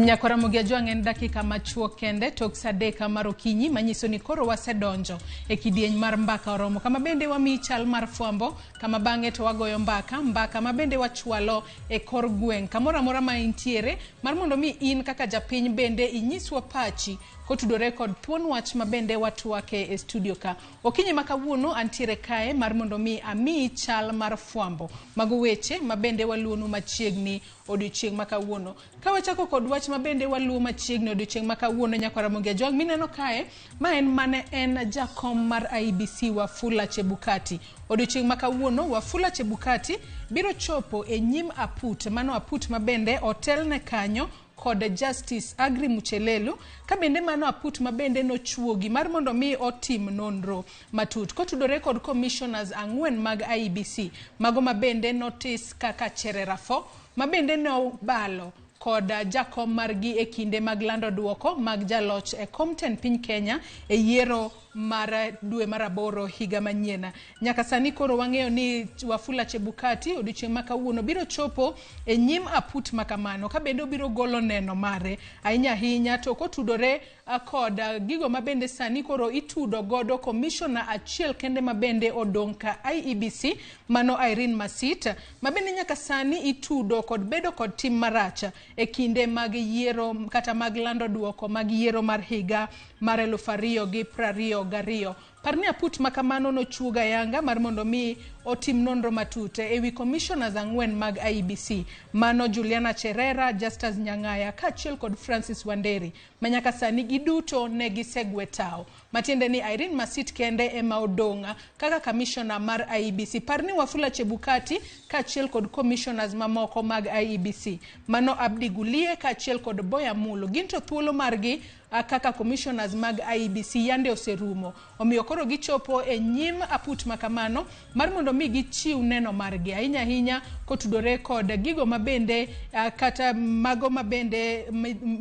Nyakwara Ramogi Ajwang' en dakika machuok kende tok sa adek mar okinyi manyiso ni koro wasedonjo e kidieny mar mbaka oromo kama bende wamiyi chal mar fwambo kama bang'e to wagoyo mbaka mbaka ma bende wachwalo e kor gweng' kamoro amora ma intiere mar mondo mi in kaka japiny bende inyiswa pachi kotudore kod thuon wach ma bende watwake e studio ka. Okinyi ma kawuono antiere kae mar mondo mi amiyi chal mar fwambo mago weche ma bende waluonu machiegni odiochieng' ma kawuono. Ka wachako kod wach ma bende waluwo machiegni odiochieng' ma kawuono nyakwar Ramogi Ajwang' mineno kae ma en mane en jakom mar IEBC Wafula Chebukati. Odiochieng' ma kawuono Wafula Chebukati biro chopo e nyim aput, mano aput ma bende otelne kanyo kod Justice Agri Muchelelu ka bende mano aput ma bende nochuogi mar mondo mi otim nonro matut kotudore kod commissioners ang'wen mag IEBC mago ma bende notis kaka Chererafo ma bende nobalo kod jakom margi e kinde mag lando duoko mag jaloch e kom tend piny Kenya e yiero mar dwe mar aboro higa manyien. Nyaka sani koro wang'eyo ni Wafula Chebukati odiochieng' ma kawuono biro chopo e nyim aput ma kamano ka bende obiro golo neno mare ahinya ahinya to kotudore kod gigo ma bende sani koro itudo godo commissioner achiel kende ma bende odong' ka IEBC mano Irene Masit ma bende nyaka sani itudo kod bedo kod tim marach e kinde mag yiero kata mag lando duoko mag yiero mar higa mar 2022. Par ni aput ma kamano nochuog ayanga mar mondo mi otim nonro matut e wi commissioners ang'wen mag IEBC mano Juliana Cherera, Justus Nyang'aya kaachiel kod Francis Wanderi ma nyaka sani giduto ne gisegwe tao. Matiende ni Irene Masit kende ema odong' kaka commissioner mar IEBC. Par ni Wafula Chebukati kaachiel kod commissioners mamoko mag IEBC mano Abdi Gulie kaachiel kod Boya Mulu gin to thuolo margi kaka commissioners mag IEBC yande oserumo. Omiyo koro gichopo e nyim aput ma kamano mar mondo mi gichiw neno margi ahinya ahinya kotudore kod gigo mabende kata mago mabende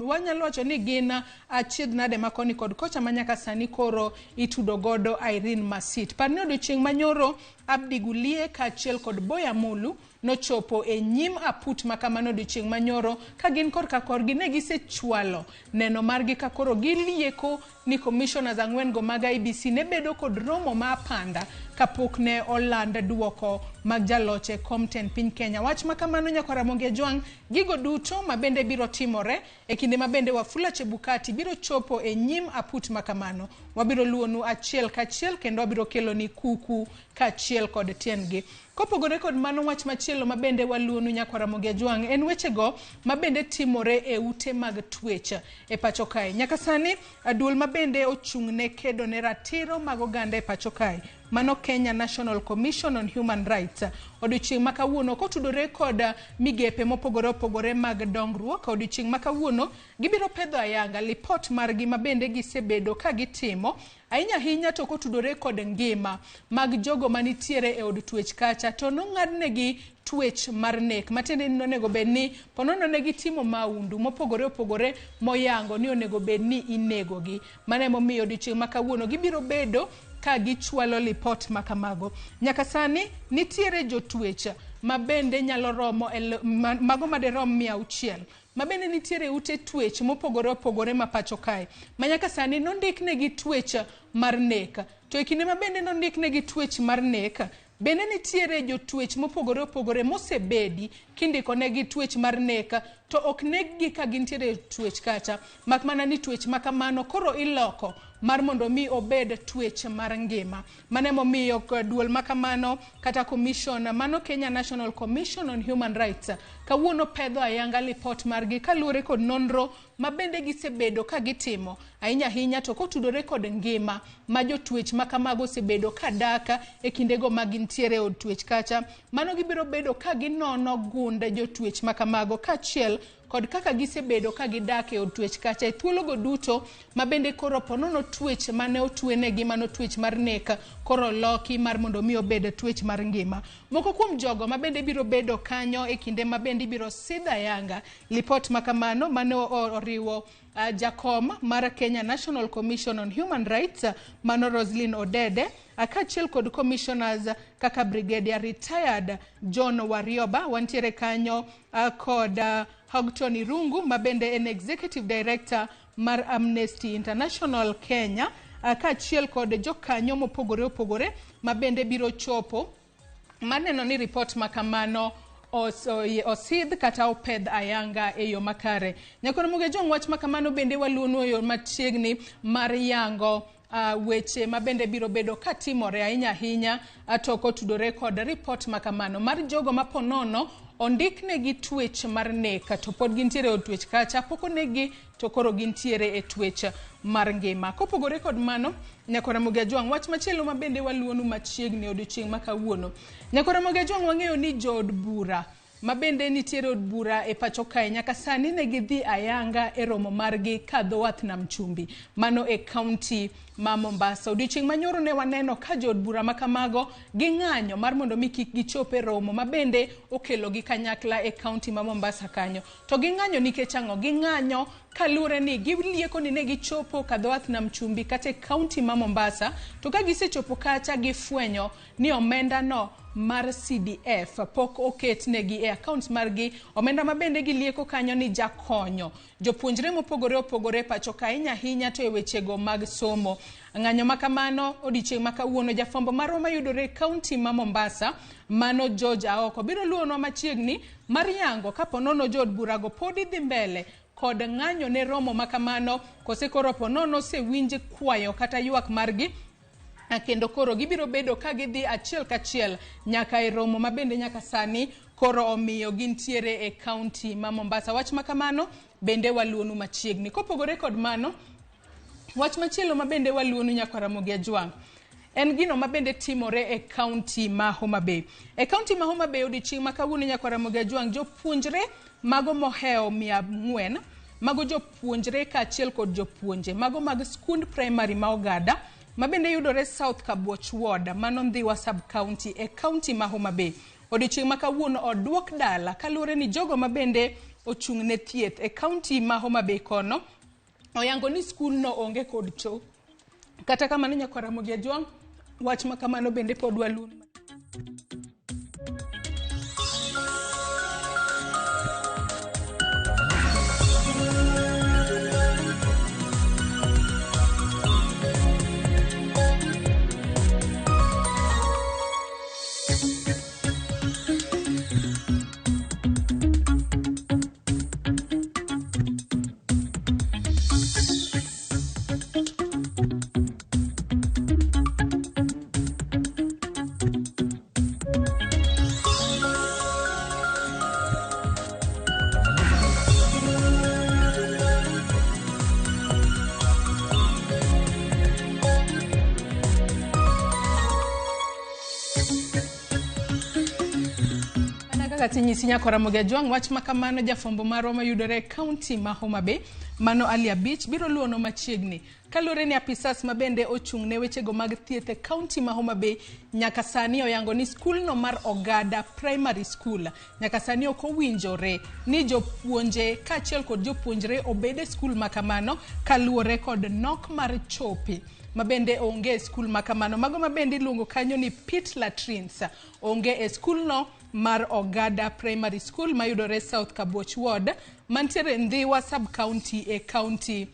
wanyalo wacho ni gin achiedh nade ma koni kod kocha ma nyaka sani koro itudo godo Irene Masit. Par ni odiochieng' manyoro Abdi Gulie kaachiel kod Boya Mulu nochopo e nyim aput ma kamano odiochieng' manyoro ka gin korka korgi ne gisechwalo neno margi ka koro gilieko ni commissioners ang'wen go mag IEBC ne bedo kod romo ma apanda kapok ne oland duoko mag jaloch e kom tend piny Kenya. Wach ma kamano nyakwar Ramogi Ajwang' gigo duto ma bende biro timore e kinde ma bende Wafula Chebukati biro chopo e nyim aput ma kamano. Wabiro luwonu achiel kachiel kendo wabiro keloni kuku kaachiel kod tiendgi. Kopogore kod mano wach machielo ma bende waluwonu nyakwar Ramogi Ajwang' en wechego ma bende timore e ute mag twech e pacho kae. Nyaka sani duol ma bende ochung' ne kedo ne ratiro mag oganda e pacho kae mano Kenya National Commission on Human Rights odiochieng' ma kawuono kotudore kod migepe mopogore opogore mag dongruok odiochieng' ma kawuono gibiro pedho ayanga lipot margi ma bende gisebedo ka gitimo ahinya ahinya to kotudore kod ngima mag jogo manitiere e od twech kacha to nong'adnegi twech mar nek matiende ni nonego bed ni ponono ne gitimo maundu mopogore opogore moyango ni onego bed ni inegogi. Mano emomiyo odiochieng' ma kawuono gibiro bedo ka gichwalo lipot ma kamago. Nyaka sani nitiere jotwech ma bende nyalo romo mago maderom 600 ma bende nitiere ute twech mopogore opogore ma pacho kae ma nyaka sani nondiknegi twech mar nek. To e kinde ma bende nondiknegi twech mar nek, bende nitiere jotwech mopogore opogore mosebedi kindiko negi twech mar nek to ok neggi ka gintiere e twech kacha mak mana ni twech ma kamano koro iloko mar mondo mi obed twech mar ngima. Mano emomiyo duol ma kamano kata commission mano Kenya National Commission on Human Rights kawuono pedho ayanga lipot margi kaluwore kod nonro ma bende gisebedo ka gitimo ahinya ahinya to kotudore kod ngima ma jotwech ma kamago osebedo ka dak e kindego ma gintiere e od twech kacha. Mano gibiro bedo ka ginono gund jotwech ma kamago kaachiel kod kaka gisebedo ka gidak e od twech kacha e thuologo duto ma bende koro ponono twech mane otwenegi mano twech mar nek koro loki mar mondo mi obed twech mar ngima. Moko kuom jogo ma bende biro bedo kanyo e kinde ma bende ibiro sidh ayanga lipot ma kamano mane oriwo jakom mar Kenya National Commission on Human Rights mano Roslyn Odede kaachiel kod commissioners kaka Brigadier Retired John Warioba wantiere kanyo kod Houghton Newton Irungu ma bende en Executive Director mar Amnesty International Kenya, kaachiel kod jokanyo mopogore opogore ma bende biro chopo maneno ni ripot ma kamano osidh kata opedh ayanga e yo makare. Nyakoro Mugejong, wach ma kamano bende waluono e yo machiegni mar yango weche ma bende biro bedo katimore ahinya ahinya to kotudore kod ripot ma kamano mar jogo ma ponono ondiknegi twech mar nek to pod gintiere e od twech kacha pok oneggi to koro gintiere e twech mar ngima. Kopogore kod mano, Nyakora Ramogi Ajwang', wach machielo ma bende waluonu machiegni odiochieng' ma kawuono. Nyakora Ramogi Ajwang', wang'eyo ni jood bura ma bende nitiere od bura e pacho kae nyaka sani ne gidhi ayanga e romo margi ka dho wath nam chumbi mano e kaunti ma Mombasa. Odiochieng' manyoro ne waneno ka jood bura ma kamago ging'anyo mar mondo mi kik gichop e romo ma bende okelogi kanyakla e kaunti ma Mombasa kanyo. To ging'anyo nikech ang'o? Ging'anyo kaluwore ni gilieko ni ne gichopo ka dho wath nam chumbi kata e kaunti ma Mombasa, to ka gisechopo kacha gifwenyo ni omenda no mar CDF pok oketnegi e accounts margi, omenda ma bende gilieko kanyo ni jakonyo jopuonjre mopogore opogore pacho ka ahinya ahinya to e wechego mag somo. Ng'anyo ma kamano odiochieng' ma kawuono jafwambo marwa mayudore e kaunti ma Mombasa mano George Aoko biro luwonwa machiegni mar yango kapo nono jood burago pod idhi mbele kod ng'anyo ne romo ma kamano kose koro po nono osewinj kwayo kata ywak margi kendo koro gibiro bedo ka gidhi achiel kachiel nyaka e romo ma bende nyaka sani koro omiyo gintiere e kaunti ma Mombasa. Wach ma kamano bende waluonu machiegni. Kopogore kod mano, wach machielo ma bende waluonu nyakwa Ramogi Ajwang' en gino ma bende timore e kaunti ma Homa Bay. E kaunti ma Homa Bay odiochieng' ma kawuono nyakwa Ramogi Ajwang' jopuonjre mago mohewo 400 mago jopuonjre kaachiel kod jopuonje mago mag skund primary ma Ogada ma bende yudore South Kabuoch Ward mano Ndhiwa sub county e kaunti ma Homa Bay. Odiochieng' ma kawuono oduok dala kaluwore ni jogo ma bende ochung' ne thieth e kaunti ma Homa Bay kono oyango ni skul no onge kod cho. Kata kamano nyakwa Ramogi Ajwang', wach ma kamano bende pod waluon. Mana kaka tinyisi nyakwa Ramogi Ajwang', wach ma kamano jafwambo marwa mayudore e kaunti ma Homa Bay mano Ali Abich biro luwono machiegni kaluwore ni apisas ma bende ochung' ne wechego mag thieth e kaunti ma Homa Bay nyaka sani oyango ni skulno mar Ogada Primary School nyaka sani ok owinjore ni jopuonje kaachiel kod jopuonjre obed e skul ma kamano kaluwore kod nok mar chope ma bende onge e skul ma kamano. Mago ma bende iluongo kanyo ni pit latrines onge e skulno mar Ogada Primary School mayudore South Kabuoch Ward mantiere Ndhiwa sub county e kaunti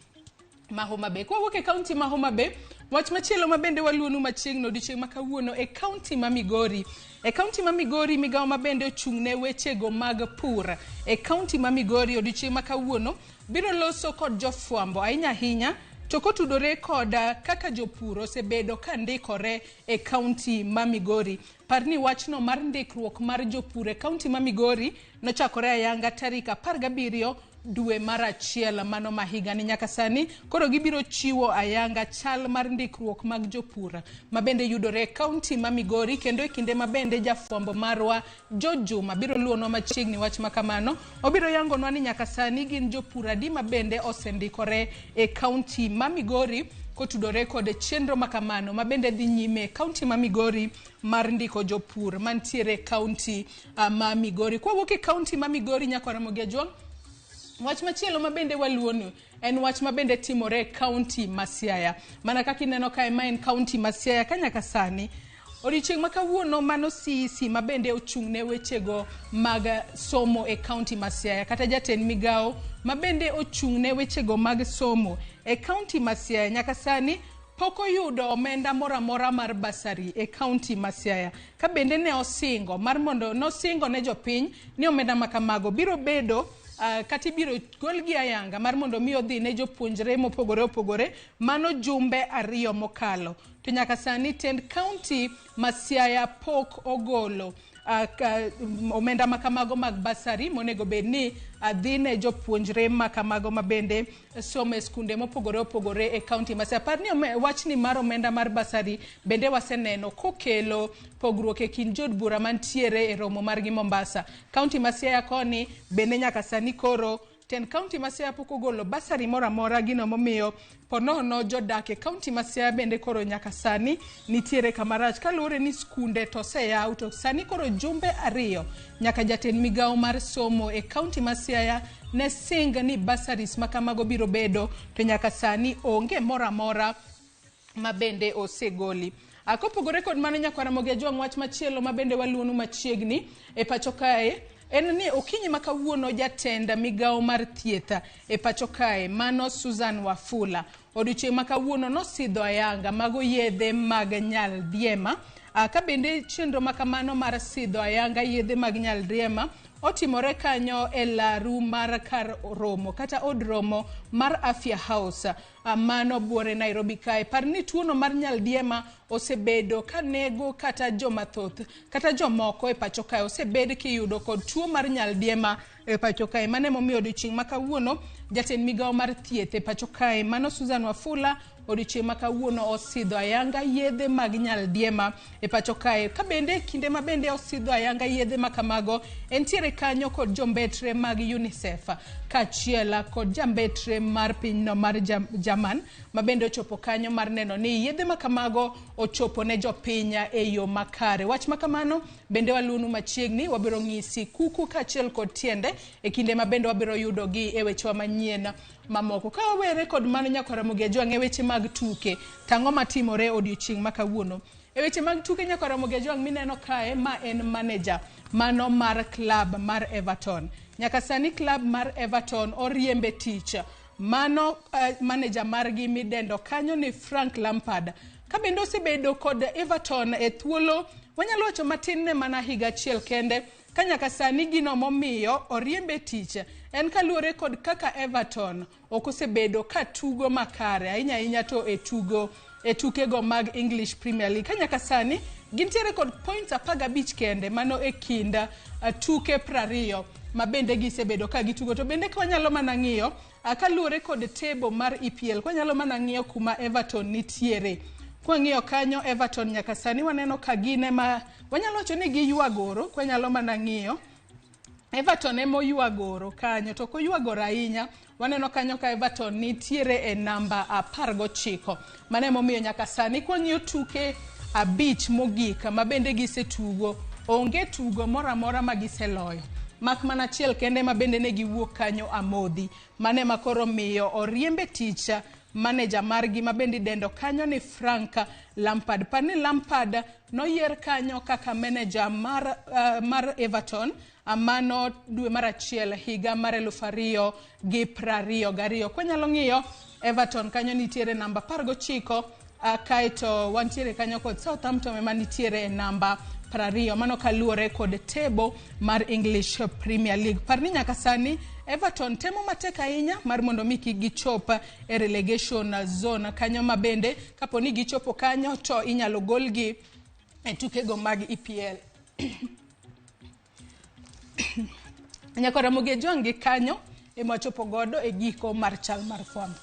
ma Homa Bay. Kwawuok e kaunti ma Homa Bay, wach machielo ma bende waluonu machiegni odiochieng' ma kawuono e kaunti ma Migori. E kaunti ma Migori, migawo ma bende ochung' ne wechego mag pur e kaunti ma Migori odiochieng' ma kawuono biro loso kod jofwambo ahinya ahinya to kotudore kod kaka jopur osebedo ka ndikore e kaunti ma Migori. Par ni wachno mar ndikruok mar jopur e kaunti ma Migori nochakore ayanga tarik 17 dwe mar achiel mano ma higani nyaka sani koro gibiro chiwo ayanga chal mar ndikruok mag jopur ma bende yudore e kaunti ma Migori kendo e kinde ma bende jafwambo marwa George Juma biro luwonwa machiegni wach ma kamano. Obiro yangonwa ni nyaka sani gin jopur adi ma bende osendikore e kaunti ma Migori kotudore kod chenro ma kamano ma bende dhi nyime e kaunti ma Migori mar ndiko jopur mantiere e kaunti ma Migori. Kwawuok e kaunti ma Migori nyakwa Ramogi Ajwang', wach machielo ma bende waluonu en wach ma bende timore e kaunti ma Siaya. Mana kaka ineno kae, ma en kaunti ma Siaya ka nyaka sani Odiochieng' ma kawuono mano CEC ma bende ochung' ne wechego mag somo e kaunti ma Siaya kata jatend migawo ma bende ochung' ne wechego mag somo e kaunti ma Siaya nyaka sani pok oyudo omenda moro amora mar basari e kaunti ma Siaya ka bende ne osingo mar mondo nosingo ne jopiny ni omenda ma kamago biro bedo kata ibiro golgi ayanga mar mondo mi odhi ne jopuonjre mopogore opogore mano jumbe 2 mokalo. To nyaka sani tend kaunti ma Siaya pok ogolo omenda makamago mag basari monego bed ni dhi ne jopuonjre makamago ma bende somo e skunde mopogore opogore e kaunti ma Siaya. Par ni wachni mar omenda mar basari bende waseneno kokelo pogruok e kind jood bura mantiere e romo margi Mombasa. Kaunti ma Siaya koni bende nyaka sani koro tend kaunti ma Siaya pok ogolo basari moro amora, gino momiyo ponono jodak e kaunti ma Siaya bende koro nyaka sani nitiere kama rach kaluwore ni skunde to oseyaw to sani koro jumbe 2 nyaka jatend migawo mar somo e kaunti ma Siaya ne sing ni basaris ma kamago biro bedo to nyaka sani onge moro amora ma bende osegoli. Kopogore kod mano nyakwar Ramogi Ajwang', wach machielo ma bende waluonu machiegni e pacho kae en ni okinyi ma kawuono jatend migawo mar thieth e pacho kae mano Susan Wafula odiochieng' ma kawuono nosidho ayanga mago yedhe mag nyaldiema. Ka bende chenro ma kamano mar sidho ayanga yedhe mag nyaldiema otimore kanyo e laru mar kar romo kata od romo mar Afya House mano buore Nairobi kae. Par ni tuono mar nyaldiema osebedo ka nego kata joma thoth kata jomoko e pacho kae osebed kiyudo kod tuo mar nyaldiema e pacho kae. Mano emomiyo odiochieng' ma kawuono jatend migawo mar thieth e pacho kae mano Susan Wafula odiochieng' ma kawuono osidho ayanga yedhe mag nyaldiema e pacho kae. Ka bende kinde ma bende osidho ayanga yedhe ma kamago entiere kanyo kod jombetre mag UNICEF kaachiel kod jambetre mar pinyno mar German ma bende ochopo kanyo mar neno ni yedhe ma kamago ochopo ne jopiny e yo makare. Wach ma kamano bende waluonu machiegni, wabiro ng'isi kuku kaachiel kod tiende e kinde ma bende wabiro yudogi e wechewa manyien mamoko. Ka wawere kod mano nyakwar Ramogi Ajwang' e weche mag tuke, tang'o matimore odiochieng' ma kawuono? E weche mag tuke nyakwar Ramogi Ajwang' mineno kae ma en manager mano mar club mar Everton. Nyaka sani club mar Everton oriembe tich. Mano manager margi midendo kanyo ni Frank Lampard. Ka bende osebedo kod Everton e thuolo, wanyalo wacho matin ne mana higa achiel kende, ka nyaka sani gino momiyo oriembe tich en kaluwore kod kaka Everton ok osebedo ka tugo makare ahinya ahinya to e tugo e tukego mag English Premier League. Ka nyaka sani gintiere kod points 15 kende mano e kind tuke 20 ma bende gisebedo ka gitugo. To bende ka wanyalo mana ng'iyo kaluwore kod table mar EPL, kwanyalo mana ng'iyo kuma Everton nitiere. Kwang'iyo kanyo Everton nyaka sani waneno ka gin ema wanyalo wacho ni giywagoro, kwanyalo mana ng'iyo Everton ema oywagoro kanyo to ok oywagoro ahinya. Waneno kanyo ka Everton nitiere e namba 19. Mano emomiyo nyaka sani kwang'iyo tuke 5 mogik ma bende gisetugo, onge tugo moro amora ma giseloyo. Mak mana achiel kende ma bende ne giwuok kanyo amodhi. Mano ema koro miyo oriembe tich manager margi ma bende idendo kanyo ni Frank Lampard. Par ni Lampard noyier kanyo kaka manager mar Everton mano dwe mar 1 higa mar 2022. Kwanyalo ng'iyo Everton kanyo nitiere namba 19, kaeto wantiere kanyo kod Southampton ema nitiere e namba 20, mano kaluwore kod table mar English Premier League. Par ni nyaka sani Everton temo matek ahinya mar mondo mi kik gichop e relegation zone kanyo ma bende kapo ni gichopo kanyo to inyalo golgi e tukego mag EPL. Nyakwar Ramogi Ajwang' gi kanyo ema wachopo godo e giko mar chal mar fwambo.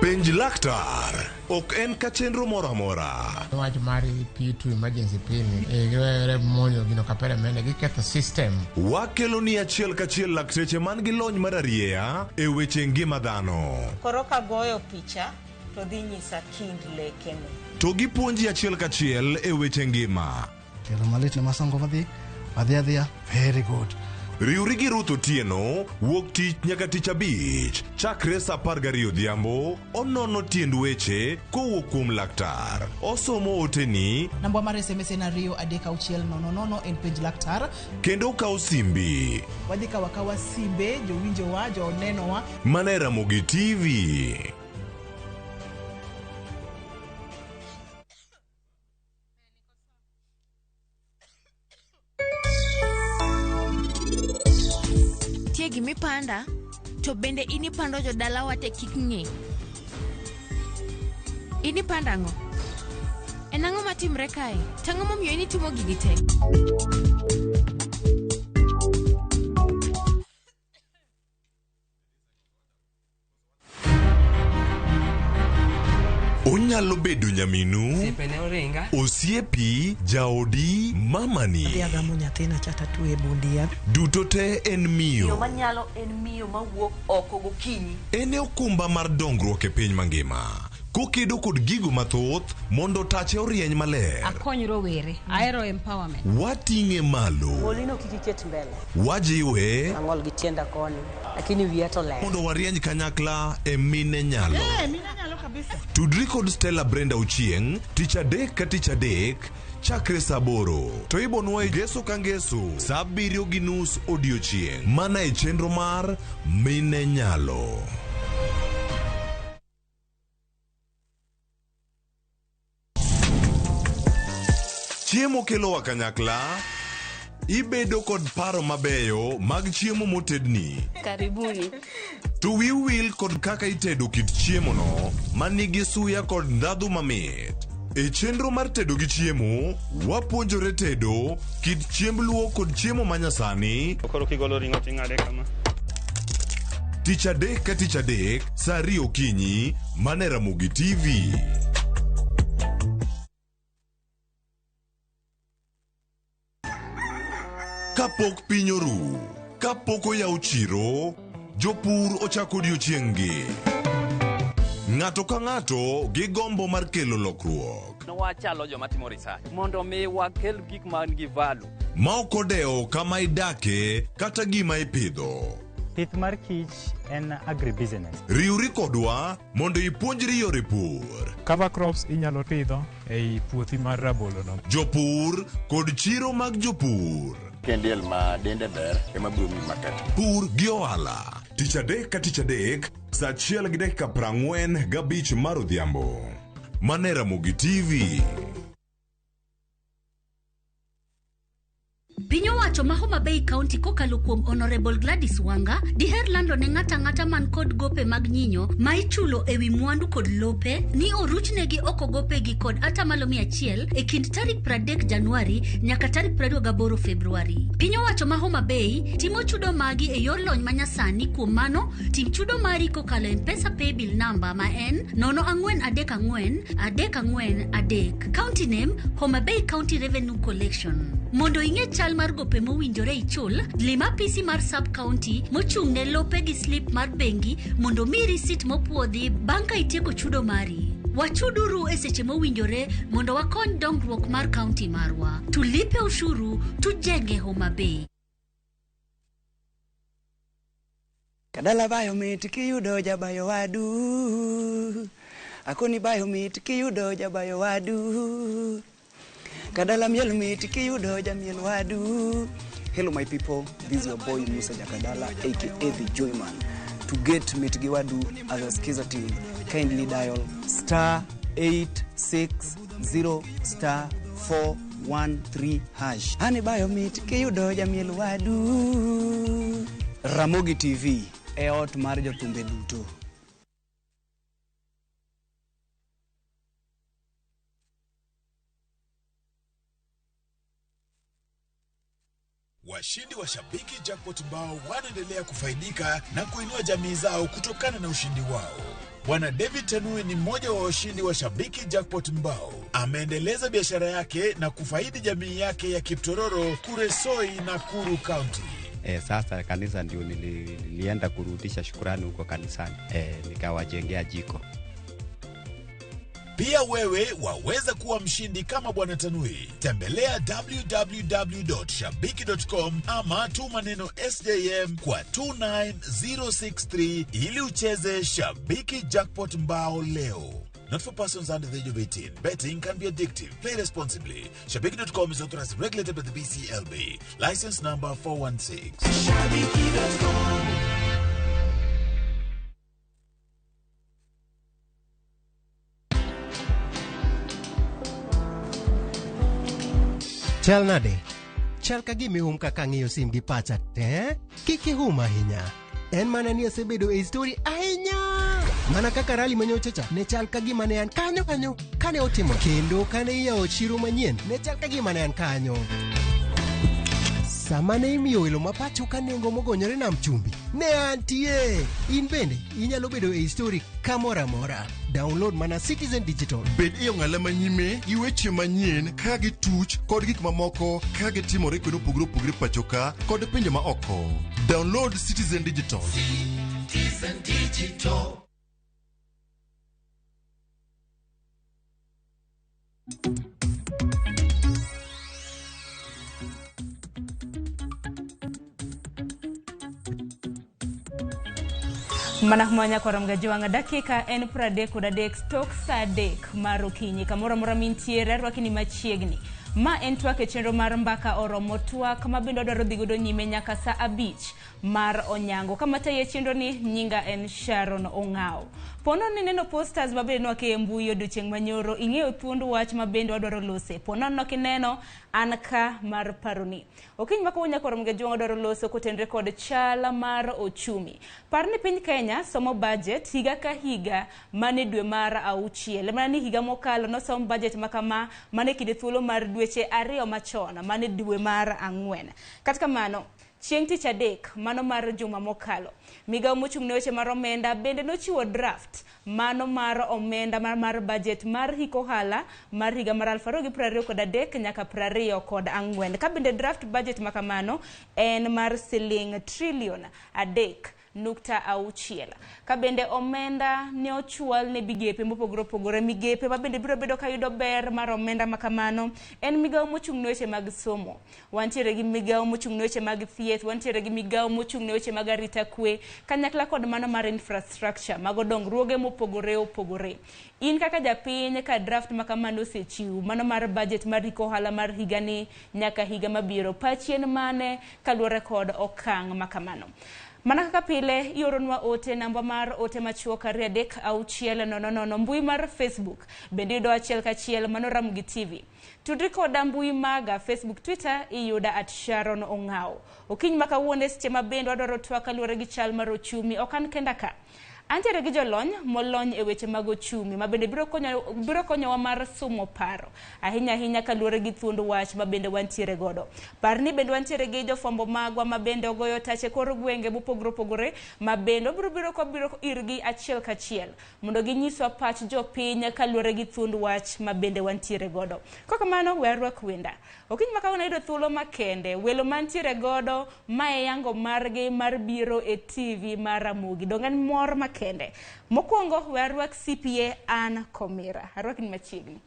Penj laktar ok en ka chenro moro amora. Wach mar P2 emergency pin giwere monjo gino kapere mende giketho system. Wakelo ni achiel kachiel lakteche man gi lony mar arieya e weche ngima dhano. Koro kagoyo picha to dhi nyisa kind lekene. To gipuonji achiel kachiel e weche ngima. Tielo malit ne Masongo madhi Adhi adhiya. Very good. Riwri gi Ruth Otieno wuok tich nyaka tich abich chakre sa 12 odhiambo onono tiend weche kowuok kuom laktar. Osomo oteni Namba mar SMS en 23600 en penj laktar. kendo okawo simbi. Wadhi kawo akawa simbe jowinjowa, jonenowa. Mana e Ramogi TV. Tie gimipanda to bende in ipando jodalawa te kik ng'e. In ipando ang'o? En ang'o matimre kae? To ang'o momiyo in itimo gigi te? Onyalo bedo nyaminu, Osiepene oringa. osiepi, jaodi, mamani. Adhi agamo nyathina cha tatwe e bund yath. Duto te en Miyo miyo. manyalo en miyo mawuok oko gokinyi. En e okumba mar dongruok e piny mangima. Kokedo kod gigo mathoth mondo tache orieny maler. Akony rowere, ahero empowerment. Wating'e malo. Ng'olino kik iket mbele. Wajiwe Ang'ol gi tienda koni, lakini wiya to ler. mondo warieny kanyakla e mine nyalo. Mine nyalo kabisa. Tudri kod Stella Brenda Ochieng' tich adek ka tich adek chakre saa aboro to ibonwa e ngeso ka ngeso saa abiriyo gi nus odiochieng' mana e chenro mar Mine Nyalo. Chiemo kelowa kanyakla, ibedo kod paro mabeyo mag chiemo motedni. Karibuni. To wiu wil kod kaka itedo kit chiemono manigi suya kod ndhadhu mamit. E chenro mar tedo gi chiemo, wapuonjore tedo kit chiemb luo kod chiemo manyasani. Koro kigolo ring'o ting'ade kama. Tich adek ka tich adek, saa ariyo okinyi, mana e Ramogi TV. Kapok piny oru, kapok oyaw chiro, jopur ochako odiochieng'-gi. Ng'ato ka ng'ato gi gombo mar kelo lokruok. Wachalo joma timo research mondo mi wakel gik man gi value. Ma ok odewo kama idake kata gima ipidho. Pith mar kich en agribusiness. Riwri kodwa mondo ipuonjri yore pur. Cover crops inyalo pidho ei puothi mar rabolo no. Jopur kod chiro mag jopur. Kendiel ma dende ber ema biro miyi market. Pur gi ohala. Tich adek ka tich adek, saa 1:45 mar odhiambo. Mana e Ramogi TV. Piny owacho ma Homa Bay County kokalo kuom Honorable Gladys Wanga diher lando ne ng'ato ang'ata man kod gope mag nyinyo ma ichulo ewi mwandu kod lope ni oruchnegi oko gopegi kod atamalo 100 e kind tarik 30 Januari nyaka tarik 28 Februari. Piny owacho ma Homa Bay timo chudo magi e yor lony manyasani, kuom mano tim chudo mari kokalo M-Pesa paybill number ma en 0434 343. County name Homa Bay County Revenue Collection. Mondo ing'e chal mar gope mowinjore ichul, lim apisi mar sub county mochung' ne lope gi slip mar bengi mondo mi risit mopuodhi bang' ka itieko chudo mari. Wachuduru e seche mowinjore mondo wakony dongruok mar county marwa. Tulipe ushuru, tujenge Homa Bay. Kadala bayo mit kiyudo jabayo wadu. Akoni bayo mit kiyudo jabayo wadu. Kadala miel mit kiyudo jamiel wadu. Hello my people, this is your boy Musa Jakadala aka The Joyman. To get mit gi wadu as a skiza team, kindly dial star 860 star 413 hash. Hani bayo mit kiyudo jamiel wadu. Ramogi TV e ot mar jothumbe duto. Washindi wa Shabiki Jackpot mbao wanaendelea kufaidika na kuinua jamii zao kutokana na ushindi wao. Bwana David Tanui ni mmoja wa washindi wa Shabiki Jackpot mbao. Ameendeleza biashara yake na kufaidi jamii yake ya Kiptororo, Kuresoi na Kuru County. Sasa kanisa ndio nilienda kurudisha shukurani huko kanisani. Nikawajengea jiko. Pia wewe waweza kuwa mshindi kama Bwana Tanui. Tembelea www.shabiki.com ama tuma neno SJM kwa 29063 ili ucheze Shabiki Jackpot Mbao leo. Not for persons under the age of 18. Betting can be addictive. Play responsibly. Shabiki.com is authorized and regulated by the BCLB. License number 416. Shabiki.com. Chal nade? Chal ka gima ihum kaka ang'iyo sim gi pacha te? Kik ihum ahinya. En mana ni asebedo e story ahinya. Mana kaka rali manyocha cha ne chal ka gima ne an kanyo kanyo kane otimo kendo kane iyawo chiro manyien ne chal ka gima ne an kanyo. Sama ne imiyo welo ma pacho ka nengo mogonyore nam chumbi ne antie. In bende inyalo bedo e story kamoro amora. Download mana Citizen Digital. Bed e ong'ala manyime gi weche manyien ka gituch kod gik mamoko ka gitimore kuonde mopogore opogore pacho ka kod pinje ma oko. Download Citizen Digital. Citizen Digital. Mana mwanya kwa ramgaji dakika en 33 tok saa 3 mar okinyi kamoro amora mintiere arwaki ni machiegni. Ma en twak e chenro mar mbaka oromo twak ma bende wadwaro dhi godo nyime nyaka saa 5 mar onyango. Kama taye chenro ni nyinga en Sharon Ong'ao. Pono ni neno posters ma bende nwake e mbui odiochieng' manyoro ing'eyo thuond wach ma bende wadwaro lose. Pono nok ineno an ka mar paroni. Okinyi ma kawuono nyaka Ramogi Ajwang' wadwaro loso kotenre kod chal mar ochumi. Par ni piny Kenya somo budget higa ka higa mane dwe mar 6. Mana ni higa mokalo nosom budget makama mane kinde thuolo mar dweche 2 machon mane dwe mar 4. Kata kamano chieng' tich adek mano mar juma mokalo migawo mochung' ne weche mar omenda bende nochiwo draft mano mar omenda mar budget mar hik ohala mar higa mar 2023 nyaka 24. Ka bende draft budget makamano en mar siling trilion 3.6. Ka bende omenda ne ochwal ne migepe mopogore opogore, migepe ma bende biro bedo kayudo ber mar omenda makamano en migawo mochung' ne weche mag somo, wantiere gi migawo mochung' ne weche mag thieth, wantiere gi migawo mochung' ne weche mag arita kwe kanyakla kod mano mar infrastructure mago dongruoge mopogore opogore. In kaka japiny ka draft makamano osechiw mano mar budget mar hik ohala mar higani nyaka higa mabiro, pachi en mane kaluwore kod okang' makamano? Mana kaka pile ioronwa ote namba mar ote machuok 23600 mbui mar Facebook bende yudo achiel kachiel mano Ramogi TV. Tudri koda mbui maga Facebook, Twitter iyuda at Sharon Ong'ao. Okinyi ma kawuono seche ma bende wadwaro twak kaluwore gi chal mar ochumi ok an kenda ka. Antiere gi jolony molony e weche mag ochumi ma bende biro konyowa mar sumo paro ahinya ahinya kaluwore gi thuond wach ma bende wantiere godo. Par ni bende wantiere gi jofwambo magwa ma bende ogoyo tache kor gwenge mopogore opogore ma bende obiro biro kobiro irgi achiel kachiel mondo ginyiswa pach jopiny kaluwore gi thuond wach ma bende wantiere godo. Kokamano we arwak wenda. Okinyi ma kawuono ayudo thuolo makende welo mantiere godo ma e yango margi mar biro e TV mar Ramogi. Donge en mor makende. Mokwongo we arwak CPA Ann Komira. Arwak ni machiegni.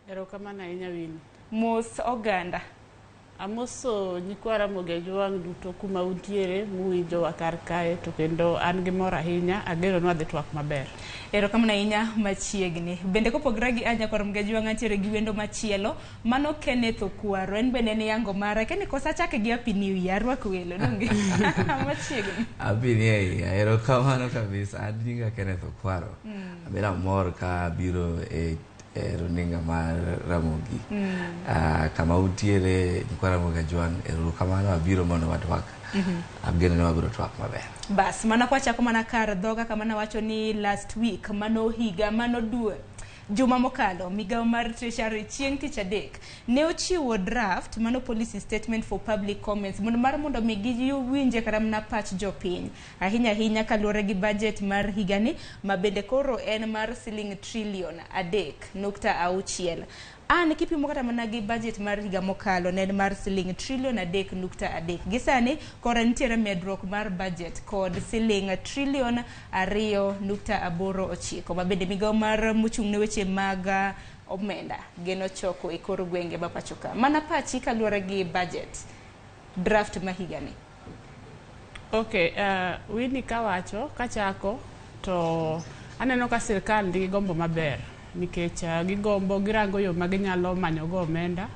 Erokamano ahinya Winnie. Mos oganda. Amoso nyikwa Ramogi Ajwang' duto kuma untiere muwinjowa kar kae to kendo an gi mor ahinya ageno ni wadhi twak maber. Erokamano ahinya machiegni. Bende kopogore gi Anya Ramogi Ajwang' antiere gi wendo machielo mano Kenneth Okwaro. En bende en yango mara. Kenneth kosa achake gi Happy New Year. Arwak welo donge. Machiegni. Happy New Year. Erokamano kabisa. An nyinga Kenneth Okwaro. Abedo amor ka abiro e runinga mar Ramogi. Kama untiere nyikwa Ramogi Ajwang' erokamano abiro mondo watwak. Ageno ni wabiro twak maber. Bas mana kwachako mana kar dhoga kama nawacho ni last week mano higa mano dwe juma mokalo migawo mar Treasury chieng' tich adek ne ochiwo draft mano policy statement for public comments mondo mar mondo mi giwinje kata mana pach jopiny ahinya ahinya kaluwore gi budget mar higani ma bende koro en mar siling trilion 3.6. An kipimo kata mana gi budget mar higa mokalo ne en mar siling trilion 3.3. Gi sani koro nitiere medruok mar budget kod siling trilion 2.89 ma bende migawo mar mochung' ne weche mag omenda geno choko e kor gwenge ma pacho ka. Mana pachi kaluwore gi budget draft ma higani. Okay, Winnie kawacho, kachako, to aneno ka sirkal nigi gombo maber nikech gigombo girango yo ma ginyalo manyogo omenda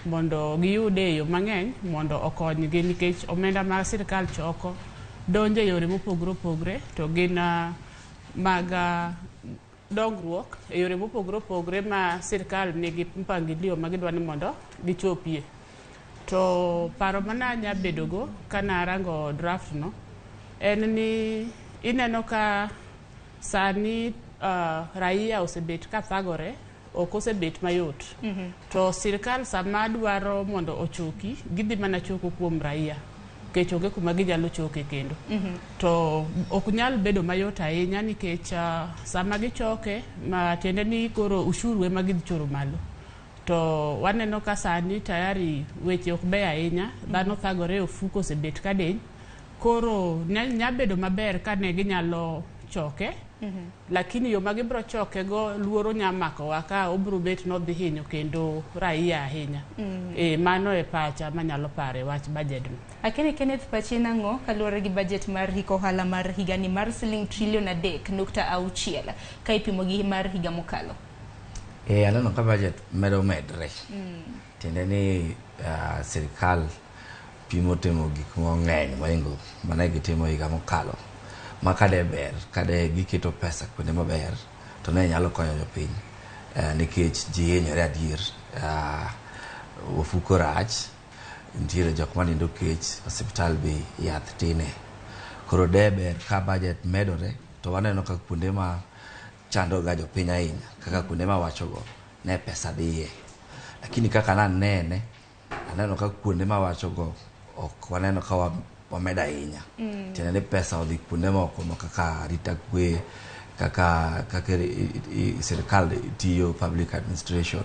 mondo giyude e yo mang'eny mondo okonygi nikech omenda ma sirkal choko donjo e yore mopogore opogore to gin mag dongruok e yore mopogore opogore ma sirkal nigi mpangilio ma gidwa ni mondo gichopie. To paro mana anya bedogo kana arango draft no en ni ineno ka sani raia osebet ka thagore, ok osebet mayot. To sirkal sama dwaro mondo ochoki, gidhi mana choko kuom raia nikech onge kuma ginyalo choke kendo. To ok nyal bedo mayot ahinya nikech sama gichoke, ma tiende ni koro ushuru ema gidhi choro malo. To waneno ka sani tayari weche ok beyo ahinya, dhano thagore, ofuko osebet ka diny. Koro nya bedo maber ka ne ginyalo choke, lakini yo ma gibro choke go luoro nya makowa ka obro bet nodhi hinyo kendo raia ahinya. Mano e pacha manyalo paro e wach budget no. Akene Kenneth, pachi nang'o kaluwore gi budget mar hik ohala mar higani mar siling trilion 3.6 ka ipimo gi mar higa mokalo? Aneno ka budget medo medre. Tiende ni sirikal pimo timo gik mang'eny mohingo mane gitimo higa mokalo. Ma kade ber, kade giketo pesa kuonde maber, to ne nyalo konyo jopiny. Nikech ji hinyore adier. Ofuko rach, nitiere jok manindo kech, osiptal be yath tine. Koro de ber ka budget medore, to waneno ka kuonde ma chando ga jopiny ahinya, kaka kuonde ma wachogo, ne pesa dhiye. Lakini kaka nanene, aneno ka kuonde ma wachogo, ok waneno ka wamedo ahinya. Tiende ni pesa odhi kuonde moko ma kaka arita kwe, kaka sirikal tiyo public administration,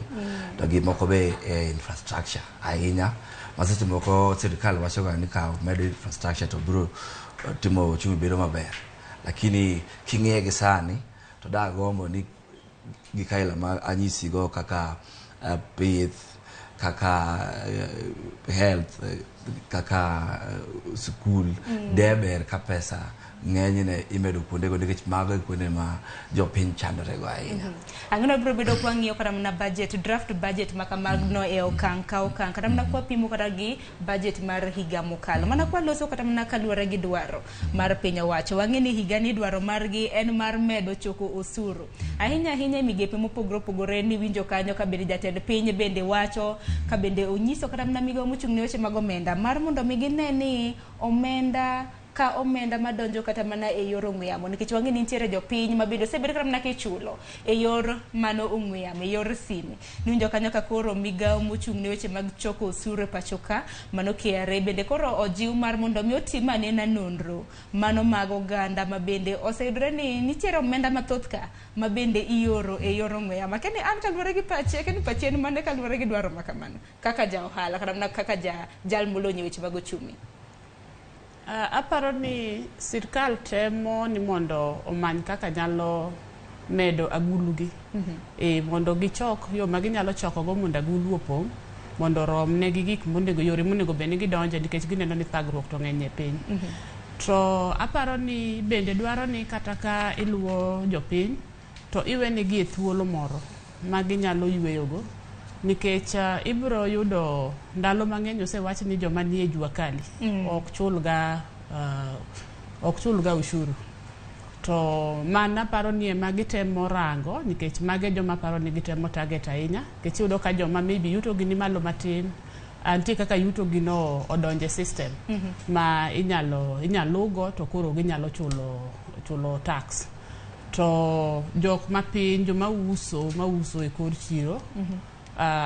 to gimoko be e infrastructure ahinya. Ma seche moko sirikal wacho ga ni ka omedo infrastructure to biro timo uchumi bedo maber. Lakini king'iye gi sani, to dagombo ni gik aila ma anyisigo kaka pith, kaka health, kaka skul, de ber ka pesa ng'enyne imedo kuondego nikech mago e kuonde ma jopiny chandore go ahinya. Ang'eno biro bedo kwa ng'iyo kata mana budget, draft budget ma kamano e okang' ka okang', kata mana kwa pimo kata gi budget mar higa mokalo. Mana kwa loso kata mana kaluwore gi dwaro mar piny owacho. Wang'e ni higani dwaro margi en mar medo choko osuru. Ahinya ahinya e migepe mopogore opogore ni winjo kanyo ka bende jatend piny bende wacho, ka bende onyiso kata mana migawo mochung' ne weche mag omenda mar mondo mi gine ni omenda ka omenda madonjo kata mana e yor ong'we yamo, nikech wang'e ni nitiere jopiny ma bende osebedo kata mana kichulo e yor mano ong'we yamo, e yor sime. Niwinjo kanyo ka koro migawo mochung' ne weche mag choko osuru e pacho ka, mano KRA bende koro ojiw mar mondo mi otim anena nonro mano mag oganda ma bende oseyudore ni nitiere omenda mathoth ka ma bende ioro e yor ong'we yamo. Akeni an kaluwore gi pache, akeni pache en mane kaluwore gi dwaro ma kamano kaka ja ohala kata mana kaka jal molony e weche mag ochumi. Aparo ni sirkal temo ni mondo omany kaka nyalo medo agulugi. Mondo gichok yo ma ginyalo chokogo mondo agulu opong', mondo orom ne gi gik monego, yore monego bed ni gidonje nikech gineno ni thagruok to ng'eny e piny. To aparo ni bende dwaro ni kata ka iluwo jopiny to iwenegi e thuolo moro ma ginyalo yweyogo nikech ibiro yudo ndalo mang'eny osewach ni joma nie jua kali ok chulga ushuru. To mano aparo ni ema gitemo rango nikech mage joma aparo ni gitemo target ahinya nikech iyudo ka joma maybe yuto gi ni malo matin, nitie kaka yuto gi no odonje system ma inyalo lugo to koro ginyalo chulo tax. To jok mapiny, joma uso e kor chiro,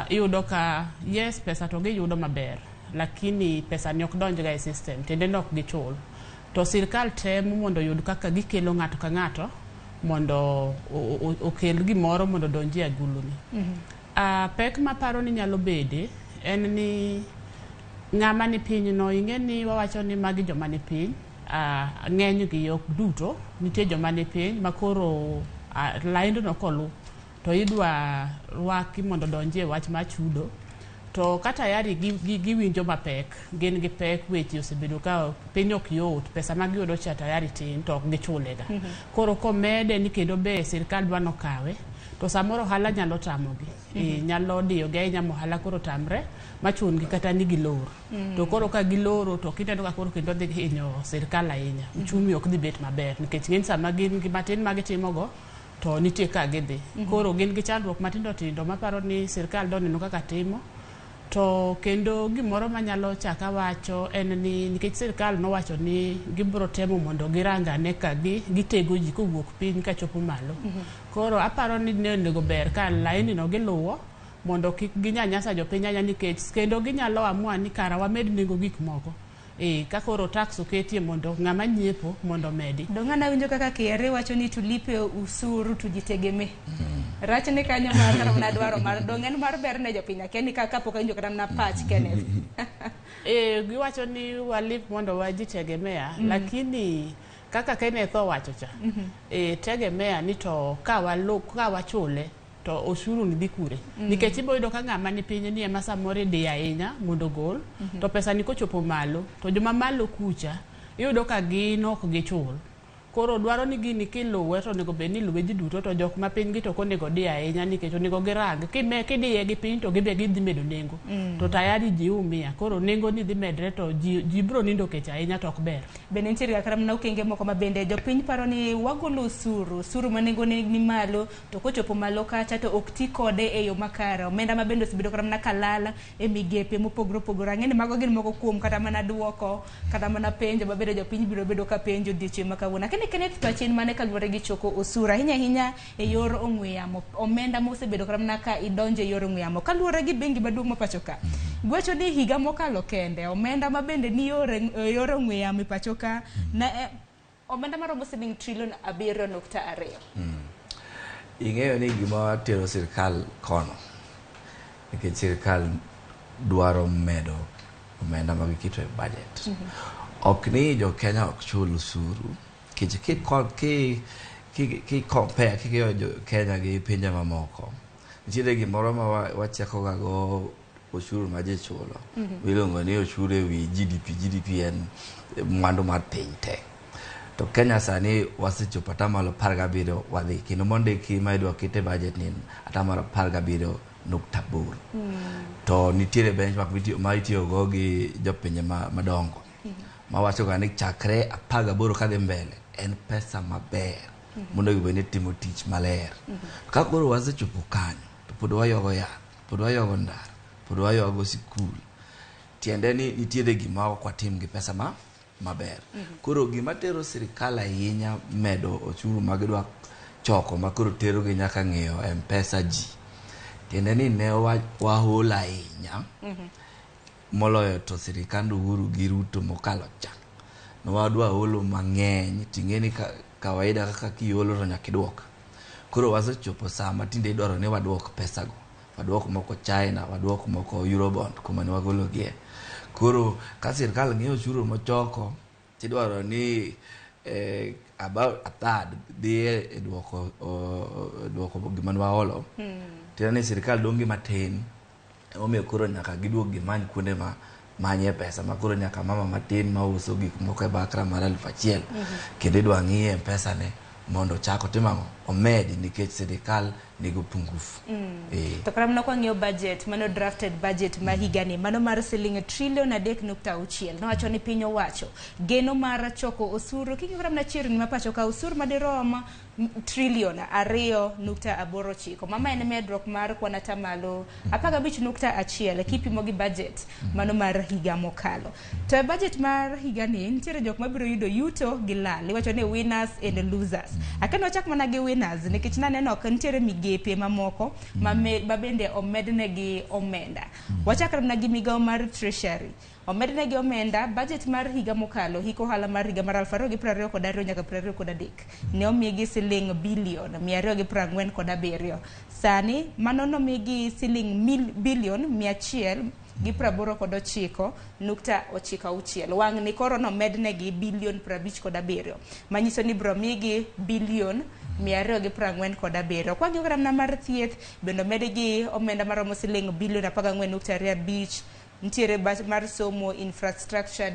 iyudo ka yes pesa to giyudo maber, lakini pesa ni ok donjga e system, tiende ni ok gichul. To sirkal temo mondo oyud kaka gikelo ng'ato ka ng'ato mondo okel gimoro mondo odonji e aguluni. Pek maparo ni nyalo bede en ni ng'ama ni piny no, ing'e ni wawacho ni magi joma ni piny, ng'eny gi ok duto, nitie joma ni piny makoro laindno kolu to idwa rwaki mondo donjie wach mar chudo, to ka tayari giwinjo mapek, gin gi pek, weche osebedo ka piny ok yot, pesa ma giyudo cha tayari tin to ok gichulega. Koro komede ni kendo be sirikal dwa nokawe, to samoro ohala nyalo tamogi. Nyalo diyogi ahinya ma ohala koro tamre machun gi kata ni gilor. To koro ka giloro to kineno ka koro kendo dhi hinyo sirikal ahinya. Uchumi ok dhi bet maber nikech ng'eny sama gin gi matin ma gitimogo to nitie ka gidhi. Koro gin gi chandruok matindo tindo maparo ni sirikal doneno kaka timo. To kendo gimoro manyalo chaka wacho en ni nikech sirikal nowacho ni gibiro temo mondo girangane ka gitego ji kowuok piny kachopo malo. Koro aparo ni ne onego ber ka laini no giluwo mondo kik ginyanyasa jopiny ahinya, nikech kendo ginyalo amua ni kara wamed nengo gik moko. Ka koro tax oketie mondo ng'ama nyiepo mondo omedi. Dong' an awinjo kaka KRA wacho ni tulipe usuru tujitegemee. Rach ni kanyo mar kata mana dwaro mar dong' en mar ber ne jopiny, akia ni kapok awinjo kata mana pach Kenneth. Giwacho ni walip mondo wajitegemea, lakini kaka Kenneth owacho cha, tegemea ni to ka wachule to osuru ni dhi kure. Nikech ibo yudo ka ng'ama ni piny ni ema samoro idiyo ahinya mondo ogol, to pesa ni kochopo malo to joma malo kucha iyudo ka gin ok gichul. Koro dwaro ni gini kiluwe to onego bed ni iluwe ji duto, to jok ma piny gi to ok onego di ahinya nikech onego girang. Kidiye gi piny to gibe gidhi medo nengo. To tayari ji umia. Koro nengo ni dhi medre to ji biro nindo kech ahinya to ok ber. Bende nitiere kata mana okenge moko ma bende jopiny paro ni wagolo osuru, osuru ma nengone ni malo, to kochopo malo kacha to ok ti kode e yo makare. Omenda ma bende osebedo kata mana kalala e migepe mopogore opogore. Ang'e ni mago gin moko kuom kata mana duoko, kata mana penjo ma bende jopiny biro bedo ka penjo odiochieng' ma kawuono. Akeni Kenneth pachi en mane kaluwore gi choko osuru ahinya ahinya e yor ong'we yamo, omenda mosebedo kata mana ka idonjo e yor ong'we yamo kaluwore gi bengi maduong' ma pacho ka. Gwacho ni higa mokalo kende omenda ma bende ni yor ong'we yamo e pacho ka na omenda maromo siling trilion 7.2. Ing'eyo ni gima tero sirikal kono, nikech sirikal dwaro medo omenda ma giketo e budget. Ok ni jo Kenya ok chul osuru, nikech ki compare king'iyo jo Kenya gi pinje mamoko, nitiere gimoro ma wachako ga go osuru ma ji chulo, miluongo ni osuru e wi GDP. GDP en mwandu mar piny te. To Kenya sani wasechopo 17% wadhi, kendo mondiki ma idwa ket e budget ni 17.8. To nitiere benchmark ma itiyogo gi jopinje madongo mawacho ga ni chakre 18 kadhi mbele en pesa maber monego bed ni timo tich maler. Ka koro wasechopo kanyo to pod wayogo yath, pod wayogo ndara, pod wayogo sikul, tiende ni nitiere gima ok watim gi pesa maber. Koro gima tero sirikal ahinya medo osuru ma gidwa choko ma koro terogi nyaka ng'iyo M-Pesa ji, tiende ni ne wahol ahinya moloyo to sirikand Uhuru gi Ruto mokalo cha. Ne wadwa holo mang'eny, ting'e ni kawaida kaka kiholo to nyaka iduok. Koro wasechopo sama tinde idwaro ni waduok pesago. Waduok moko China, waduok moko Eurobond kuma ne wagologie. Koro ka sirikal ng'iyo osuru mochoko, tidwaro ni about a third dhi e duoko gima ne waholo. Tiende ni sirikal dong' gi matin, emomiyo koro nyaka giduog gimany kuonde ma manye pesa ma koro nyaka mama matin mauso gik moko e bakra mar 1000 kendo idwa ng'iye M-Pesa ne mondo ochak otim ang'o, omedi, nikech sirikal nigi upungufu. To kata mana kwang'iyo budget mano drafted budget ma higani mano mar siling trilion 3.6, nowacho ni piny owacho geno mar choko osuru king'iyo kata mana chirni ma pacho ka osuru madirom trilion 2.89. Mama en medruok mar kwan atamalo 15.1 kipimo gi budget mano mar higa mokalo. To e budget mar higani nitiere jok mabiro yudo yuto gi lal, iwacho ni winners and losers. Akeno wachak mana gi winners nikech naneno ka nitiere migepe mamoko ma bende omednegi omenda. Wachak mana gi migawo mar treasury. Omednegi omenda budget mar higa mokalo hik ohala mar higa mar 2022 nyaka 23 ne omigi siling bilion 247. Sani mano nomigi siling bilion 189.96. Wang' ni koro nomednegi bilion 57, manyiso ni biro migi bilion 247. Kwa ng'iyo kata mana mar thieth bende omedgi omenda maromo siling bilion 14.25. Nitiere mar somo, infrastructure,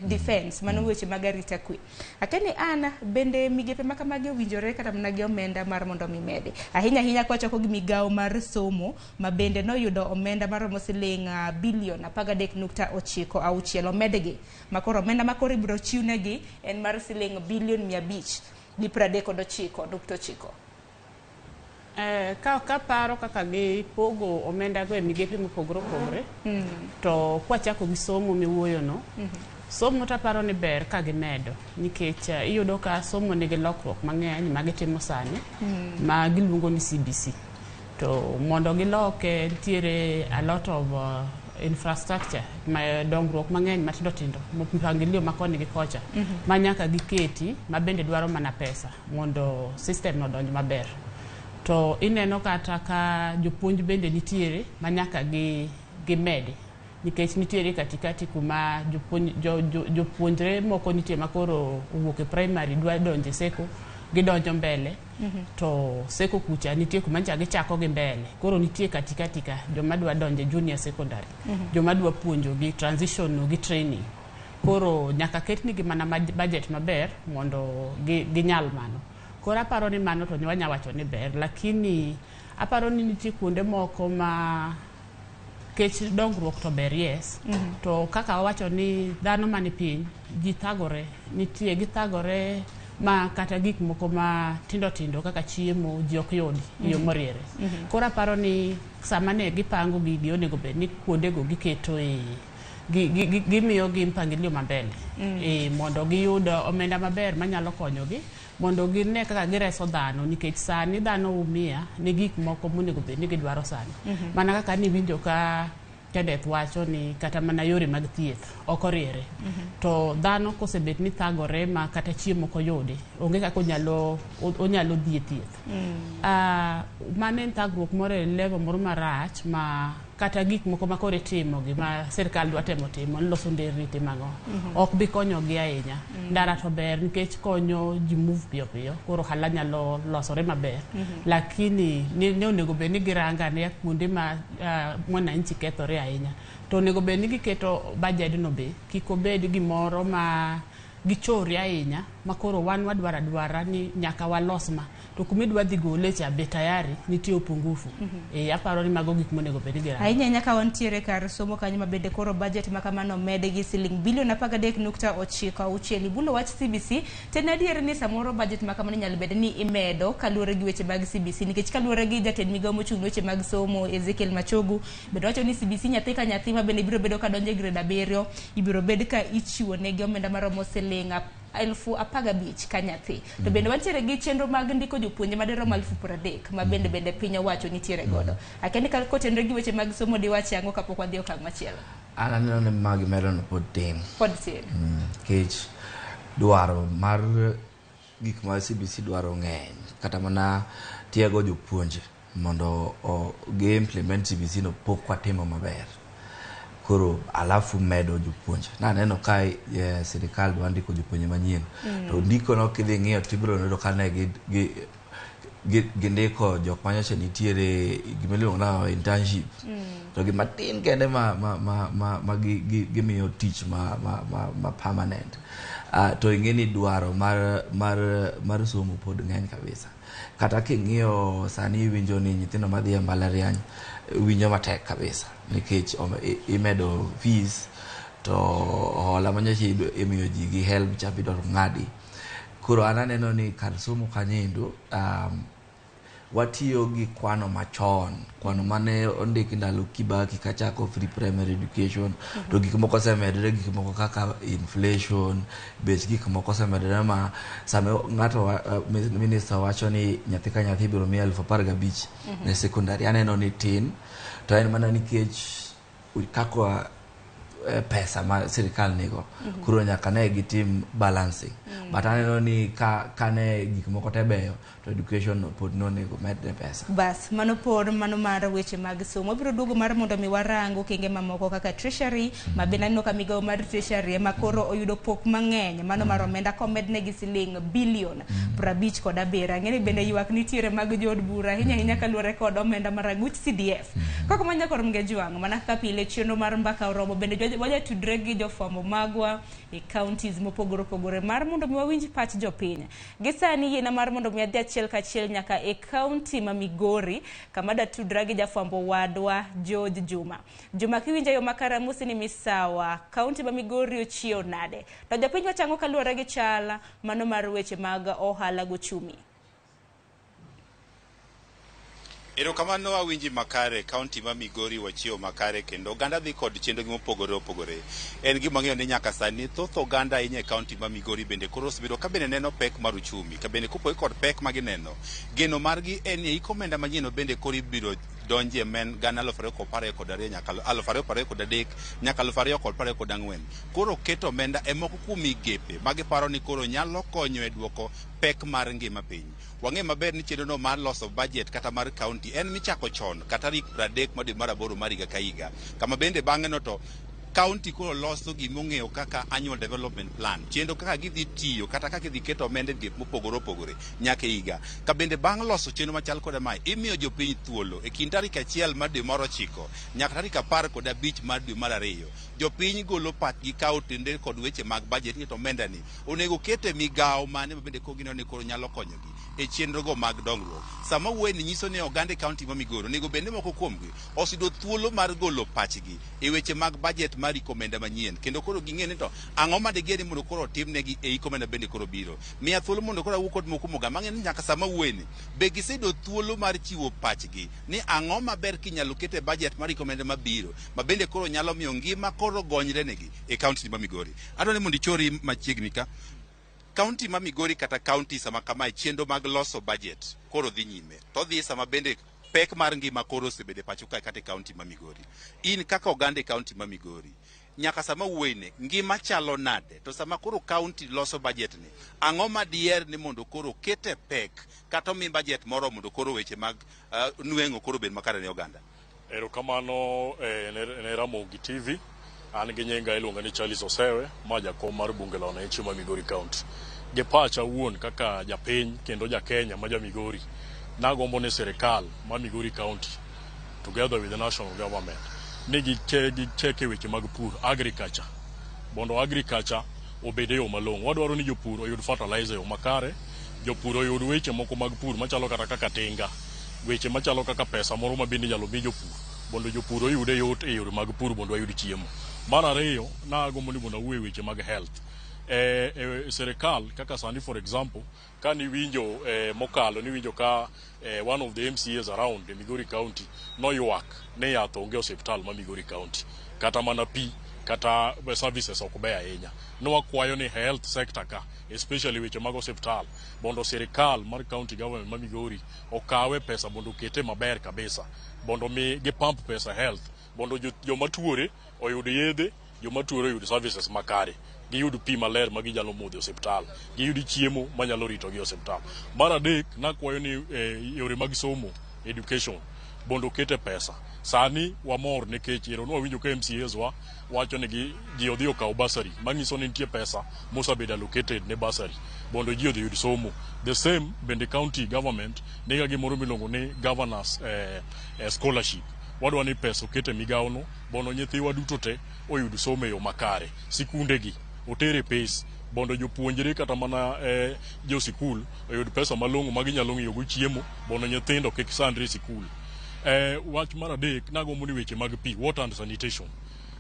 defense, mano weche mag arita kwe. Akeni an bende migepe ma kamagi owinjore kata mana gi omenda mar mondo mi medi. Ahinya ahinya kwachako gi migawo mar somo ma bende noyudo omenda maromo siling bilion 13.96 omedgi. Makoro omenda makoro ibiro chiwnegi en mar siling bilion 539.9. Ka paro kaka gipogo omenda go e migepe mopogore opogore, to kwachako gi somo miwuoyono, somo taparo ni ber ka gimedo nikech iyudo ka somo nigi lokruok mang'eny ma gitimo sani ma giluongo ni CBC. To mondo giloke nitiere a lot of infrastructure ma dongruok mang'eny matindo tindo mpangilio ma koni gi kocha ma nyaka giketi ma bende dwaro mana pesa mondo system no odonj maber. To ineno kata ka jopuonj bende nitiere ma nyaka gimedi nikech nitiere katikati kuma jopuonjre moko nitie makoro owuok e primary dwa donjo e seko, gidonjo mbele. To seko kucha nitie kuma ncha gichako gi mbele, koro nitie katikati ka joma dwa donjo e junior secondary, joma dwa puonjo gi transition no gi training. Koro nyaka ketnigi mana budget maber mondo ginyal mano. Koro aparo ni mano to wanya wacho ni ber, lakini aparo ni nitie kuonde moko ma kech dongruok to ber, yes. To kaka wawacho ni dhano mani piny ji thagore, nitie githagore ma kata gik moko ma tindo tindo kaka chiemo ji ok yudi e yo moriere. Koro aparo ni sama ne gipango gigi onego bed ni kuondego giketo e gimiyo gi mpangilio mambele mondo giyud omenda maber manyalo konyogi mondo gine kaka gireso dhano nikech sani dhano umia ni gik moko monego bed ni gidwaro sani. Mana kaka niwinjo ka Kenneth wacho ni kata mana yore mag thieth ok oriere. To dhano kosebet ni thagore ma kata chiemo ok oyudi, onge kaka onyalo dhi e thieth. Mano en thagruok moro e level moro marach ma kata gik moko ma koro itimo gi ma sirkal dwa temo timo ni loso nderni timo ang'o, ok bi konyogi ahinya. Ndara to ber nikech konyo ji move piyo piyo, koro ohala nyalo losore maber. Lakini ne onego bed ni girango ane kuonde ma mwananchi kethore ahinya. To onego bed ni giketo budget no be kik obed gimoro ma gichori ahinya ma koro wan wadwaro adwara ni nyaka walos ma to kuma idwa dhi gole cha be tayari nitie upungufu. Aparo ni mago gik monego bed ni girango. Ahinya ahinya ka wantiere kar somo kanyo ma bende koro budget ma kamano omedi gi siling bilion 13.96. Ibulo wach CBC to en adier ni samoro budget ma kamano inyalo bed ni imedo kaluwore gi weche mag CBC nikech kaluwore gi jatend migawo mochung' ne weche mag somo Ezekiel Machogu bende wacho ni CBC nyathi ka nyathi ma bende biro bedo ka donjo e grade 7 ibiro bed ka ichiwo negi omenda maromo siling 15,000 ka nyathi. To bende wantiere gi chenro mag ndiko jopuonje madirom 30,000 ma bende piny owacho nitiere godo. Akia ni kotenore gi weche mag somo diwachi ang'o kapok wadhi okang' machielo? An aneno ni magi medono pod tin. Pod tin. Nikech dwaro mar gik ma CBC dwaro ng'eny kata mana tiego jopuonje mondo gi implement CBC no pok watimo maber. Koro alafu medo jopuonje. Naneno ka sirikal dwa ndiko jopuonje manyien. To ndiko no kidhi ng'iyo tibiro yudo ka ne gindiko jok manyocha nitiere gima iluongo ni internship. To gima tin kende ma gimiyo tich ma permanent. To ing'e ni dwaro mar somo pod ng'eny kabisa. Kata king'iyo sani iwinjo ni nyithindo madhi e mbalariany winjo matek kabisa nikech imedo fees to hola manyocha imiyo ji gi HELB cha idwaro ng'adi. Koro an aneno ni kar somo kanyo watiyo gi kwano machon, kwano mane ondiki ndalo Kibaki kachako free primary education. To gik moko osemedore, gik moko kaka inflation, bech gik moko osemedore ma sama ng'ato minister wacho ni nyathi ka nyathi ibiro mi 15,000 ne secondary, aneno ni tin. To en mana nikech kaka pesa ma sirikal nigo. Koro nyaka ne gitim balancing. But aneno ni ka kane gik moko te beyo to education no pod nonego medne pesa. Bas, mano por mano mar weche mag somo. Wabiro duogo mar mondo mi warang okenge mamoko kaka Treasury, ma bende aneno ka migawo mar Treasury ema koro oyudo pok mang'eny, mano mar omenda komedne gi siling bilion 57. Ang'e ni bende ywak nitiere mag jood bura ahinya ahinya kaluwore kod omenda mar aguch CDF. Koko manya kor Mgejwang', mana kaka pile chenro mar mbaka oromo bende wajatudre gi jofwambo magwa e counties mopogore opogore mar mondo mi wawinj pach jopiny. Gi sani yiena mar mondo mi adhi achiel kachiel nyaka e county ma Migori kama datudra gi jafwambo wadwa George Juma. Juma, kiwinjo yo makare amosi ni misawa, county ma Migori ochiew nade? To jopiny wachang'o kaluwore gi chal mano mar weche mag ohala gochumi. Erokamano awinji makare, kaunti ma Migori wachiewo makare kendo oganda dhi kod chenro gi mopogore opogore. En gima wang'eyo ni nyaka sani thoth oganda ahinya e kaunti ma Migori bende koro osebedo ka bende neno pek mar uchumi. Ka bende kopogore kod pek ma gineno, geno margi en ni hik omenda manyien bende koro ibiro donjie men 2022 nyaka 2023 nyaka 2024. Koro keto omenda e moko kuom migepe ma giparo ni koro nyalo konyo e duoko pek mar ngima piny. Wang'e maber ni chenro no mar loso budget kata mar county en michako chon kata tarik 30 mar dwe mar aboro mar higa ka higa, kama bende bang'e no to county koro loso gimong'eyo kaka annual development plan, chenro kaka gidhi tiyo kata kaka gidhi keto omenda e migepe mopogore opogore nyaka e higa. Ka bende bang' loso chenro machal koda mae, imiyo jopiny thuolo e kind tarik 1 mar dwe mar 9 nyaka tarik 15 mar dwe mar 2. Jopiny golo pachgi ka otende kod weche mag budget ni to omenda ni onego kete migawo mane ma bende koro gineno ni koro nyalo konyogi e chenro go mag dongruok. Sama wuoye ni nyiso ni oganda e county ma Migori onego bed ni moko kuomgi oseyudo thuolo mar golo pachgi e weche mag budget mar hik omenda manyien, kendo koro ging'e ni to ang'o ma digeni mondo koro otimnegi e hik omenda bende koro biro. Miya thuolo mondo koro awuo kod moko kuom oganda mang'e ni nyaka sama wuoye ni be giseyudo thuolo mar chiwo pachgi ni ang'o maber kinyalo ket e budget mar hik omenda mabiro ma bende koro nyalo miyo ngima koro gonyre negi e county ma Migori. Adwaro ni mondo ichori machiegni ka County ma Migori kata county sama kamae chenro mag loso budget koro dhi nyime. To dhi sama bende pek mar ngima koro osebedo e pacho kae kata e county ma Migori. In kaka oganda e county ma Migori, nyaka sama wuoyene, ngima chalo nade? To sama koro county loso budget ni, ang'o ma diher ni mondo koro kete pek kata omi budget moro mondo koro weche mag nweng'o koro bed makare ne oganda? Erokamano ne Ramogi TV. An gi nyinga iluonga ni Charles Osewe, ma jakom mar bunge la wananchi ma Migori County. Gi pacha awuon kaka japiny kendo ja Kenya ma ja Migori, nagombo ni sirikal ma Migori County together with the national government ni gicheke weche mag pur, agriculture, mondo agriculture obed e yo malong'o. Wadwaro ni jopur oyud fertilizer e yo makare, jopur oyud weche moko mag pur machalo kata kaka tinga, weche machalo kaka pesa moro ma bende inyalo mi jopur mondo jopur oyude yot e yore mag pur mondo wayud chiemo. Mar ariyo, nagombo ni mondo awuo e weche mag health. E sirikal kaka sani, for example, ka niwinjo mokalo niwinjo ka one of the MCAs around e Migori County noywak ni yath onge osiptal ma Migori County, kata mana pi kata services ok beyo ahinya. Nwakwayo ni health sector ka, especially weche mag osiptal, mondo sirikal mar county government ma Migori okawe pesa mondo okete maber kabisa, mondo mi gipump pesa health, mondo joma tuore oyud yedhe, joma tuore oyud services makare, giyud pi maler ma ginyalo modho e osiptal, giyud chiemo manyalo ritogi e osiptal. Mar adek, nakwayo ni yore mag somo, education, mondo okete pesa. Sani wamor nikech ero nwawinjo ka MCAs wa wacho ni ji odhi okaw bursary, manyiso ni nitie pesa mosebedo allocated ne bursary mondo ji odhi oyud somo. The same bende county government niga gimoro miluongo ni governors scholarship. Wadwa ni pesa oket e migawo no mondo nyithiwa duto te oyud somo e yo makare. Sikundegi otere pes mondo jopuonjre kata mana jo sikul oyud pesa malong'o ma ginyalo ng'iewo go chiemo mondo nyithindo kik sandre e sikul. Wach mar adek, nagombo ni weche mag pi, water and sanitation,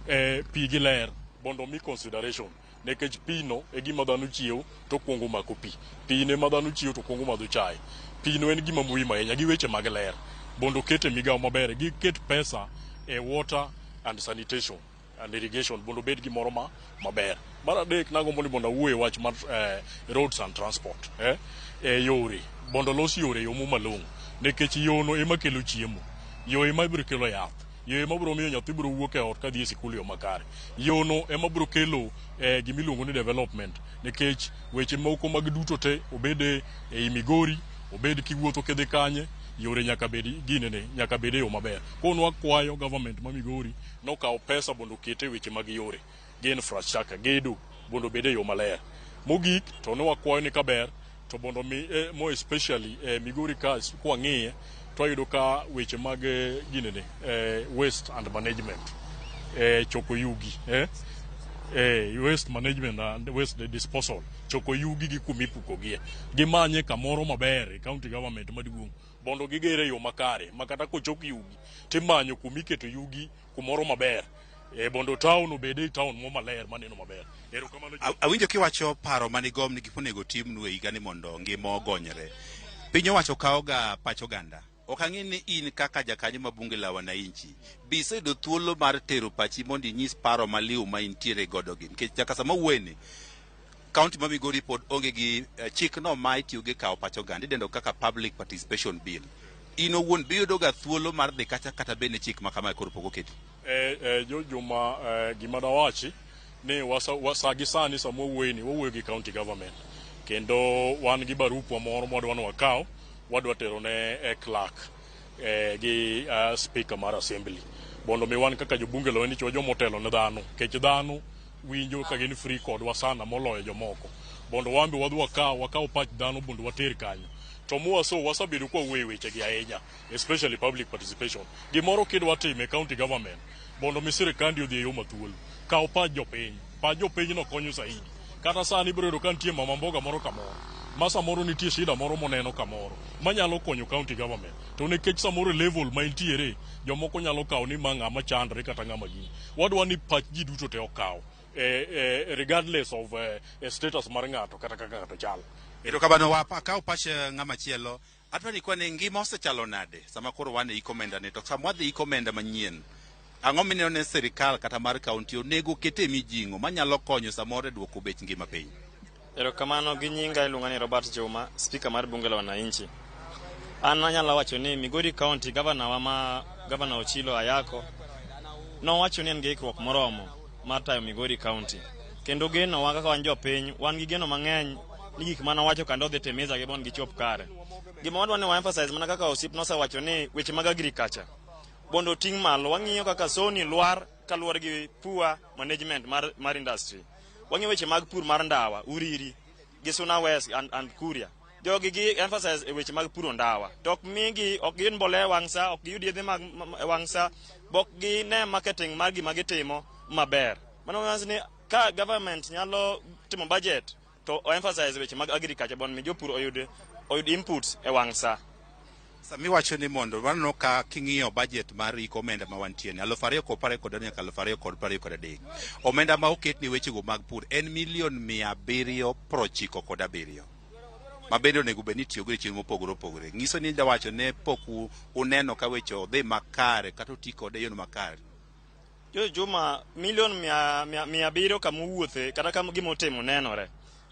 pi gi ler mondo mi consideration, nikech pi no e gima dhano chiewo to kuongo mako pi. Pi no ema dhano chiewo to kuongo madho chae. Pi no en gima muhimu ahinya gi weche mag ler mondo oket e migawo maber, giket pesa e water and sanitation and irrigation mondo obed gimoro ma maber. Mar adek, nagombo ni mondo awuo e wach mar roads and transport, yore mondo olos yore e yo malong'o, nikech yo no ema kelo chiemo, yo ema biro kelo yath. Yo ema biro miyo nyathi biro wuok e ot kadhi e sikul e yo makare. Yo no ema biro kelo gima iluongo ni development nikech weche moko mag duto te obed ei Migori, obed kiwuotho kidhi kanye, yore nyaka bed ginene, nyaka bed e yo maber. Koro nwakwayo government ma Migori nokaw pesa mondo oket e weche mag yore gi infrastructure, gedo mondo obed e yo maler. Mogik to ne wakwayo ni kaber to mondo mi more especially Migori ka kwang'iye to wayudo ka weche mag ginene waste and management, choko yugi, waste management and waste disposal, choko yugi gi kuma ipukogie, gimanye kamoro maber e county government maduong' mondo gigere e yo makare ma kata kochok yugi timanyo kuma iketo yugi kumoro maber, mondo town obed e town mo maler maneno maber. Erokamano. Awinjo kiwacho paro manigom ni gik monego timnu e higani mondo ngima ogonyre. Piny owacho kawoga pach oganda. Ok ang'e ni in kaka jakanyo ma bunge la wananchi, be iseyudo thuolo mar tero pachi mondo inyis paro maliw ma intiere godo gi. Nikech nyaka sama wuoyeni, kaunti ma Migori pod onge gi chikno ma itiyo gi kawo pach oganda, idendo kaka Public Participation Bill. In owuon be iyudo ga thuolo mar dhi kacha kata bende chik ma kamae koro pok oketi? Juma, gima dawachi ni wasa gi sani sama wawuoyeni, wawuoyo gi county government kendo wan gi barupwa moro mwadwa ni wakaw, wadwa tero ne clerk gi speaker mar assembly mondo mi wan kaka jobunge la wananchi joma otelo ne dhano, nikech dhano winjo ka gin free kodwa sana moloyo jomoko, mondo wan be wadhi wakaw pach dhano mondo water kanyo. To mwaso wasebedo kwa wuoyo e wechegi ahinya, especially public participation. Gimoro kidwa timo e county government mondo mi sirikandi odhi e yo mathuolo, kaw pach jopiny. Pach jopiny no konyo zaidi. Kata sani ibiro yudo ka nitie mama mboga moro kamoro ma samoro nitie shida moro moneno kamoro manyalo konyo county government, to nikech samoro e level ma intiere jomoko nyalo kawo ni ma ng'ama chandre kata ng'ama gini. Wadwa ni pach ji duto te okaw regardless of status mar ng'ato kata kaka ng'ato chal. Erokamano. Akaw pach ng'ama chielo. Adwa ni kwane ngima osechalo nade sama koro wan e hik omenda ni, to sama wadhi hik omenda manyien, ang'o mineno ne sirikal kata mar kaunti onego kete mijing'o manyalo konyo samoro e duoko bech ngima piny? Erokamano. Gi nyinga iluonga ni Robert Juma, speaker mar bunge la wananchi. An anyalo wacho ni Migori County governor wa ma Governor Ochilo Ayako nowacho ni en gi ikruok moromo mar tayo Migori County. Kendo geno wa kaka wan jopiny, wan gi geno mang'eny ni gik mane owacho kendo odhi timiza gi mondo gichop kare. Gima wadwa ni wa emphasize mana kaka osiep nosewacho ni weche mag agriculture mondo oting' malo. Wang'iyo kaka Sony lwar kaluwore gi poor management mar industry. Wang'iyo weche mag pur mar ndawa, Uriri gi Suna West and Kuria. Jogi gi emphasize e weche mag puro ndawa. To ok migi, ok giyud mbolea e wang' sa, ok giyud yedhe mag e wang' sa, bok gine marketing mar gima gitimo maber. Mano nyiso ni ka government nyalo timo budget to o emphasize weche mag agriculture mondo mi jopur oyud inputs e wang' sa. Sami wacho ni mondo waneno ka king'iyo budget mar hik omenda ma wantie ni 2022 nyaka 2023, omenda ma oket ni wechego mag pur en milion 797 ma bende onego bed ni itiyogo e chenro mopogore opogore. Nyiso ni jawacho ne pok uneno ka weche odhi makare kata oti kode e yo makare. Jo Juma, milion 700 kama owuothe kata kama gima otimo nenore.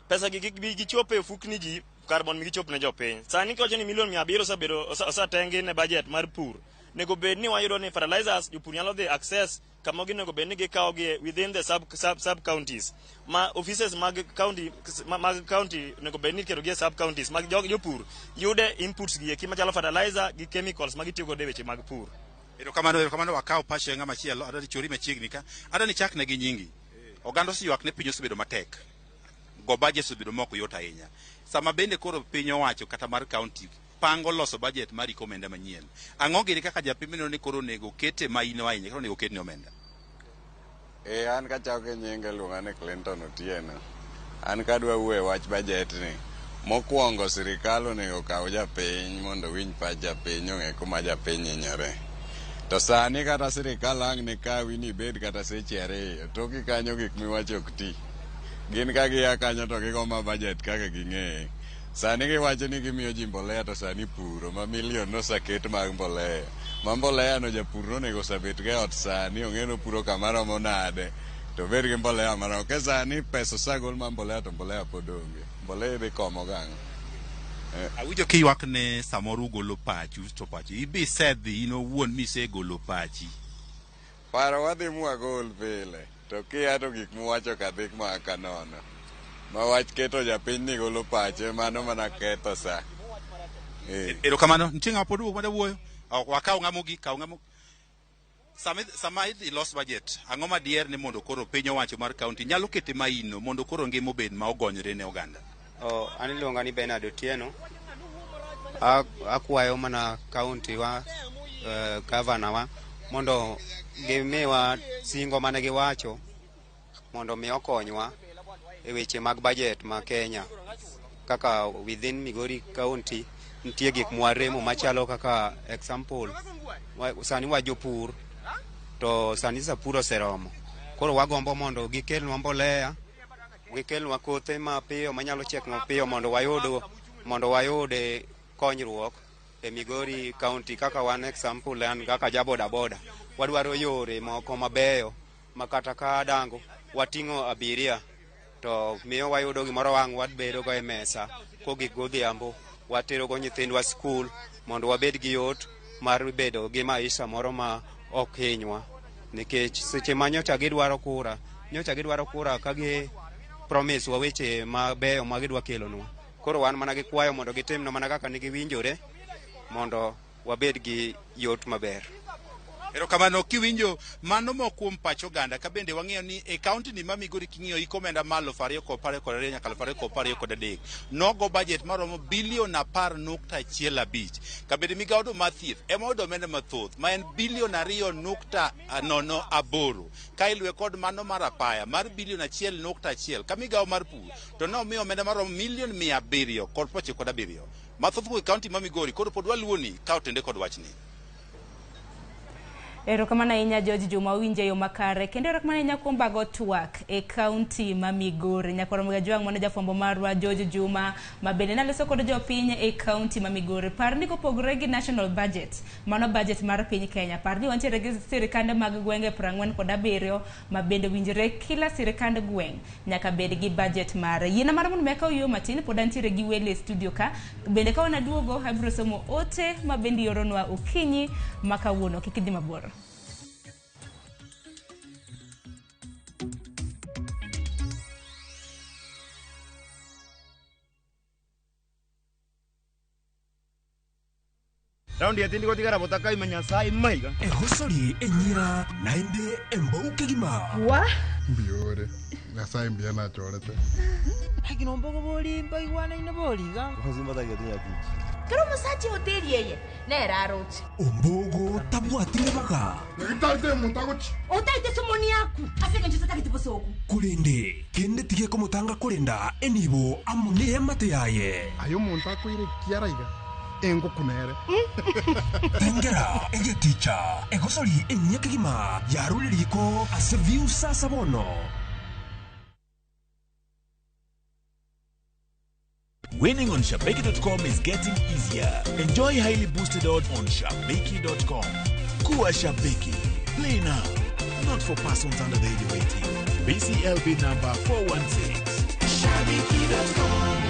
Pesa gi kik bi gichop e ofukni ji kar mondo mi gichop ne jopiny. Sani kiwacho ni milion 700 osebedo osetengi ne budget mar pur. Nego bed ni wayudo ni fertilizers jopur nyalo dhi access kama ginego bed ni gikawo gi within the sub counties. Ma offices mag county onego bed ni iketo gi e sub counties mag jopur yude inputs gi eki machalo fertilizer gi chemicals ma gitiyo godo e weche mag pur. Erokamano, erokamano. Wakaw pach ng'ama chielo. Adwa ni chori machiegni ka. Adwa ni chakne gi nyingi. Oganda oseywak ne piny osebedo matek. Go budget osebedo mok yot ahinya. Sama bende koro piny owacho kata mar county pango loso budget mar hik omenda manyien. Ang'o gini kaka japiny mineno ni koro onego kete maino ahinya kata onego ketne omenda? An kachako gi nyinga iluonga ni Clinton Otieno. An kadwa wuoyo e wach budget ni, mokwongo sirikal onego okaw japiny mondo owinj pach japiny ong'e kuma japiny hinyore. To sani kata sirikal ang' ne kawi ni ibed kata seche 2, toki kanyo gik miwacho ok ti. Gin ka gia kanyo to gigo ma budget kaka ging'eye. Sani giwacho ni gimiyo ji mbolea to sani puro ma milion noseket mag mbolea. Ma mbolea no japur nonego osebet go e ot sani ong'e ni opuro kama romo nade to obed gi mbolea maromo. Ke sani pesa osegol mar mbolea to mbolea pod onge. Mbolea idhi komo gang'o? Awinjo kiywak ne samoro ugolo pachu to pachu ibi isedhi in owuon misegolo pachi. Paro wadhi mwagol pile, to kia to gik muwacho ka dhi maka nono. Ma wach keto japiny ni golo pache, mano mana ketho sa. Erokamano, nitie ng'ama pod wuok mada wuoyo? Ok, wakaw ng'ama mogik, kaw ng'ama sama sama idhi los budget, ang'o ma diher ni mondo koro piny owacho mar county nyalo kete maino mondo koro ngima obed ma ogonyore ne oganda? Oh, an iluonga ni Bernard Otieno. Akwayo mana county wa, gavana wa mondo gimiwa singo mane giwacho mondo mi okonywa e weche mag budget ma Kenya. Kaka within Migori County nitie gik mwaremo machalo kaka example, sani wa jopur to sani sa pur oseromo. Koro wagombo mondo gikelnwa mbolea, gikelnwa kothe mapiyo manyalo chiek mapiyo mondo wayud konyruok e Migori County. Kaka wan example, an kaka ja boda boda, wadwaro yore moko mabeyo ma kata ka dango wating'o abiria to miyo wayudo gimoro wang' wabedo go e mesa kogik godhiambo, watero go nyithindwa skul mondo wabed gi yot mar bedo gi maisha moro ma ok hinywa, nikech seche ma nyocha gidwaro kura ka gi promise wa weche mabeyo ma gidwa kelonwa. Koro wan mana gi kwayo mondo gitimno mana kaka negiwinjore mondo wabed gi yot maber. Erokamano. Kiwinjo mano moko kuom pach oganda, ka bende wang'eyo ni e county ni ma Migori king'iyo iko omenda ma 2022 nyaka 2023 nogo budget maromo bilion 10.15. Ka bende migawo do mar thieth ema oyudo omenda mathoth ma en bilion 2.08, ka iluwe kod mano mar apaya mar bilion 1.1, ka migawo mar pur to nomiyo omenda maromo milion 797. Mathoth kuom county ma Migori koro pod waluwoni ka otende kod wachni. Erokamano ahinya George Juma, owinjo e yo makare, kendo erokamano ahinya kuom bago twak e kaunti ma Migori. Nyakwar Ramogi Ajwang' mano jafwambo marwa George Juma ma bende naloso kod jopiny e kaunti ma Migori. Par ni kopogore gi national budget, mano budget mar piny Kenya, par ni wantiere gi sirikande mag gwenge 47 ma bende winjore kila sirikand gweng' nyaka bed gi budget mare. Yiena mar mondo mi akaw yo matin, pod antiere gi welo e studio ka, bende ka wanaduogo abiro somo ote ma bende ioronwa okinyi ma kawuono. Kik idhi mabor. Raundi yatindi gotigara botaka imenya sai maiga. Ehosori enyira naende embouke gima. Wa? Mbiore. Nyasaye mbia nachorete. Lakini ombogo boli mbaigwana ine boliga. Kero musachi hoteli yeye nera aroche. Ombogo tabwatire baga. Ngitate mutagochi. Otaite somoni yaku. Asenge nchotaka kitibosoku. Kulende kende tige komutanga kulenda enibo amune amate yaye. Ayo muntu akwire kiaraiga. Engo kunere. Tengera egeticha egosori enyakigima yaruliriko ase viusa sabono. Winning on Shabiki.com is getting easier. Enjoy highly boosted odds on Shabiki.com. Kuwa Shabiki. Play now. Not for persons under the age of 18. BCLB number 416. Shabiki.com.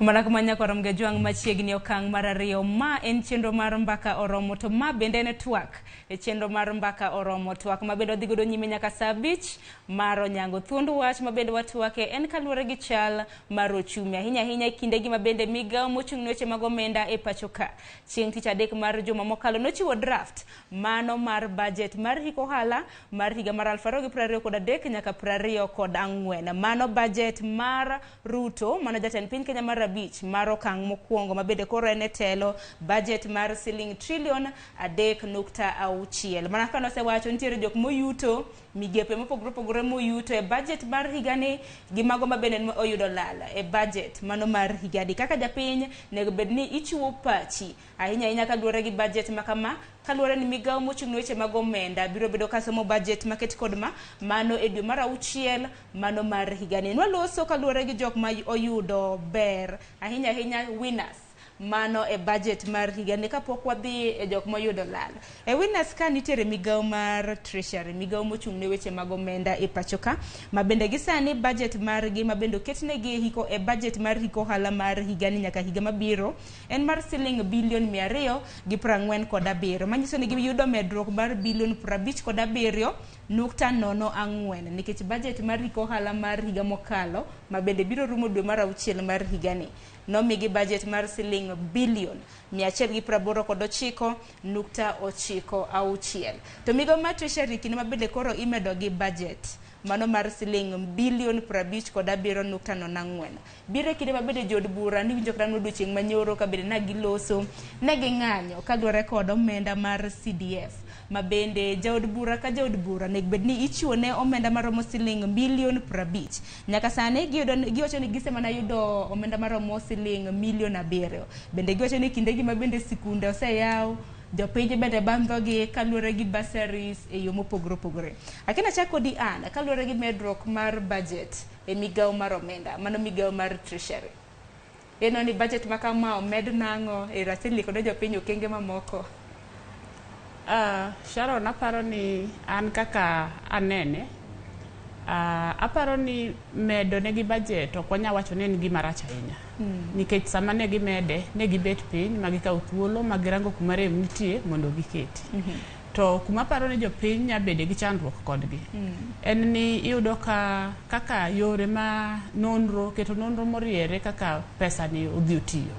Mana kuma nyakwar Mgajwang' machiegni okang' mar ariyo, ma en chenro mar Mbaka Oromo, to ma bende en twak e chenro mar Mbaka Oromo, twak ma bende wadhi godo nyime nyaka saa 5 mar onyango. Thuond wach ma bende watwake en kaluwore gi chal mar ochumi, ahinya ahinya e kindegi ma bende migawo mochung' ne weche mag omenda e pacho ka chieng' tich adek mar juma mokalo nochiwo draft mano mar budget mar hik ohala mar higa mar 2023 nyaka 24. Mano budget mar Ruto, mano jatend piny Kenya mar 50 mar okang' mokwongo ma bende koro en e telo budget mar siling trilion 3.6. Mana kaka nosewacho, nitiere jok moyuto migepe mopogore opogore moyuto e budget mar higani gi mago ma bende oyudo lal e budget mano mar higani. Kaka japiny, nego bed ni ichiwo pachi ahinya ahinya kaluwore gi budget ma kama, kaluwore ni migawo mochung' ne weche mag omenda biro bedo ka somo budget maket kod ma mano e dwe mar 6 mano mar higani. Nwaloso kaluwore gi jok ma oyudo ber ahinya ahinya, winners mano e budget mar higani, kapok wadhi e jok moyudo lal. E winners ka nitiere migawo mar Treasury, migawo mochung' ne weche mag omenda e pacho ka, ma bende gi sani budget margi ma bende oketnegi hiko e budget mar hik ohala mar higani nyaka higa mabiro en mar siling bilion 247, manyiso ni giyudo medruok mar bilion 57.04, nikech budget mar hik ohala mar higa mokalo ma bende biro rumo dwe mar 6 mar higani nomigi budget mar siling bilion 189.96. To migawo mar Treasury kinde ma bende koro imedo gi budget mano mar siling bilion 57.04 biro e kinde ma bende jood bura niwinjo kata odiochieng' manyoro ka bende na giloso ne ging'anyo kaluwore kod omenda mar CDF, ma bende jaod bura ka jaod bura onego bed ni ichiwo ne omenda maromo siling milion 50. Nyaka sani giwacho ni gisemana yudo omenda maromo siling milion 7. Bende giwacho ni kindegi ma bende sikunde oseyaw, jopiny bende bandhogi kaluwore gi bursaries e yo mopogore opogore. Akena chak kodi Ann, kaluwore gi medruok mar budget e migawo mar omenda, mano migawo mar Treasury. Ineno ni budget ma kama omed nang'o e rasili kod jopiny okenge mamoko? Sharon, aparo ni an kaka anene, aparo ni medo negi budget ok wanyal wacho ni en gima rach ahinya. Nikech sama ne gimede, ne gibet piny ma gikawo thuolo ma girango kuma rem nitie mondo giketi. To kuma aparo ni jopiny nya bede gi chandruok kodgi, en ni iyudo ka kaka yore ma nonro, keto nonro moriere kaka pesa ni odhi otiyo,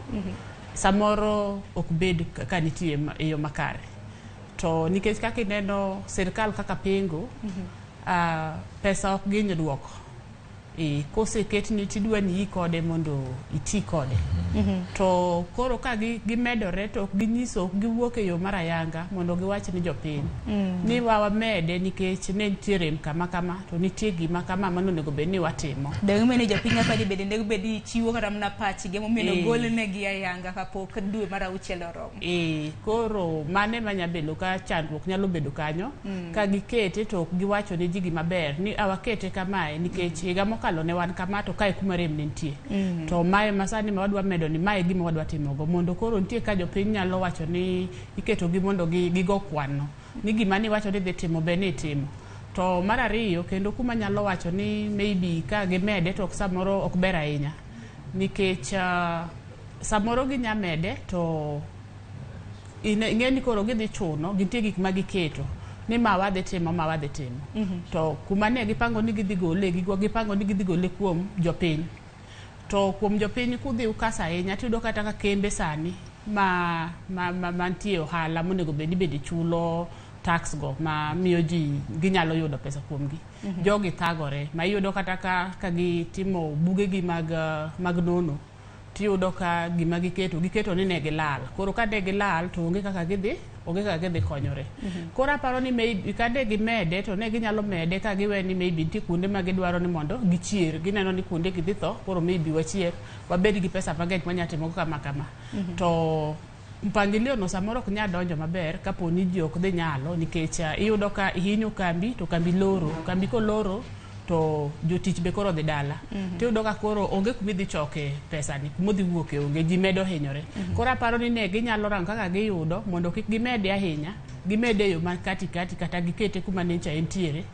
samoro ok bed ka nitie e yo makare. To nikech kaka ineno sirkal kaka pingo, pesa ok giny duoko. Koseketni tidwa ni ii kode mondo iti kode. To koro ka gimedore to ok ginyiso, ok giwuok e yo mar ayanga mondo giwach ni jopiny ni wamede nikech ne nitie rem kama kama to nitie gima kama mano onego bed ni watimo. Dong' ni jopiny apani bende onego bed ni chiwo kata mana pachgi emomiyo ogolnegi ayanga kapok dwe mar 6 oromo. Koro mane manya bedo ka chandruok nyalo bedo kanyo, ka gikete to ok giwacho ne ji gima ber ni awakete kamae nikech higa mokalo ne wan kama to kae kuma rem ne nitie. To mae masani ma wadwa medo ni mae gima wadwa timogo mondo koro nitie ka jopiny nyalo wacho ni iketogi mondo gigo kwan no ni gima ni wacho ni dhi timo be ni itimo. To mar ariyo kendo kuma nyalo wacho ni maybe ka gimede to samoro ok ber ahinya nikech samoro ginya mede to ing'e ni koro gidhi chuno gintie gik ma giketo ni ma wadhi timo ma wadhi timo. To kuma ne gipango ni gidhi gole gipango ni gidhi gole kuom jopiny. To kuom jopiny kudhi ukasa ahinya tiyudo kata ka kembe sani ma mantie ohala monego bed ni bende chulo tax go ma miyo ji ginyalo yudo pesa kuomgi. Jogi thagore ma iyudo kata ka gitimo bugegi mag nono tiyudo ka gima giketo ni ne gilal. Koro ka ne gilal to onge kaka gidhi konyore. Koro aparo ni maybe ka ne gimede to ne ginyalo mede ka giwe ni maybe nitie kuonde ma gidwaro ni mondo gichier. Gineno ni kuonde gidhi tho, koro maybe wachier wabed gi pesa mang'eny mwanya timo kama kama. To mpangilio no samoro ok nyal donjo maber kapo ni ji ok dhi nyalo nikech iyudo ka ihinyo kambi to kambi loro, kambi koloro to jotich be koro dhi dala. Tiyudo ka koro onge kuma idhi choke pesa ni, kuma odhi wuoke onge, ji medo hinyore. Koro aparo ni ne ginyalo rango kaka giyudo mondo kik gimede ahinya, gimede e yo ma katikati kata gikete kuma nyocha entiere,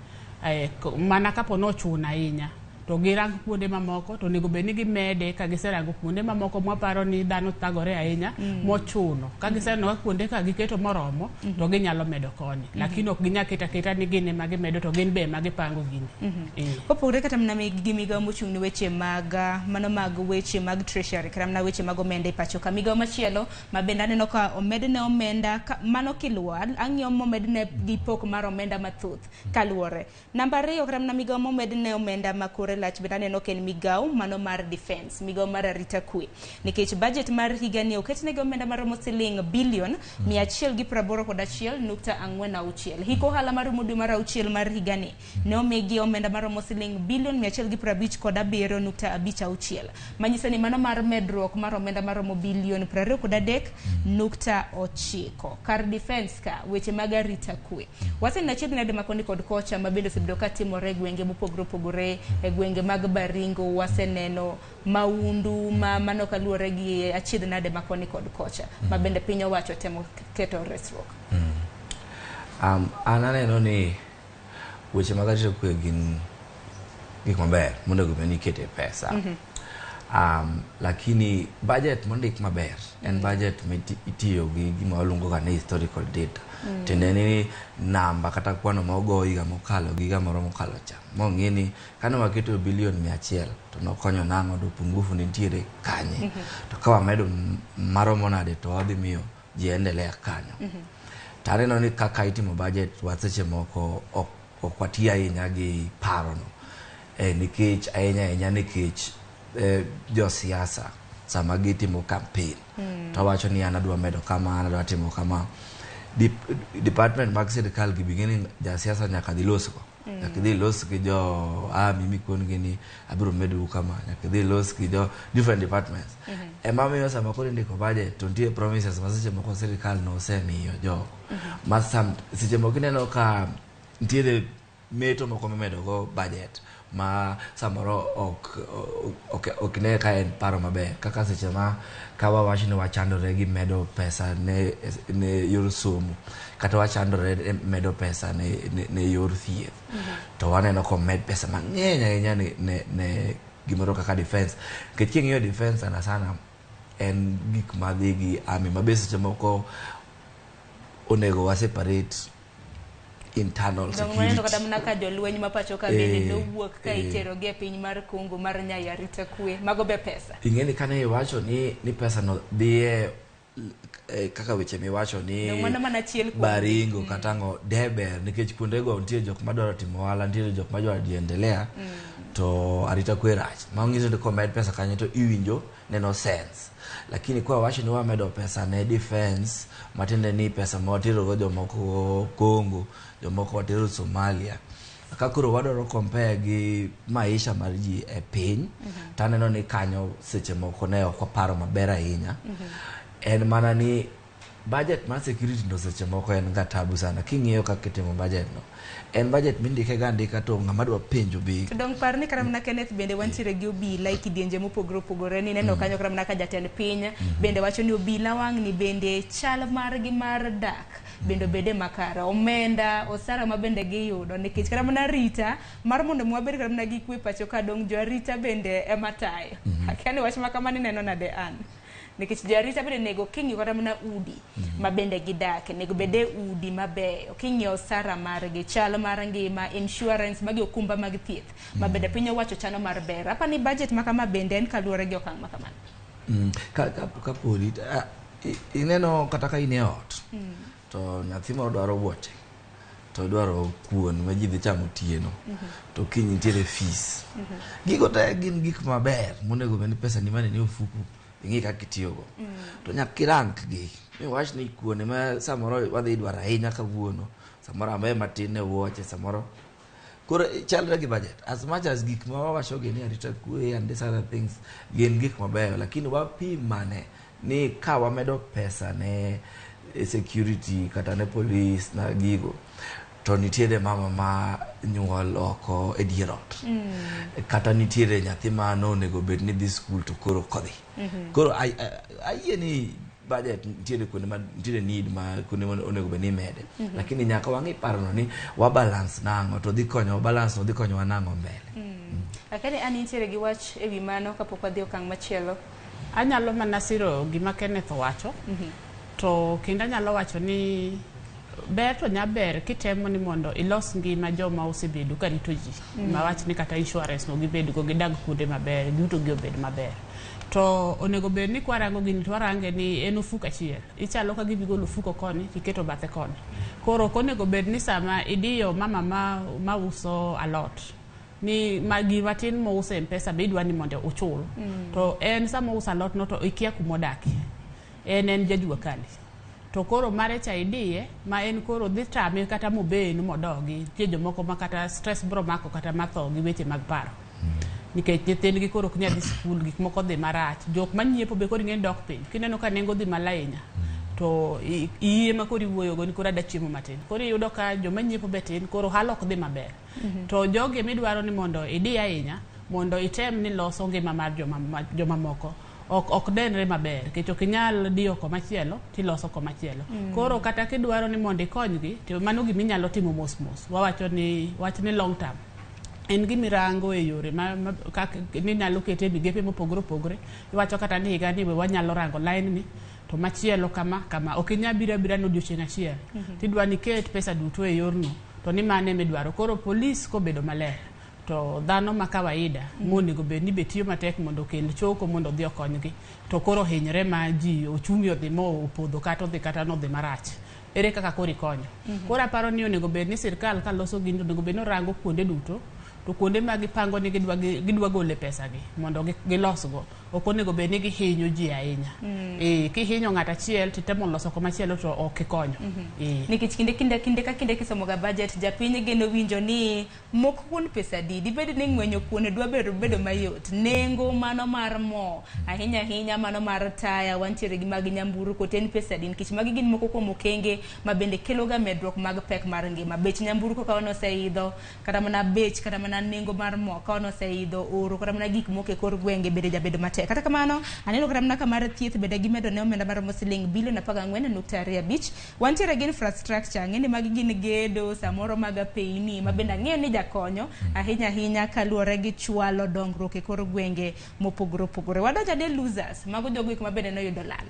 mana kapo nochuno ahinya. To girang kuonde mamoko to onego bed ni gimede ka giserango kuonde mamoko mwaparo ni dhano thagore ahinya mochuno. Ka giseneno ka kuonde ka giketo moromo to ginyalo medo koni. Lakini ok ginyal keto aketa ni gin ema gimedo to gin be ema gipango gini. Kopogore kata mana gi migawo mochung' ne weche mag mano mag weche mag Treasury kata mana weche mag omenda e pacho ka, migawo machielo ma bende aneno ka omedne omenda mano kiluwo ang'iyo momedne gi pok mar omenda mathoth kaluwore. Namba 2 kata mana migawo momedne omenda ma kore kore lach bende aneno ka en migawo mano mar defense, migawo mar arita kwe. Nikech budget mar higani oketnegi omenda maromo siling bilion 181.46. Hik ohala marumo dwe mar auchiel mar higani ne omigi omenda maromo siling bilion 157.56. Manyiso ni mano mar medruok mar omenda maromo bilion 23.9. Kar defense ka weche mag arita kwe. Waseneno achiedh nade ma koni kod kocha ma bende osebedo ka timore e gwenge mopogore opogore, e gwenge mag Baringo waseneno maundu ma mano kaluwore gi achiedh nade ma koni kod kocha ma bende piny owacho temo keto resruok. An aneno ni weche mag arita kwe gin gik maber monego bed ni ikete pesa. Lakini budget mondik maber en budget mitiyo gi gima waluongo ga ni historical data. Tiende ni namba kata kwano ma ogo higa mokalo gi higa moro mokalo cha. Mong'i ni kane waketo bilion 100 to nokonyo nang'o to pungufu nitiere kanye. To ka wamedo maromo nade to wadhi miyo ji endelea kanyo. To aneno ni kaka itimo budget wa seche moko ok wati ahinya gi parono. Nikech ahinya ahinya nikech josiasa sama gitimo campaign to wacho ni an adwa medo kama, an adwa timo kama. Department mag sirikal gi bing'e jasiasa nyaka dhi losgo. Nyaka idhi los gi jo mimi kon gi ni abiro medou kama, nyaka idhi los gi jo different departments. Ema miyo sama koro indiko budget to nitie promises ma seche moko sirikal nosemiyo jogo. Ma seche moko ineno ka nitiere meto moko mimedo go budget ma samoro ok ne ka en paro maber kaka seche ma ka wawach ni wachandore gi medo pesa ne yor somo kata wachandore medo pesa ne yor thieth to waneno komed pesa mang'eny ahinya ne gimoro kaka defense. Nikech king'iyo defense sana sana en gik madhi gi army ma be seche moko onego wa separate internal security. Kata mana ka jolweny ma pacho ka bende nowuok ka iterogi e piny mar Congo mar nyayo arita kwe, mago be pesa. Ing'eni kane iwacho ni pesa no dhiye kaka weche miwacho ni Baringo kata ang'o deber nikech kuondego nitie jok madwaro timo ohala, nitiere jok madwaro jiendelea to arita kwe rach. Mago nyiso ni komed pesa kanyo to iwinjo neno sense. Lakini kwa wacho ni wamedo pesa ne defense, matiende ni pesa ma waterogo jomoko Congo, jomoko watero Somalia. Ka koro wadwaro compare gi maisha mar ji e piny, to aneno ni kanyo seche moko ne ok waparo maber ahinya. En mana ni budget mar security no seche moko en ga tabu sana. King'iyo kaka itimo budget no, en budget mindike ga andika to ng'ama dwa penjo be. To dong par ni kata mana Kenneth bende wantiere gi obila e kidienje mopogore opogore ni neno kanyo kata mana ka jatend piny bende wacho ni obila wang' ni bende chal margi mar dak bende obede makare, omenda osara ma bende giyudo nikech kata mana arita mar mondo mi wabed kata mana gi kwe pacho ka dong jo arita bende ema tayo. Akia ni wach ma kamano ineno nade an? Nikech jo arita bende nego king'iyo kata mana udi ma bende gidake, nego bede udi mabeyo, king'iyo osara margi, chal mar ngima, insurance magi okumba mag thieth ma bende piny owacho chano mar ber. Apa ni budget ma kama bende en kaluwore gi okang' ma kamano. Kaponi ineno kata ka in e ot to nyathi moro dwaro wuoche to dwaro kuon ma ji dhi chamo otieno to kiny nitiere fees. Gigo te gin gik maber monego bed ni pesa ni mane ni ofuku ing'i kaka itiyogo. To nyaka irank gi miwach ni kuon ema samoro wadhi dwaro ahinya kawuono, samoro ameye matin ne wuoche, samoro koro chalre gi budget. As much as gik ma wawacho gi ni arita kwe and these other things gin gik mabeyo, lakini wapim mane ni ka wamedo pesa ne security kata ne police na gigo to nitiere mama ma nyuol oko e dier ot kata nitiere nyathi ma nonego bed ni dhi skul to koro ok odhi. Koro ayie ni budget nitiere kuonde ma nitiere need ma kuonde ma onego bed ni imede, lakini nyaka wang'i parono ni wa balance nang'o to dhi konyo balance no dhi konyowa nang'o mbele. Lakini an nitiere gi wach ewi mano kapok wadhi okang' machielo. Anyalo mana siro gima Kenneth owacho. To kendo anyalo wacho ni ber to nyaber kitemo ni mondo ilos ngima joma osebedo karito ji. Mawach ni kata insurance no gibedgo gidag kuonde maber, giuto gi obed maber. To onego bed ni kwarango gini to warange ni en ofuko achiel. Ichalo ka gima igolo ofuko koni tiketo bathe koni. Koro ok onego bed ni sama idiyo mama ma uso alot Ni ma gima tin mouso e Mpesa be idwa ni mondo uchul. To en sama ouso alot no to ikia kumodakie. En jajua kali. To koro mare cha idiye ma en koro dhi tame kata moben modogi. Nitie jomoko ma kata stress bro mako kata matho gi weche mag paro. Nikech nyithindgi koro ok nyal dhi sikul, gik moko dhi marach. Jok manyiepo be koro ing'e ni dok piny. Kineno ka nengo dhi malo ahinya, to iyie ma koro iwuoyogo ni koro ada chiemo matin. Koro iyudo ka joma nyiepo be tin, koro ohala ok dhi maber. To jogi midwaro ni mondo idi ahinya, mondo item ni loso ngima mar joma moko. Ok denre maber, nikech ok inyal diyo komachielo tiloso komachielo. Koro kata kidwaro ni mondo ikonygi, to mano gima inyalo timo mos mos. Wawacho ni wach ni long term. En gima irango e yore ma kaka ninyalo kete e migepe mopogore opogore. Iwacho kata ni higa ni we wanyalo rango line ni, to machielo kama kama. Ok inyal biro abira ni odiochieng' achiel. Tidwa ni iket pesa duto e yorno, to ni mano emidwaro. Koro polis kobedo maler, to dhano ma kawaida monego bed ni be tiyo matek mondo okel choko mondo odhi okonygi, to koro hinyre ma ji ochumi odhi mo opodho kata odhi kata nodhi marach. Ere kaka koro ikonyo? Koro aparo ni onego bed ni sirkal kaloso gini onego bed ni orango kuonde duto, to kuonde ma gipango ni gidwa gole pesa gi mondo gilosgo. Ok onego bed ni gihinyo ji ahinya. Kihinyo ng'ato achiel titemo loso komachielo to ok ikonyo. Nikech kinde ka kinde kisomoga budget, japiny geno winjo ni mok kuon pesa adi, dibed ni ng'wenyo kuon dwa bedo mayot. Nengo mano mar mo, ahinya ahinya mano mar taya, wantiere gi mag nyamburko, to en pesa adi, nikech magi gin moko kuom okenge ma bende kelo ga medruok mag pek mar ngima. Bech nyamburko ka oseidho, kata mana bech, kata mana nengo mar mo ka oseidho, oro kata mana gik moko e kor gwenge bende jabedo matek. Kata kamano, aneno kata mana kamar thieth bende gimedo ne omenda maromo siling bilion 14.25. Wantiere gi infrastructure, ang'e ni magi gin gedo, samoro mag apeyni, ma bende ang'eyo ni jakonyo ahinya ahinya kaluwore gi chwalo dongruok e kor gwenge mopogore opogore. Wadonjo ne losers, mago jogo eko ma bende noyudo lal.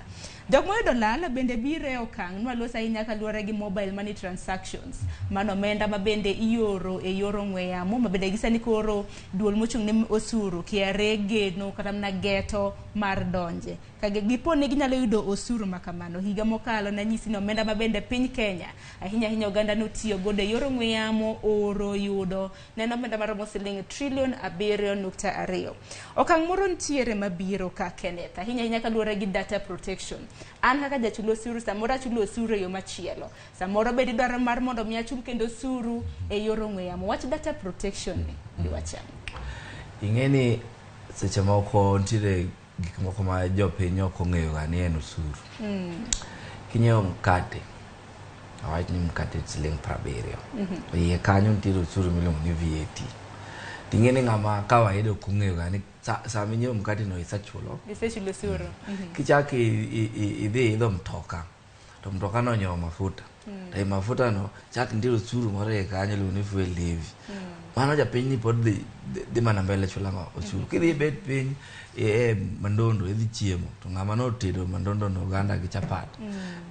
Jok moyudo lal bende biro e okang' nwalos ahinya kaluwore gi mobile money transactions. Mano omenda ma bende ioro e yor ong'we yamo, ma bende gisani koro duol mochung' ne osuru KRA geno kata mana geto mar donje. Ka gipo ni ginyalo yudo osuru ma kamano. Higa mokalo nanyisi ni omenda ma bende piny Kenya ahinya ahinya oganda notiyo godo e yor ong'we yamo, oro, yudo neno omenda maromo siling trilion 7.2. Okang' moro nitiere mabiro ka Kenneth, ahinya ahinya kaluwore gi data protection. An kaka jachul osuru, samoro achulo osuru e yo machielo, samoro bende idwaro mar mondo mi achul kendo osuru e yor ong'we yamo. Wach data protection ni iwacho ang'o? Ing'e ni seche moko nitiere gik moko ma jopiny ok ong'eyo ga ni en osuru. Kinyiewo mkate, awach ni mkate siling 70. Iye kanyo nitiere osuru miluongo ni VAT. Ting'e ni ng'ama kawaida ok ong'eyo ga ni sama inyiewo mkate no isechulo. Isechulo osuru. Kichako idhi idho mtoka, to mtoka no onyiewo mafuta. To e mafuta no chak nitiere osuru moro e kanyo iluongo ni fuel levy. Mano japiny ni pod dhi mana mbele chulo ang'o? Osuru. Kidhi ibet piny e mandondo idhi chiemo, to ng'ama notedo mandondo no oganda gi chapat.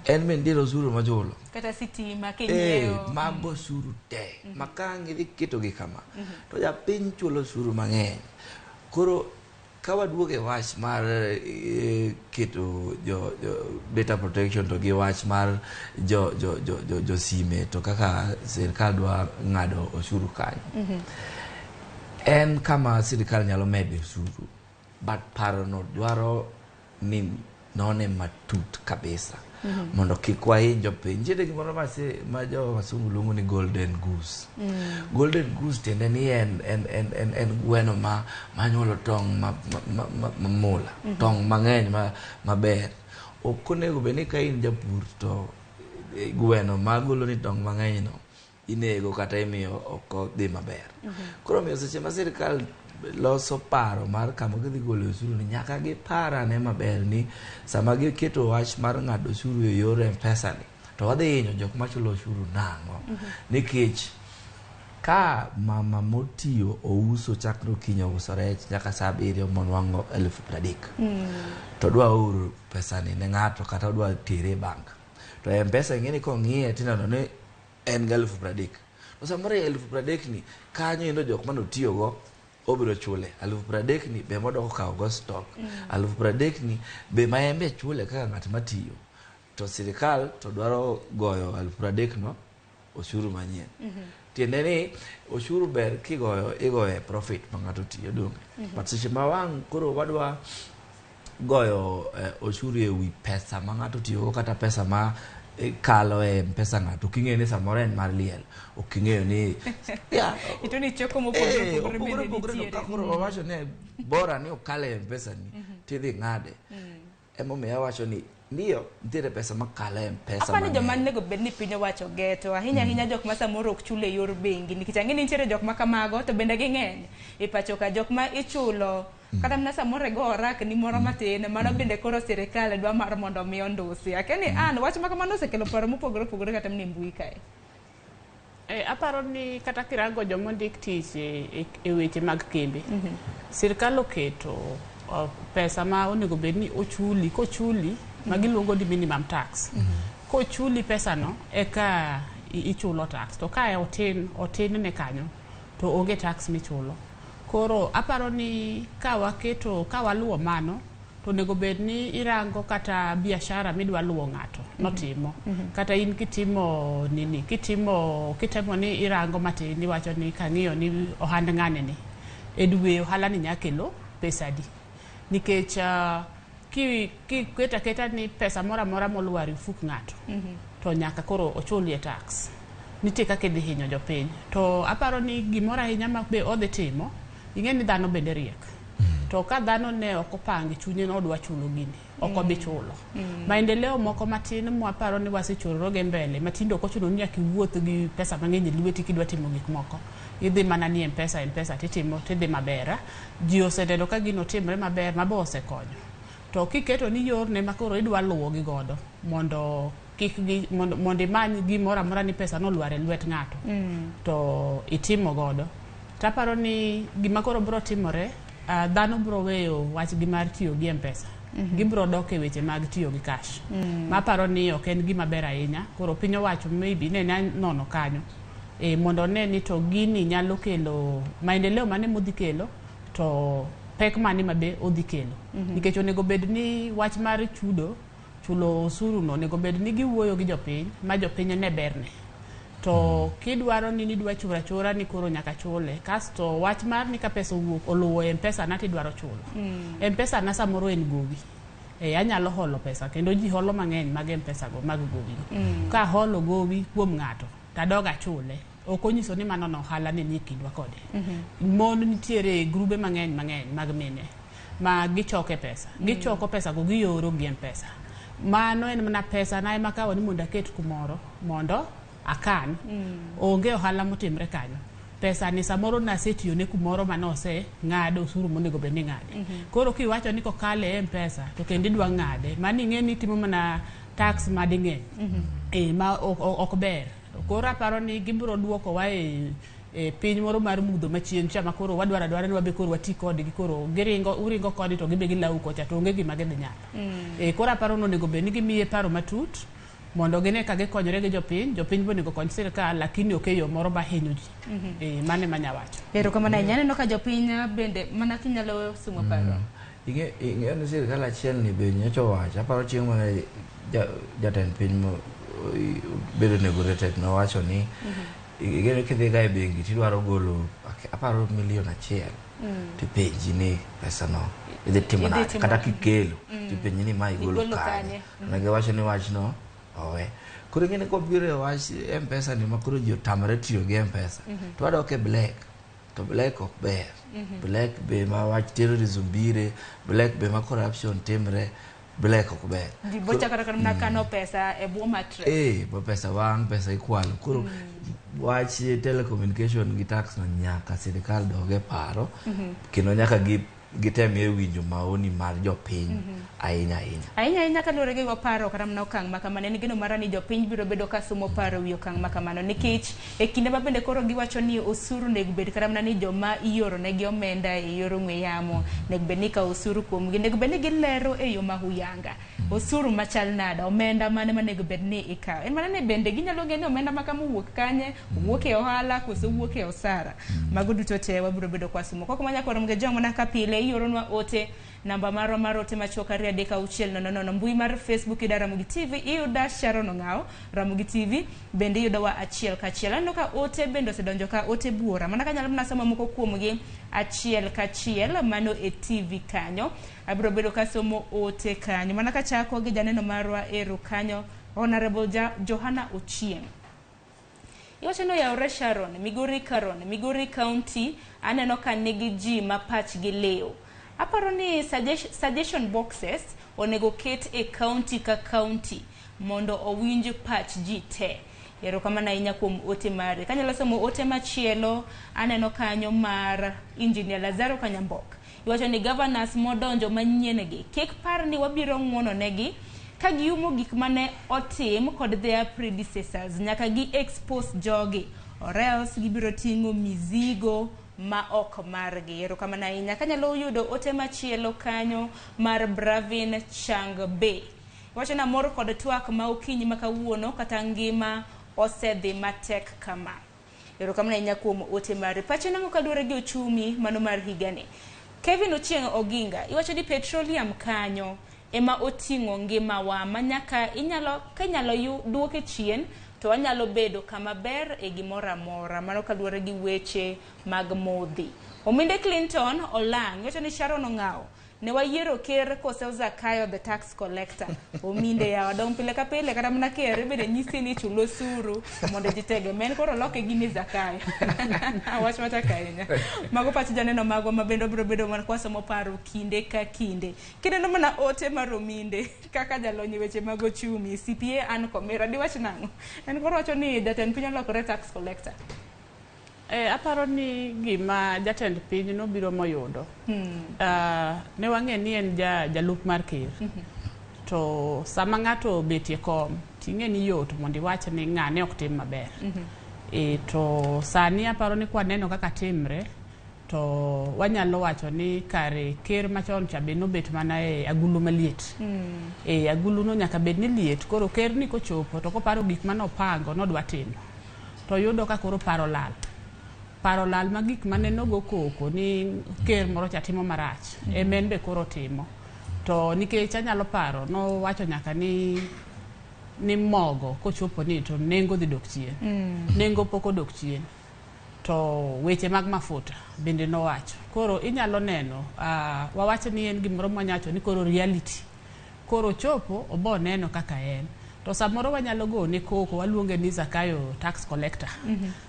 En be nitiere osuru mochulo. Kata sitima kinyiewo. Mago osuru te. Ma ka ang' idhi ketogi kama, to japiny chulo osuru mang'eny. Koro ka waduogo e wach mar keto jo data protection to gi wach mar jo sime to kaka sirkal dwa ng'ado osuru kanyo. En kama sirkal nyalo mede osuru, but parono dwaro ni none matut kabisa. Mondo kik wahiny jopiny. Nitiere gimoro ma jo wasungu luongo ni golden goose. Golden goose tiende ni en gweno ma manyuolo tong' ma mula, tong' mang'eny maber. Ok onego bed ni ka in japur to gweno magolo ni tong' mang'eny no inego kata imiyo ok odhi maber. Koro omiyo seche ma sirkal loso paro mar kama gidhi golo osuru ni nyaka gipar ane maber ni sama giketo wach mar ng'ado osuru e yor M-Pesa ni to wadhi hinyo jok machulo osuru nang'o? Nikech ka mama motiyo ouso chakre okinyi ouso rech nyaka saa 7 monwang'o 30,000. To odwa oro pesa ni ne ng'ato kata odwa tere e bank. To M-Pesa ing'e ni kong'iye tineno ni en gi 30,000. To samoro e 30,000 ni kanyo endo jok manotiyogo obiro chule 30,000 ni be modok okawo go stock. 30,000 ni be ma en be chule kaka ng'at matiyo. To sirikal to dwaro goyo 30,000 no osuru manyien. Tiende ni osuru ber kigoyo igoyo e profit ma ng'ato tiyo donge. But seche ma wang' koro wadwa goyo osuru e wi pesa ma ng'ato tiyogo kata pesa ma kalo e mpesa ng'ato ok ing'eyo ni samoro en mar liel ok ing'eyo ni Ito ni choko mopogore opogore opogore bende opogore to nitiere. ka koro wawacho ni bora ni okalo e mpesa ni tidhi ng'ade emomiyo awacho ni ndiyo nitiere pesa makalo e mpesa Apani joma mang'eny. onego bed ni piny owacho geto ahinya ahinya jok ma samoro ok chul e yor bengi nikech ang'e ni nitiere jok ma kamago to bende ging'eny e pacho ka jok ma ichulo kata mana samoro igo orak ni moro matin mano bende koro sirikal dwa mar mondo mi ondusi akia ni an wach ma kamano osekelo paro mopogore opogore kata mana e mbui kae Aparo ni kata kirango joma ondik tich e weche mag kembe, sirkal oketo pesa ma onego bed ni ochuli, kochuli ma giluongo ni minimum tax. Kochuli pesano eka ichulo tax, to ka otin otin ne kanyo to onge tax michulo. Koro aparo ni ka waketo ka waluwo mano to onego bed ni irango kata biashara midwa luwo ng'ato notimo kata in kitimo nini kitimo kitemo ni irango matin iwacho ni kang'iyo ni ohand ng'ane ni e dwe ohala ni nya kelo pesa adi nikech kiketo aketa ni pesa moro amora molwar e ofuk ng'ato to nyaka koro ochulie tax nitie kaka idhi hinyo jopiny to aparo ni gimoro ahinya ma be odhi timo ing'e ni dhano bende riek to ka dhano ne ok opango e chunye ni odwa chulo gini ok obi chulo maendeleo moko matin mwaparo ni wasechororoge mbele matinde ok ochuno ni nyaka iwuoth gi pesa mang'eny e lweti kidwa timo gik moko idhi mana ni mpesa mpesa titimo tidhi maber ji oseneno ka gino timre maber mabe osekonyo to kiketo ni yorne ma koro idwa luwo gi godo mondo kik gi mondo imany gimoro amora ni pesa nolwar e lwet ng'ato to itimo godo taparo ni gima koro biro timore dhano biro weyo wachgi mar tiyo gi mpesa gibiro dok e weche mag tiyo gi cash maparo ni ok en gima ber ahinya koro piny owacho maybe ne nya nono kanyo mondo one ni to gini nyalo kelo maendeleo mane modhi kelo to pek mane mabe odhi kelo nikech onego bed ni wach mar chudo chulo osuru no onego bed ni giwuoyo gi jopiny ma jopiny ne berne to kidwaro ni nidwa chura chura ni koro nyaka chule kasto wach mar ni ka pesa owuok oluwo e mpesa na tidwaro chulo mpesa na samoro en gowi anyalo holo pesa kendo ji holo mang'eny mag mpesa go mag gowi go ka holo gowi kuom ng'ato tadog achule ok onyiso ni mano no ohala ne nie kindwa kode mon nitiere grube mang'eny mang'eny mag mine ma gichoke pesa gichoko pesa go gioro gi mpesa mano en mana pesa na ema kawo ni mondo aket kumoro mondo akan onge ohala motimre kanyo pesa ni samoro nasetiyone kumoro mane oseng'ado osuru monego bed ni ing'ade koro kiwacho ni kokale e mpesa to kendo idwa ng'ade mano ing'e ni itimo mana tax mading'eny ma ok ber koro aparo ni gibiro duokowa e piny moro mar mudho machien cha ma koro wadwaro adwara ni wabe koro wati kodgi koro giringo uringo kodi to gibe gilawu kocha to onge gima gidhi nyalo koro aparo ni onego bed ni gimiye paro matut mondo gine ka gikonyore gi jopiny jopiny be onego kony sirikal lakini ok e yo moro mahinyo ji mano ema anya wacho erokamano ahinya aneno ka jopiny bende mana kinyalo sumo paro ing'eyo ni sirikal achiel ni be nyocha owacho aparo chieng' mane jatend piny bedo inaugurated nowacho ni ing'eyo kidhi ga e bengi tidwaro golo aparo milion 1 tipenji ni pesa no idhi timo nade kata kikelo tipenji ni ma igolo kanye ne giwacho ni wachno owe koro ing'e ni kobiro e wach mpesa ni ma koro ji otamre tiyo gi mpesa to wadok e black to black ok ber black be ma wach terrorism bire black be ma corruption timre black ok ber ji bochako kata mana kano pesa e bwo mattress bo pesa wang' pesa ikwalo koro wach telecommunication gi tax no nyaka sirikal dog e paro kendo nyaka gitemie winjo maoni mar jopiny ahinya ahinya ahinya ahinya kaluwore gi paro kata mana okang' ma kamano en geno mara ni jopiny biro bedo ka sumo paro wi okang' ma kamano nikech e kinde ma bende koro giwacho ni osuru onego bed kata mana ni joma ioro negi omenda e yor ong'we yamo onego bed ni ikawo osuru kuomgi onego bed ni gilero e yo ma huyanga osuru machal nade omenda mane manego bed ni ikawo en mana ni bende ginyalo ng'eyo ni omenda ma kama owuok kanye owuok e ohala koso owuok e osara mago duto te wabiro bedo kwa sumo koko manya koro mge jong mana ka pile ioronwa ote Namba marwa mar ote machuok 23600. Mbui mar Facebook iyuda Ramogi TV, iyuda Sharon Ong'awo Ramogi TV, bende iyudowa achiel kachiel. Aneno ka ote bende osedonjo ka, ote buora. Mana kanyalo mana somo moko kuomgi achiel kachiel, mano e TV kanyo. Abiro bedo kasomo ote kanyo. Mana kachako gi janeno marwa ero kanyo, Honorable Johanna Ochieng. Iwacho ni oyawore Sharon, Migori Karon, Migori County, aneno ka nigi ji ma pachgi liw. Aparo ni suggestion boxes onego ket e county ka county mondo owinj pach ji te. Erokamano ahinya kuom ote mari. Kanyalo somo ote machielo, aneno kanyo mar Engineer Lazaro Kanyambok. Iwacho ni governors modonjo manyien gi kik par ni wabiro ng'uono negi ka giumo gik mane otim kod their predecessors. Nyaka gi expose jogi or else gibiro ting'o mizigo ma ok margi. Erokamano ahinya. Kanyalo yudo ote machielo kanyo mar Bravin Changbe. Iwacho ni amor kod twak ma okinyi ma kawuono kata ngima osedhi matek kama. Erokamano ahinya kuom ote mari. Pache nang'o kaluwore gi ochumi mano mar higani? Kevin Ochieng' Oginga, iwacho ni petroleum kanyo ema oting'o ngimawa ma nyaka inyalo ka inyalo duoke chien to wanyalo bedo kama ber e gimoro amora. Mano kaluwore gi weche mag modhi. Ominde Clinton Olang', iwacho ni Sharon Ong'awo, ne wayiero ker kose Zakayo the tax collector. Ominde yawa dong' pile ka pile kata mana ker bende nyisi ni chul osuru mondo ji tege. Men koro loke gi ni Zakayo. Wach matek ahinya. Mago pach janeno magwa ma bende obiro bedo mana kwasomo paro kinde ka kinde. Kineno mana ote mar Ominde kaka jalony e weche mag ochumi, CPA Ann Komera, diwach nang'o? En koro wacho ni jatend piny olokore tax collector. Aparo ni gima jatend piny nobiro moyudo. Ne wang'e ni en jalup mar ker. To sama ng'ato obetie kom, ting'e ni yot mondo iwach ni ng'ane ok tim maber. To sani aparo ni kwaneno kaka timre, to wanyalo wacho ni kare ker machon cha be nobet mana e agulu maliet. Agulu no nyaka bed ni liet, koro ker ni kochopo to koparo gik manopango nodwa timo. To yudo ka koro paro lal. Paro lal ma gik mane nogo koko ni ker moro cha timo marach, ema en be koro timo. To nikech anyalo paro, nowacho nyaka ni mogo kochopo ni to nengo dhi dok chien. Nengo pok odok chien. To weche mag mafuta bende nowacho. Koro inyalo neno, wawacho ni en gimoro mwanyawacho ni koro reality. Koro chopo, obo neno kaka en. To samoro wanyalo gone koko, waluonge ni Zakayo tax collector.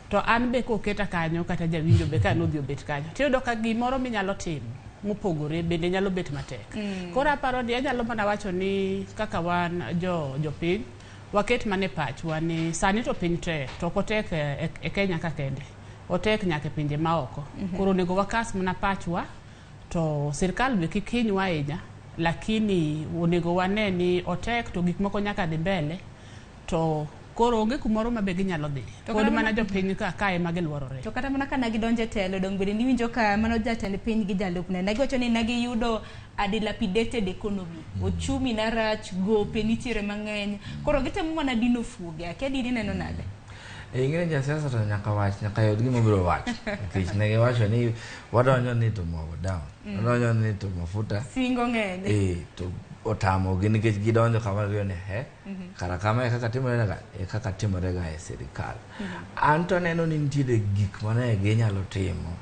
To an be koketa kanyo kata jawinjo be ka nodhi obet kanyo. Tiyudo ka gimoro minyalo timo mopogore bende nyalo bet matek. Koro aparo ni anyalo mana wacho ni kaka wan jopiny, waket mana e pachwa ni sani to piny tek, to ok otek e Kenya ka kende. Otek nyaka e pinje maoko. Koro onego wakas mana pachwa, to sirkal be kik hinywa ahinya, lakini onego wane ni otek to gik moko nyaka dhi mbele, to koro onge kumoro ma be ginyalo dhi. Pod mana jopiny ka ema giluorore. To kata mana ka ne gidonjo e telo, dong' bende niwinjo ka mano jatend piny gi jalupne. Ne giwacho ni ne giyudo a dilapidated economy. Ochumi narach, gope nitiere mang'eny. Koro gitemo mana dino fuge. Akia dini neno nade? Ing'e ni jasiasa to nyaka wach, nyaka yud gima obiro wacho. Nikech ne giwacho ni wadonjo ni to mogo down. Wadonjo ni to mafuta. Singo ng'eny. To otamogi nikech gidonjo kama giyo ni he. Kara kama e kaka timore ga, e kaka timore ga e sirikal. An to aneno ni nitiere gik mane ginyalo timo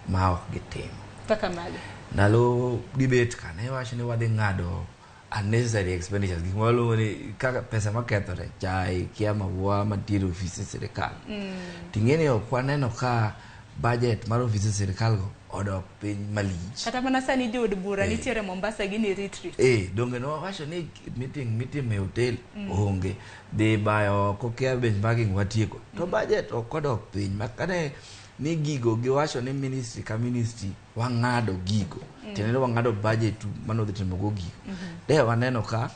ma ok gitimo. Kaka mage? Ndalo debate ka ne wacho ni wadhi ng'ado unnecessary expenditures, gik ma waluongo ni kaka pesa makethore, chai, kia maua mantiere e ofise sirikal. Ting'e ni ok waneno ka budget mar ofise sirikal go odok piny malich. Kata mana sani jood bura nitiere Mombasa gin e retreat. Donge nowacho ni meeting mitimo e hotel onge. Dhi bayo oko kia benchmarking watieko. To budget ok odok piny. Ma kane ni gigo giwacho ni ministry ka ministry wang'ado gigo. Tiende ni wang'ado budget manodhi timo go gigo. De waneno ka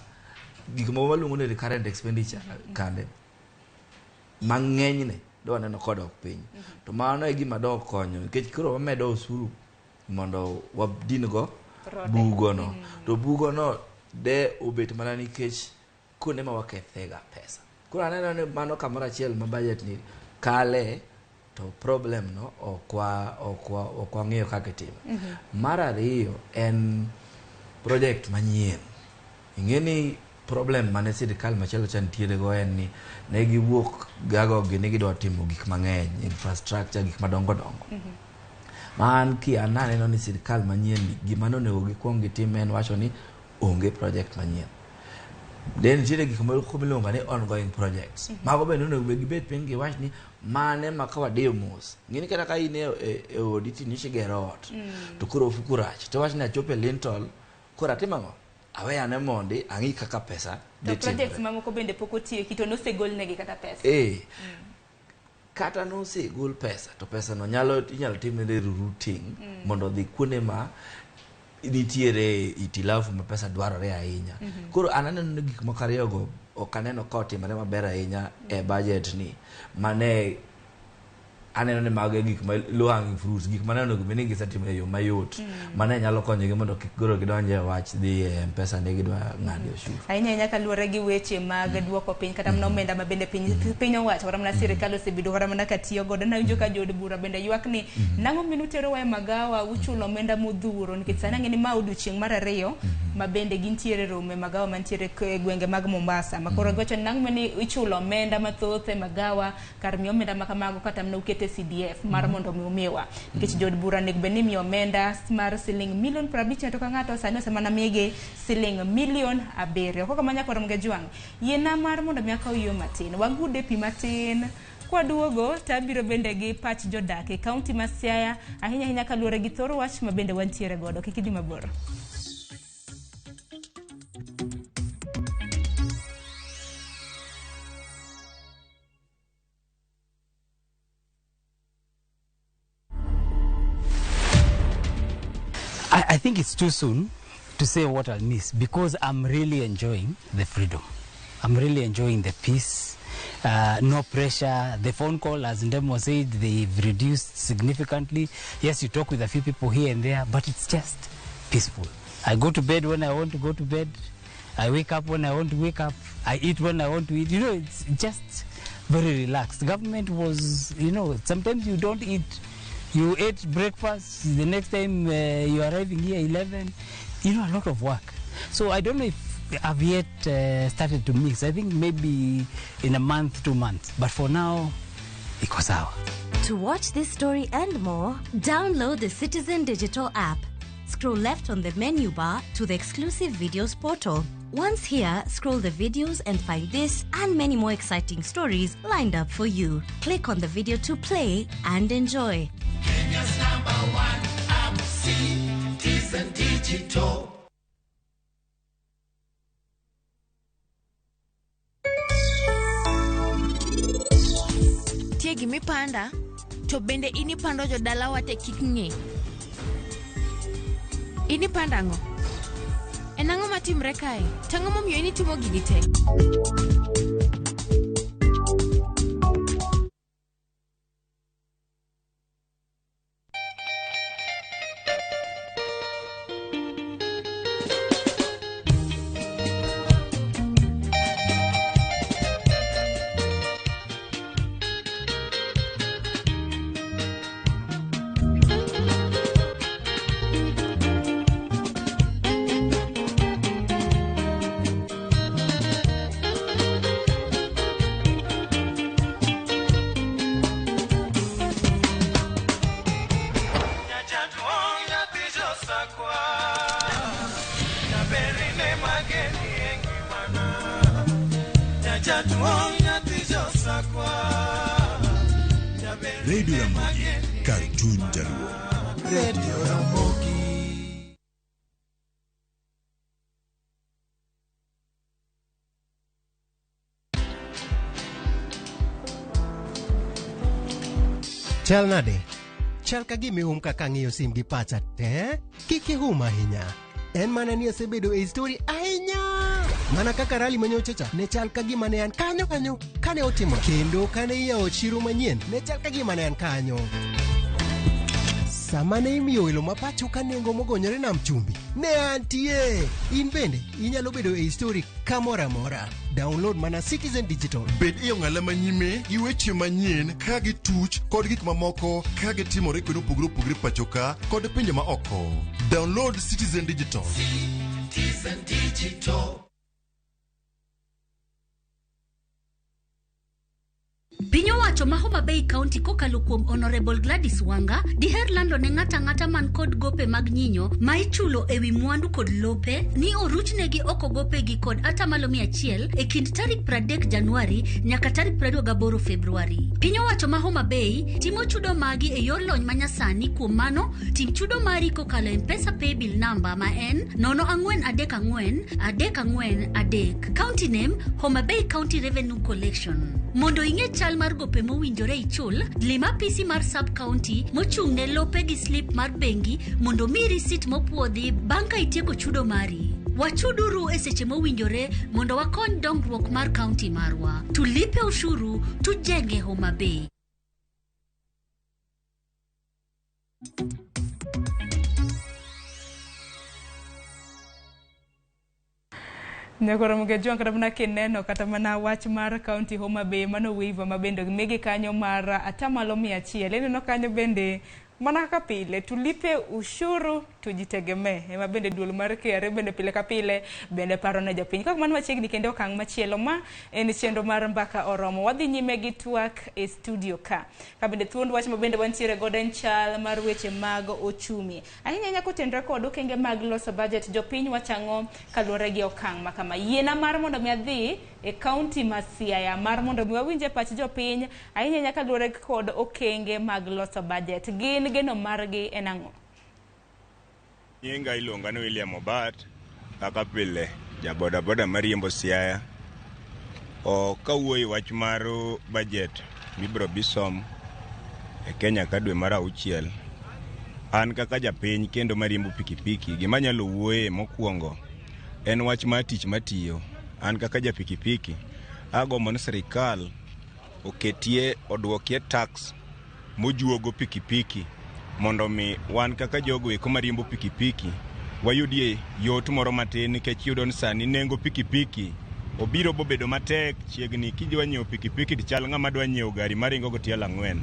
gik moko waluongo ni recurrent expenditure kande mang'enyne de waneno kodok piny. To mano e gima dok konyo nikech koro wamedo osuru mondo wadin go bugono. To bugono de obet mana nikech kuonde ma wakethega pesa. Koro aneno ni mano kamoro achiel ma budget ni kale to problem no ok wang'iyo kaka itimo. Mar ariyo en project manyien. Ing'e ni problem mane sirikal machielo cha nitiere go en ni ne giwuok gago gi ni gidwa timo gik mang'eny, infrastructure, gik madongo dongo. Ma an ki an aneno ni sirikal manyien ni gima nonego gikwong gitim en wacho ni onge project manyien. De nitiere gik moko miluongo ni ongoing projects. Mago bende onego bed gibed piny giwach ni mane ma ka wadiyo mos. Ng'eni kata ka in e odi tinyocha igero ot. To koro ofuku rach. To wach ni achopo e lintel, koro atimo ang'o? Awe ane mondi ang'i kaka pesa To dhi timore. projects mamoko bende pok otieki to nosegolnegi kata pesa. Kata nosegol pesa to pesa no nyalo inyalo timne rerouting mondo odhi kuonde ma nitiere itilafu ma pesa dwarore ahinya. Koro an aneno ni gik moko ariyogo ok aneno ka otimore maber ahinya e budget ni mane aneno ni mago e gik ma low hanging fruits, gik mane onego bed ni gisetimo e yo mayot mane nyalo konyogi mondo kik koro gidonj e wach dhi e mpesa ni gidwa ng'ado osuru. Ahinya ahinya kaluwore gi weche mag duoko piny kata mana omenda ma bende piny owacho kata mana sirikal osebedo kata mana ka tiyo godo. Nawinjo ka jood bura bende ywak ni nang'o minu terowa e magawa uchulo omenda modhuro, nikech sani ang'e ni ma odiochieng' mar ariyo ma bende gintiere romo e magawa mantiere e gwenge mag Mombasa, ma koro giwacho ni nang'o mini ichulo omenda mathoth e magawa kar miyo omenda ma kamago kata mana ukete CDF mar mondo mi umiwa, nikech jood bura onego bed ni imiyo omenda mar siling milion 50 ng'ato ka ng'ato, sani osemana migi siling milion 7. Koko ma nyakwar Mgejwang', yiena mar mondo mi akaw yo matin, wagude pi matin kwaduogo to abiro bende gi pach jodak e kaunti ma Siaya, ahinya ahinya kaluwore gi thor wach ma bende wantiere godo. Kik idhi mabor. I think it's too soon to say what I'll miss, because I'm really enjoying the freedom. I'm really enjoying the peace, no pressure. The phone call, as Ndemo said, they've reduced significantly. Yes, you talk with a few people here and there, but it's just peaceful. I go to bed when I want to go to bed. I wake up when I want to wake up. I eat when I want to eat. You know, it's just very relaxed. Government was, you know, sometimes you don't eat. You ate breakfast, the next time you're arriving here 11, you know, a lot of work. So I don't know if I've yet started to mix. I think maybe in a month, 2 months. But for now, iko sawa. To watch this story and more, download the Citizen Digital app. Scroll left on the menu bar to the exclusive videos portal. Once here, scroll the videos and find this and many more exciting stories lined up for you. Click on the video to play and enjoy. Kenya's #1 app, Citizen Digital. Tie gimipanda, to bende inipando jodalawa te kik ng'e. Inipando ang'o? En ang'o matimre kae? To ang'o momiyo initimo gigi te? Radio Ramogi, kar chuny Jaluo. Radio Ramogi. Chal nade? Chal ka gima ihum kaka ang'iyo sim gi pacha te? Kik ihum ahinya. En mana ni asebedo e story ahinya. Mana kaka rally manyocha cha ne chal ka gima ne an kanyo kanyo kane otimo, kendo kane iyawo chiro manyien ne chal ka gima ne an kanyo. Sama ne imiyo welo ma pacho ka nengo mogonyore nam chumbi, ne antie. In bende inyalo bedo e story kamoro amora. Download mana Citizen Digital. Bed e ong'ala manyime gi weche manyien ka gituch kod gik mamoko ka gitimore kuonde mopogore opogore pacho ka kod pinje ma oko. Download Citizen Digital. Citizen Digital. Piny owacho ma Homa Bay County kokalo kuom Honorable Gladys Wanga diher lando ne ng'ato ang'ata man kod gope mag nyinyo ma ichulo ewi mwandu kod lope ni oruchnegi oko gopegi kod atamalo 100 e kind tarik 30 Januari nyaka tarik 28 Februari. Piny owacho ma Homa Bay timo chudo magi e yor lony manyasani kuom mano tim chudo mari kokalo e M-Pesa Paybill namba ma en 0434 343. County name Homa Bay County Revenue Collection. Mondo ing'e chal mar gope mowinjore ichul, lim apisi mar sub county mochung' ne lope gi slip mar bengi mondo omiyi risit mopuodhi bang' ka itieko chudo mari. Wachuduru e seche mowinjore mondo wakony dongruok mar kaunti marwa. Tulipe ushuru, tujenge Homa Bay. Nyakoro Mugejwang' kata mana kineno kata mana wach mar kaunti Homa Bay mano waiver ma bende migi kanyo mar atamalo 100 ineno kanyo bende mana kaka pile tulipe ushuru tujitegemee ema bende duol mar KRA bende pile ka pile bende paro ne jopiny. Kok mano machiegni kendo okang' machielo ma en chenro mar Mbaka Oromo. Wadhi nyime gi twak e studio ka. Ka bende thuond wach ma bende wantiere godo en chal mar weche mag ochumi. Ahinya ahinya kotenore kod okenge mag loso budget, jopiny wacho ang'o kaluwore gi okang' ma kama. Yiena mar mondo mi adhi e kaunti ma Siaya mar mondo mi wawinje pach jopiny ahinya ahinya kaluwore kod okenge mag loso budget. Gin geno margi en ang'o? Nyinga iluonga ni William Obat, kaka pile ja bodaboda mariembo Siaya. O kawuoyo e wach mar budget mibiro bi som e Kenya ka dwe mar auchiel, an kaka japiny kendo mariembo pikipiki, gima anyalo wuoye mokwongo en wach mar tich matiyo. An kaka ja pikipiki, agombo ni sirikal oketie oduokie tax mojuogo pikipiki mondo mi wan kaka jogo eko mariembo pikipiki wayudie yot moro matin, nikech iyudo ni sani nengo pikipiki obiro bobedo matek chiegni. Kidwa nyiewo pikipiki to chal ng'ama dwa nyiewo gari maringo go tielo ang'wen.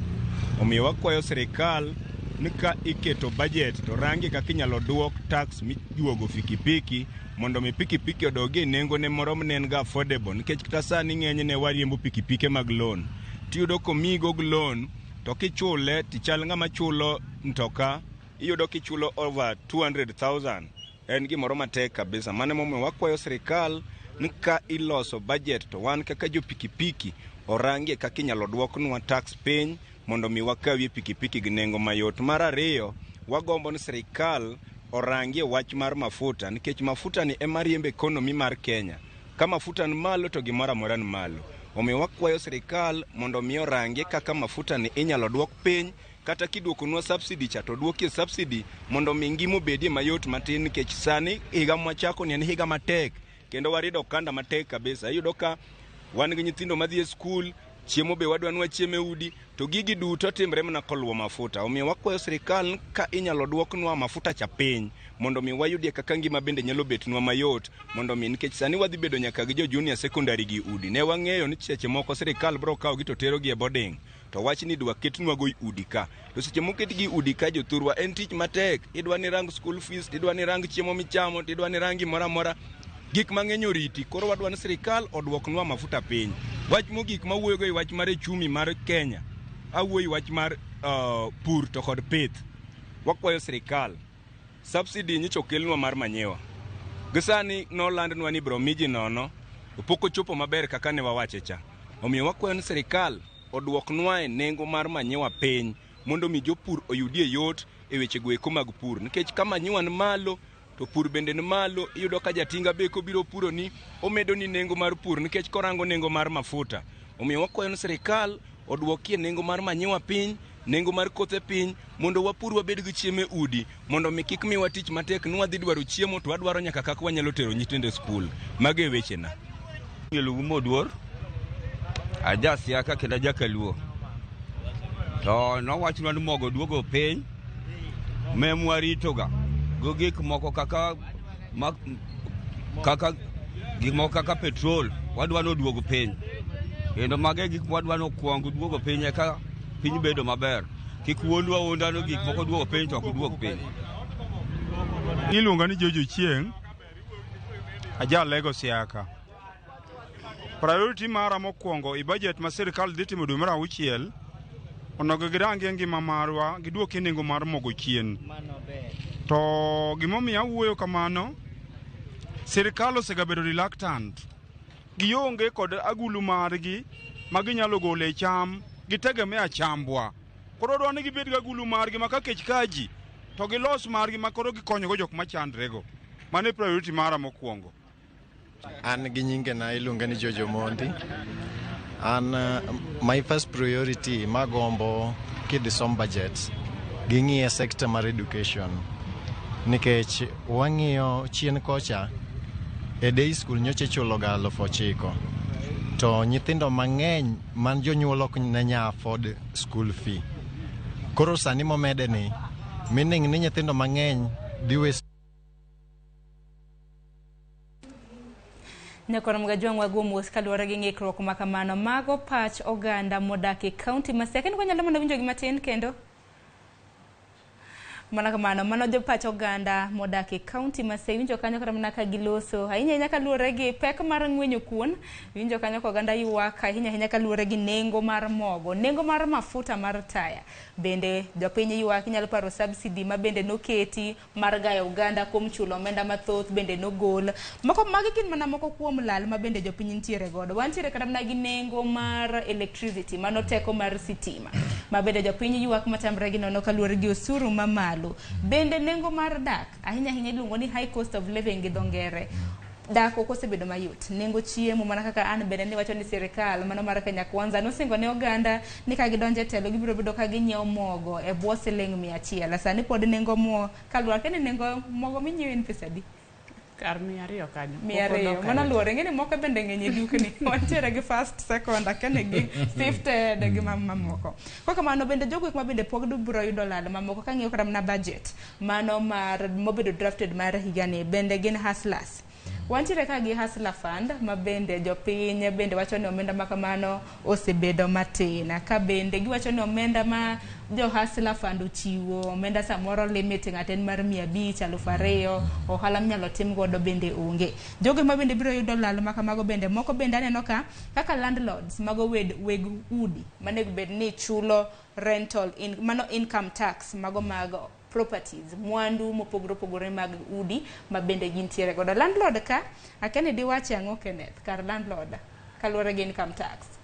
Omiyo wakwayo sirikal ni ka iketo budget to rangi kaka inyalo duok tax mijuogo pikipiki mondo mi pikipiki odogie nengo ne moro ne en ga affordable, nikech kata sani ng'enyne wariembo pikipike mag loan tiyudo komiyigo loan to kichule tichal ng'ama chulo mtoka, iyudo kichulo over 200,000. En gimoro matek kabisa. Mano emomiyo wakwayo sirikal ni ka iloso budget to wan kaka jo pikipiki orangie kaka inyalo duoknwa tax piny mondo mi wakawie pikipiki gi nengo mayot. Mar ariyo, wagombo ni sirikal orangie wach mar mafuta, nikech mafuta ni ema riembo economy mar Kenya. Ka mafuta ni malo to gimoro amora ni malo. Omiyo wakwayo sirikal mondo mi orangie kaka mafuta ni inyalo duok piny, kata kiduokonwa subsidy cha to duokie subsidy mondo mi ngima obedie mayot matin, nikech sani higa mwachako ni en higa matek kendo warido okanda matek kabisa. Iyudo ka wan gi nyithindo madhi e skul, chiemo be wadwa ni wachiem e udi, to gigi duto timre mana koluwo mafuta. Omiyo wakwayo sirikal ka inyalo duoknwa mafuta cha piny mondo mi wayudie kaka ngima bende nyalo betnwa mayot, mondo mi nikech sani wadhi bedo nyaka gi jo junior secondary gi udi. Ne wang'eyo ni seche moko sirikal biro kawo gi to terogi e boarding, to wach ni idwa ketnwa go udi ka, to seche moketgi udi ka jothurwa en tich matek. Idwa ni rang school fees, tidwa ni rang chiemo michamo, tidwa ni rang gimoro amora, gik mang'eny oriti. Koro wadwa ni sirikal oduoknwa mafuta piny. Wach mogik mawuoyogo e wach mar ochumi mar Kenya, awuoyo e wach mar pur to kod pith. Wakwayo sirikal subsidy nyocha okelnwa mar manyiwa, gi sani nolandnwa ni ibiro mi ji nono, to pok ochopo maber kaka ne wawache cha. Omiyo wakwayo ni sirikal oduoknwa e nengo mar manyiwa piny mondo mi jopur oyudie yot e wechego eko mag pur, nikech ka manyiwa ni malo to pur bende ni malo. Iyudo ka jatinga be kobiro puro ni omedo ni nengo mar pur nikech korango nengo mar mafuta. Omiyo wakwayo ni sirikal oduokie nengo mar manyiwa piny, nengo mar kothe piny, mondo wapur wabed gi chiemo e udi, mondo mi kik miwa tich matek ni wadhi dwaro chiemo to wadwaro nyaka kaka wanyalo tero nyithindo e skul. Mago e wechena. Iluongo Moduor, aja Siaka kendo aja Kaluo. To nowachnwa ni mogo duogo piny, memwaritoga go gik moko kaka kaka gik moko kaka petrol wadwa ni oduog piny. Kendo mago e gik mwadwa ni okuong duogo piny eka piny bedo maber. Kik wuondwa wuonda ni gik moko duogo piny to ok duog piny. Iluonga ni Jojo Chieng', Ajalego Siaka. Priority mara mokwongo i budget ma sirikal dhi timo dwe mar auchiel, onego girangie ngima marwa, giduokie nengo mar mogo chien. To gimomiyo awuoyo kamano, sirikal osegabedo reluctant. Gionge kod agulu margi ma ginyalo golo e cham, gitegemea chambwa. Koro dwa ni gibed gi agulu margi ma ka kech ka ji, to gilos margi ma koro gikonyogo jok machandrego. Mano e priority mara mokwongo. An gi nyingena iluonga ni Jojo Mondi. An my first priority magombo kidhi som budget ging'iye sector mar education nikech wang'iyo chien kocha e day school nyocha ichulo ga 9,000 to nyithindo mang'eny man jonyuol ok ne nya afford school fee. Koro sani momede ni meaning ni nyithindo mang'eny dhi we Nyakoro Mgajwang' wago mos kaluwore gi ng'ikruok ma kamano. Mago pach oganda modak e kaunti ma Siaya. Kendo wanyalo mana winjo gi matin kendo. Mana kamano, mano jopach oganda modak e kaunti ma Siaya. Iwinjo kanyo kata mana ka giloso ahinya ahinya kaluwore gi pek mar ng'wenyo kuon. Iwinjo kanyo ka oganda ywak ahinya ahinya kaluwore gi nengo mar mogo, nengo mar mafuta mar taya. Bende jopiny ywak, inyalo paro subsidy ma bende noketi mar gayo oganda kuom chulo omenda mathoth bende nogol. Moko magi gin mana moko kuom lal ma bende jopiny nitiere godo. Wantiere kata mana gi nengo mar electricity, mano teko mar sitima, ma bende jopiny ywak matamre gi nono kaluwore gi osuru mamalo. Bende nengo mar dak, ahinya ahinya iluongo ni high cost of living gi dho ngere. Dak ok osebedo mayot. Nengo chiemo mana kaka an bende niwacho ni sirikal mano mar Kenya Kwanza nosingo ne oganda ni ka gidonjo e telo gibiro bedo ka ginyiewo mogo e bwo siling 100. Sani pod nengo mo kaluwore ni nengo mogo minyiewo en pesa adi? Kar 200 kanyo. 200. Mano luwore ng'eni moko bende ng'eny e dukni. Wantiere gi first, second, akene gi sifted gi mamoko. Kok kamano bende jogo ek ma bende pok biro yudo lal mamoko kang'iyo kata mana budget mano mar mobedo drafted mar higani bende gin hustlers. Wantiere ka gi Hustler Fund ma bende jopiny bende wacho ni omenda ma kamano osebedo matin. Ka bende giwacho ni omenda ma jo Hustler Fund ochiwo, omenda samoro limit ng'ato en mar 500, 2,000, ohala minyalo tim godo bende onge. Jogo ma bende biro yudo lal ma kamago bende moko bende aneno ka kaka landlords mago weg udi manego bed ni chulo rental in, mano income tax mago mag properties, mwandu mopogore opogore mag udi ma bende gintiere godo. Landlord ka, akia ni diwache ang'o Kenneth, kar landlord kaluwore gi income tax.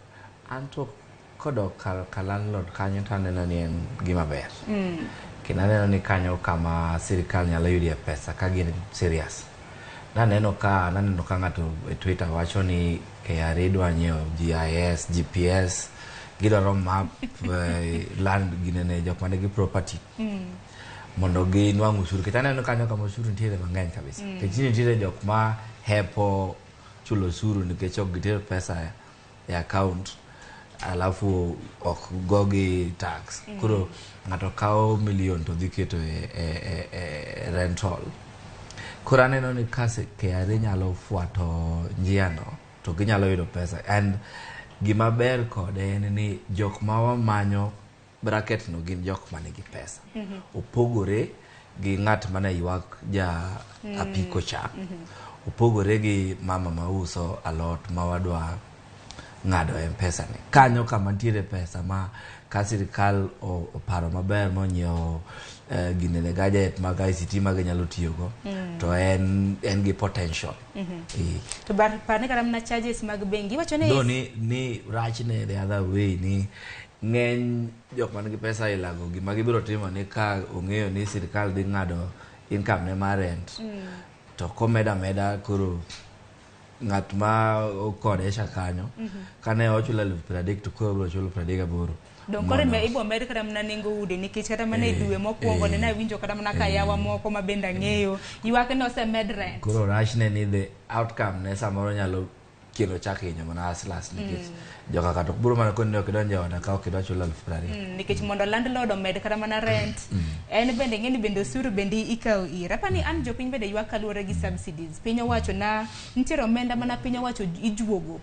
Anto kodok kar landlord kanyo to aneno ni en gima ber. Kendo aneno ni kanyo kama sirikal nyalo yudie pesa ka gin serious. Naneno ka ng'ato e Twitter wacho ni KRA dwa nyiewo GIS, GPS, gidwaro map land ginene jok manigi property. Mondo ginwang' osuru. Nikech aneno kanyo kama osuru nitiere mang'eny kabisa. Nikech nitiere jok ma hepo chulo osuru nikech ok giter pesa e account alafu ok gogi tax. Koro ng'ato kawo million to dhi keto e rental. Koro aneno ni ka KRA nyalo fuato njia no to ginyalo yudo pesa. And gima ber kode en ni jok ma wamanyo bracket no gin jok manigi pesa. Opogore gi ng'at mane ywak ja apiko cha. Opogore gi mama mauso alot ma wadwa ng'ado M-Pesa ni. Kanyo kama nitiere pesa ma ka sirikal oparo maber monyiewo ginene gadget mag ICT ma ginyalo tiyogo to en gi potential. To par ni kata mana charges mag bengi iwacho ni no ni rachne the other way ni ng'eny jok man gi pesa ilago gima gibiro timo ni ka ong'eyo ni sirikal dhi ng'ado income ne mar rent to komeda meda koro ng'at ma okodesha kanyo kane ochulo 30,000 to koro obiro chulo 38. Dong koro ibo med kata mana nengo udi nikech kata mana e dwe mokwongo ne nawinjo kata mana ka yawa moko ma bende ang'eyo ywak ni osemed rent. Koro rachne ni the outcome ne samoro nyalo kelo chak hinyo mana hustlers nikech joka kata ok biro mana koni ok idonjo e oda ka ok idwa chulo 20,000. Nikech mondo landlord omed kata mana rent en bende ng'eni bende osuru bende ikawo ire. Apani an jopiny bende ywak kaluwore gi subsidies. Piny owacho na nitiere omenda mana piny owacho ijuogo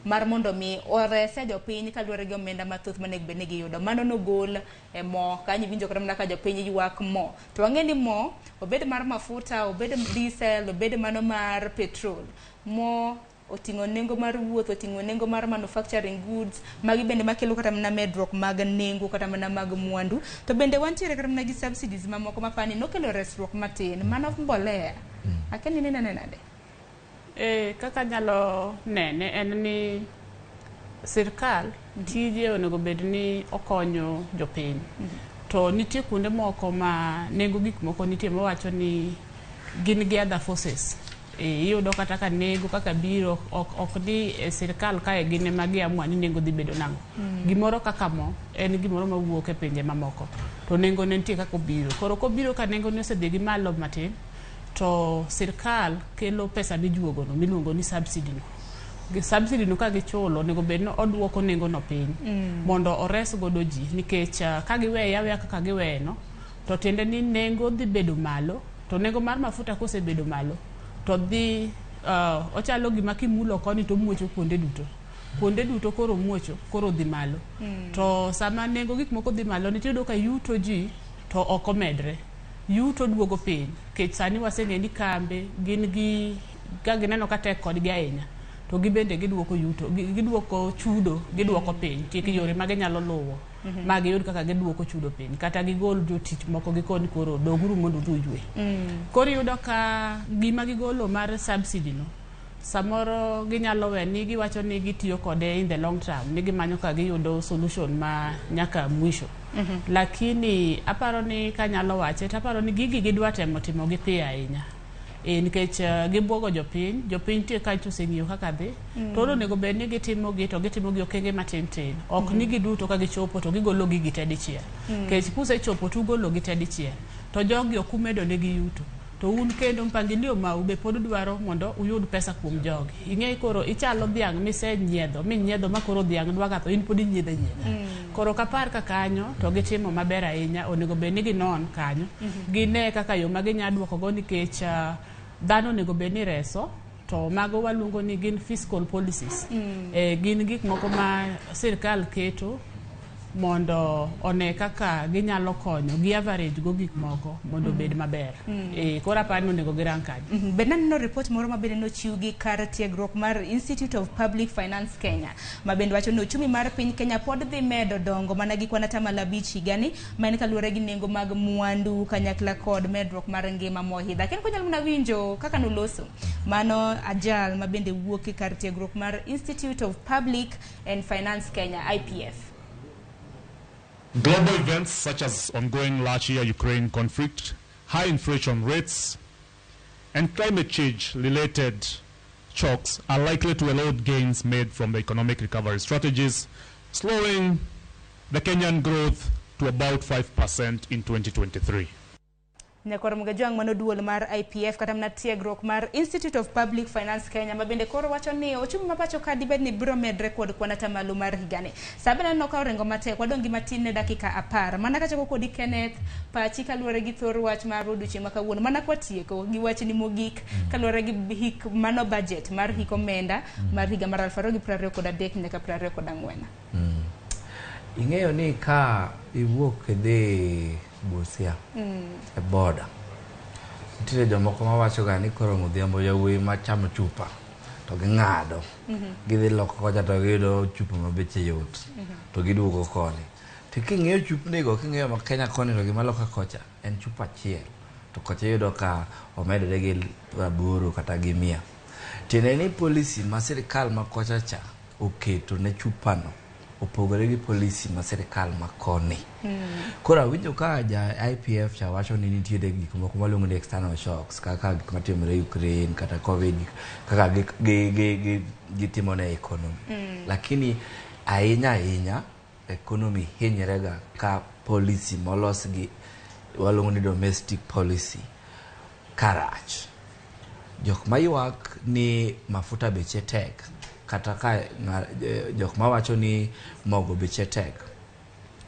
mar mondo mi orese jopiny kaluwore gi omenda mathoth monego bed ni giyudo. Mano nogol e mo kanyo iwinjo kata mana ka jopiny ywak mo. To wang'e ni mo obed mar mafuta, obed diesel, obed mano mar petrol. Mo oting'o nengo mar wuoth, oting'o nengo mar manufacturing goods, magi bende makelo kata mana medruok mag nengo kata mana mag mwandu. To bende wantiere kata mana gi subsidies mamoko mapani nokelo resruok matin, mano mbolea. Akia ni inene nade? Kaka anyalo nene en ni sirkal tije onego bed ni okonyo jopiny. To nitie kuonde moko ma nengo gik moko nitie mawacho ni gin gi other forces. Iyudo kata ka nengo kaka biro ok ni e sirkal kae gin ema giamua ni nengo dhi bedo nang'o. Gimoro kaka mo en gimoro mawuok e pinje mamoko to nengo ne nitie kaka obiro. Koro kobiro ka nengo ne osedhi gi malo matin to sirkal kelo pesa mijuogo no miluongo ni subsidy no. Gi subsidy no ka gichulo onego bed ni oduoko nengo no piny mondo ores godo ji nikech ka giweye aweya kaka giweye no to tiende ni nengo dhi bedo malo to nengo mar mafuta kosebedo malo to dhi ochalo gima kimulo koni to omuocho kuonde duto. Kuonde duto koro muocho koro dhi malo. To sama nengo gik moko dhi malo nitie iyudo ka yuto ji to ok omedre. Yuto duogo piny nikech sani waseng'eyo ni kambe gin gi ka gineno ka tek kodgi ahinya to gibende giduoko yuto giduoko chudo giduoko piny nitie yore ma ginyalo luwo ma giyud kaka giduoko chudo piny kata gigol jotich moko gikoni koro doguru mondo udhi uywe. Koro iyudo ka gima gigolo mar subsidy no samoro ginyalo we ni giwacho ni gitiyo kode in the long term ni gimanyo ka giyudo solution ma nyaka mwisho. Lakini aparo ni kanyalo wache to aparo ni gigi gidwa temo timo gi piyo ahinya. Nikech gibuogo jopiny, jopiny nitie kacha oseng'iyo kaka dhi. To onego bed ni gitimo gi to gitimo gi okenge matin tin. Ok ni giduto ka gichopo to gigolo gigi te dichiel. Nikech kusechopo tugolo gi te dichiel to jogi ok umedo negi yuto. To un kendo mpangilio mau be pod dwaro mondo uyud pesa kuom jogi. Ing'e koro ichalo dhiang' misenyiedho minyiedho ma koro dhiang' dwa ga tho in pod inyiedho anyiedha. Koro ok apar ka kanyo to gitimo maber ahinya onego bed ni ginon kanyo. Gine kaka yo ma ginya duoko go nikech dhano onego bed ni reso to mago waluongo ni gin fiscal policies. Gin gik moko ma sirkal keto mondo one kaka ginyalo konyo gi average go gik moko mondo obed maber. Koro aparo ni onego girang kanyo. Be naneno report moro ma bende nochiw gi kar tiegruok mar Institute of Public Finance Kenya ma bende wacho ni ochumi mar piny Kenya pod dhi medo dongo mana gi kwan 5% higani ma en kaluwore gi nengo mag mwandu kanyakla kod medruok mar ngima moidho. Akia ni konyalo mana winjo kaka noloso mano ajal ma bende wuok e kar tiegruok mar Institute of Public and Finance Kenya IPF. Global events such as ongoing Russia-Ukraine conflict, high inflation rates, and climate change-related shocks are likely to erode gains made from the economic recovery strategies, slowing the Kenyan growth to about 5% in 2023. Nyakwar Mugajwang' mano duol mar IPF kata mana tiegruok mar Institute of Public Finance Kenya ma bende koro wacho ni ochumi ma pacho ka dibed ni biro medre kod kwan atamalo mar higani. Sa bende aneno ka oringo matek wadong' gi matin ne dakika 10. Mana kachako kodi Kenneth, pachi kaluwore gi thor wach mar odiochieng' ma kawuono. Mana kwatieko gi wachni mogik kaluwore gi hik mano budget mar hik omenda mar higa mar 2023 nyaka 2024. Ing'eyo ni ka iwuok idhi Busia e boda nitiere jomoko mawacho ga ni koro odhiambo yawuoyi machamo chupa to ging'ado gidhi loka kocha to giyudo chupa ma beche yot to giduogo koni to king'iyo chupnigo king'iyo ma Kenya koni to gima loka kocha en chupa achiel to kocha iyudo ka omedore gi 80 kata gi 100. Tiende ni policy ma sirikal ma kocha cha oketo ne chupano opogore gi policy ma sirikal ma koni. Koro awinjo ka ja IPF cha wacho ni nitiere gik moko maluongo ni external shocks kaka gik matimore Ukraine kata Covid kaka gitimo ne economy. Lakini ahinya ahinya economy hinyre ga ka policy molos gi waluongo ni domestic policy karach. Jok maywak ni mafuta beche tek kata ka jok mawacho ni mogo beche tek.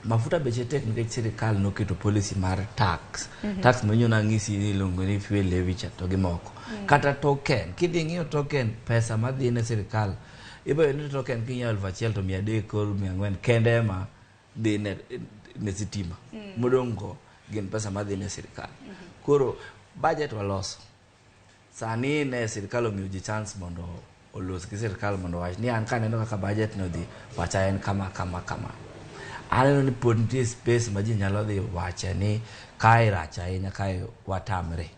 Mafuta beche tek nikech sirikal noketo policy mar tax. Tax manyo nang'isi ni iluongo ni fuel levy cha to gi moko. Kata token, kidhi ng'iyo token pesa madhi ne sirikal Ibo ni token kinyiewo 1000 to 300 kod 400 kende ema dhi ne sitima. Modong' go gin pesa madhi ne sirikal. Koro budget waloso. Sani ne sirikal omiyo ji chance mondo olos gi sirikal mondo wach ni an kaneno kaka budget no dhi, pacha en kama kama kama. Aneno ni pod nitie space ma ji nyalo dhi wache ni kae rach ahinya, kae watamre.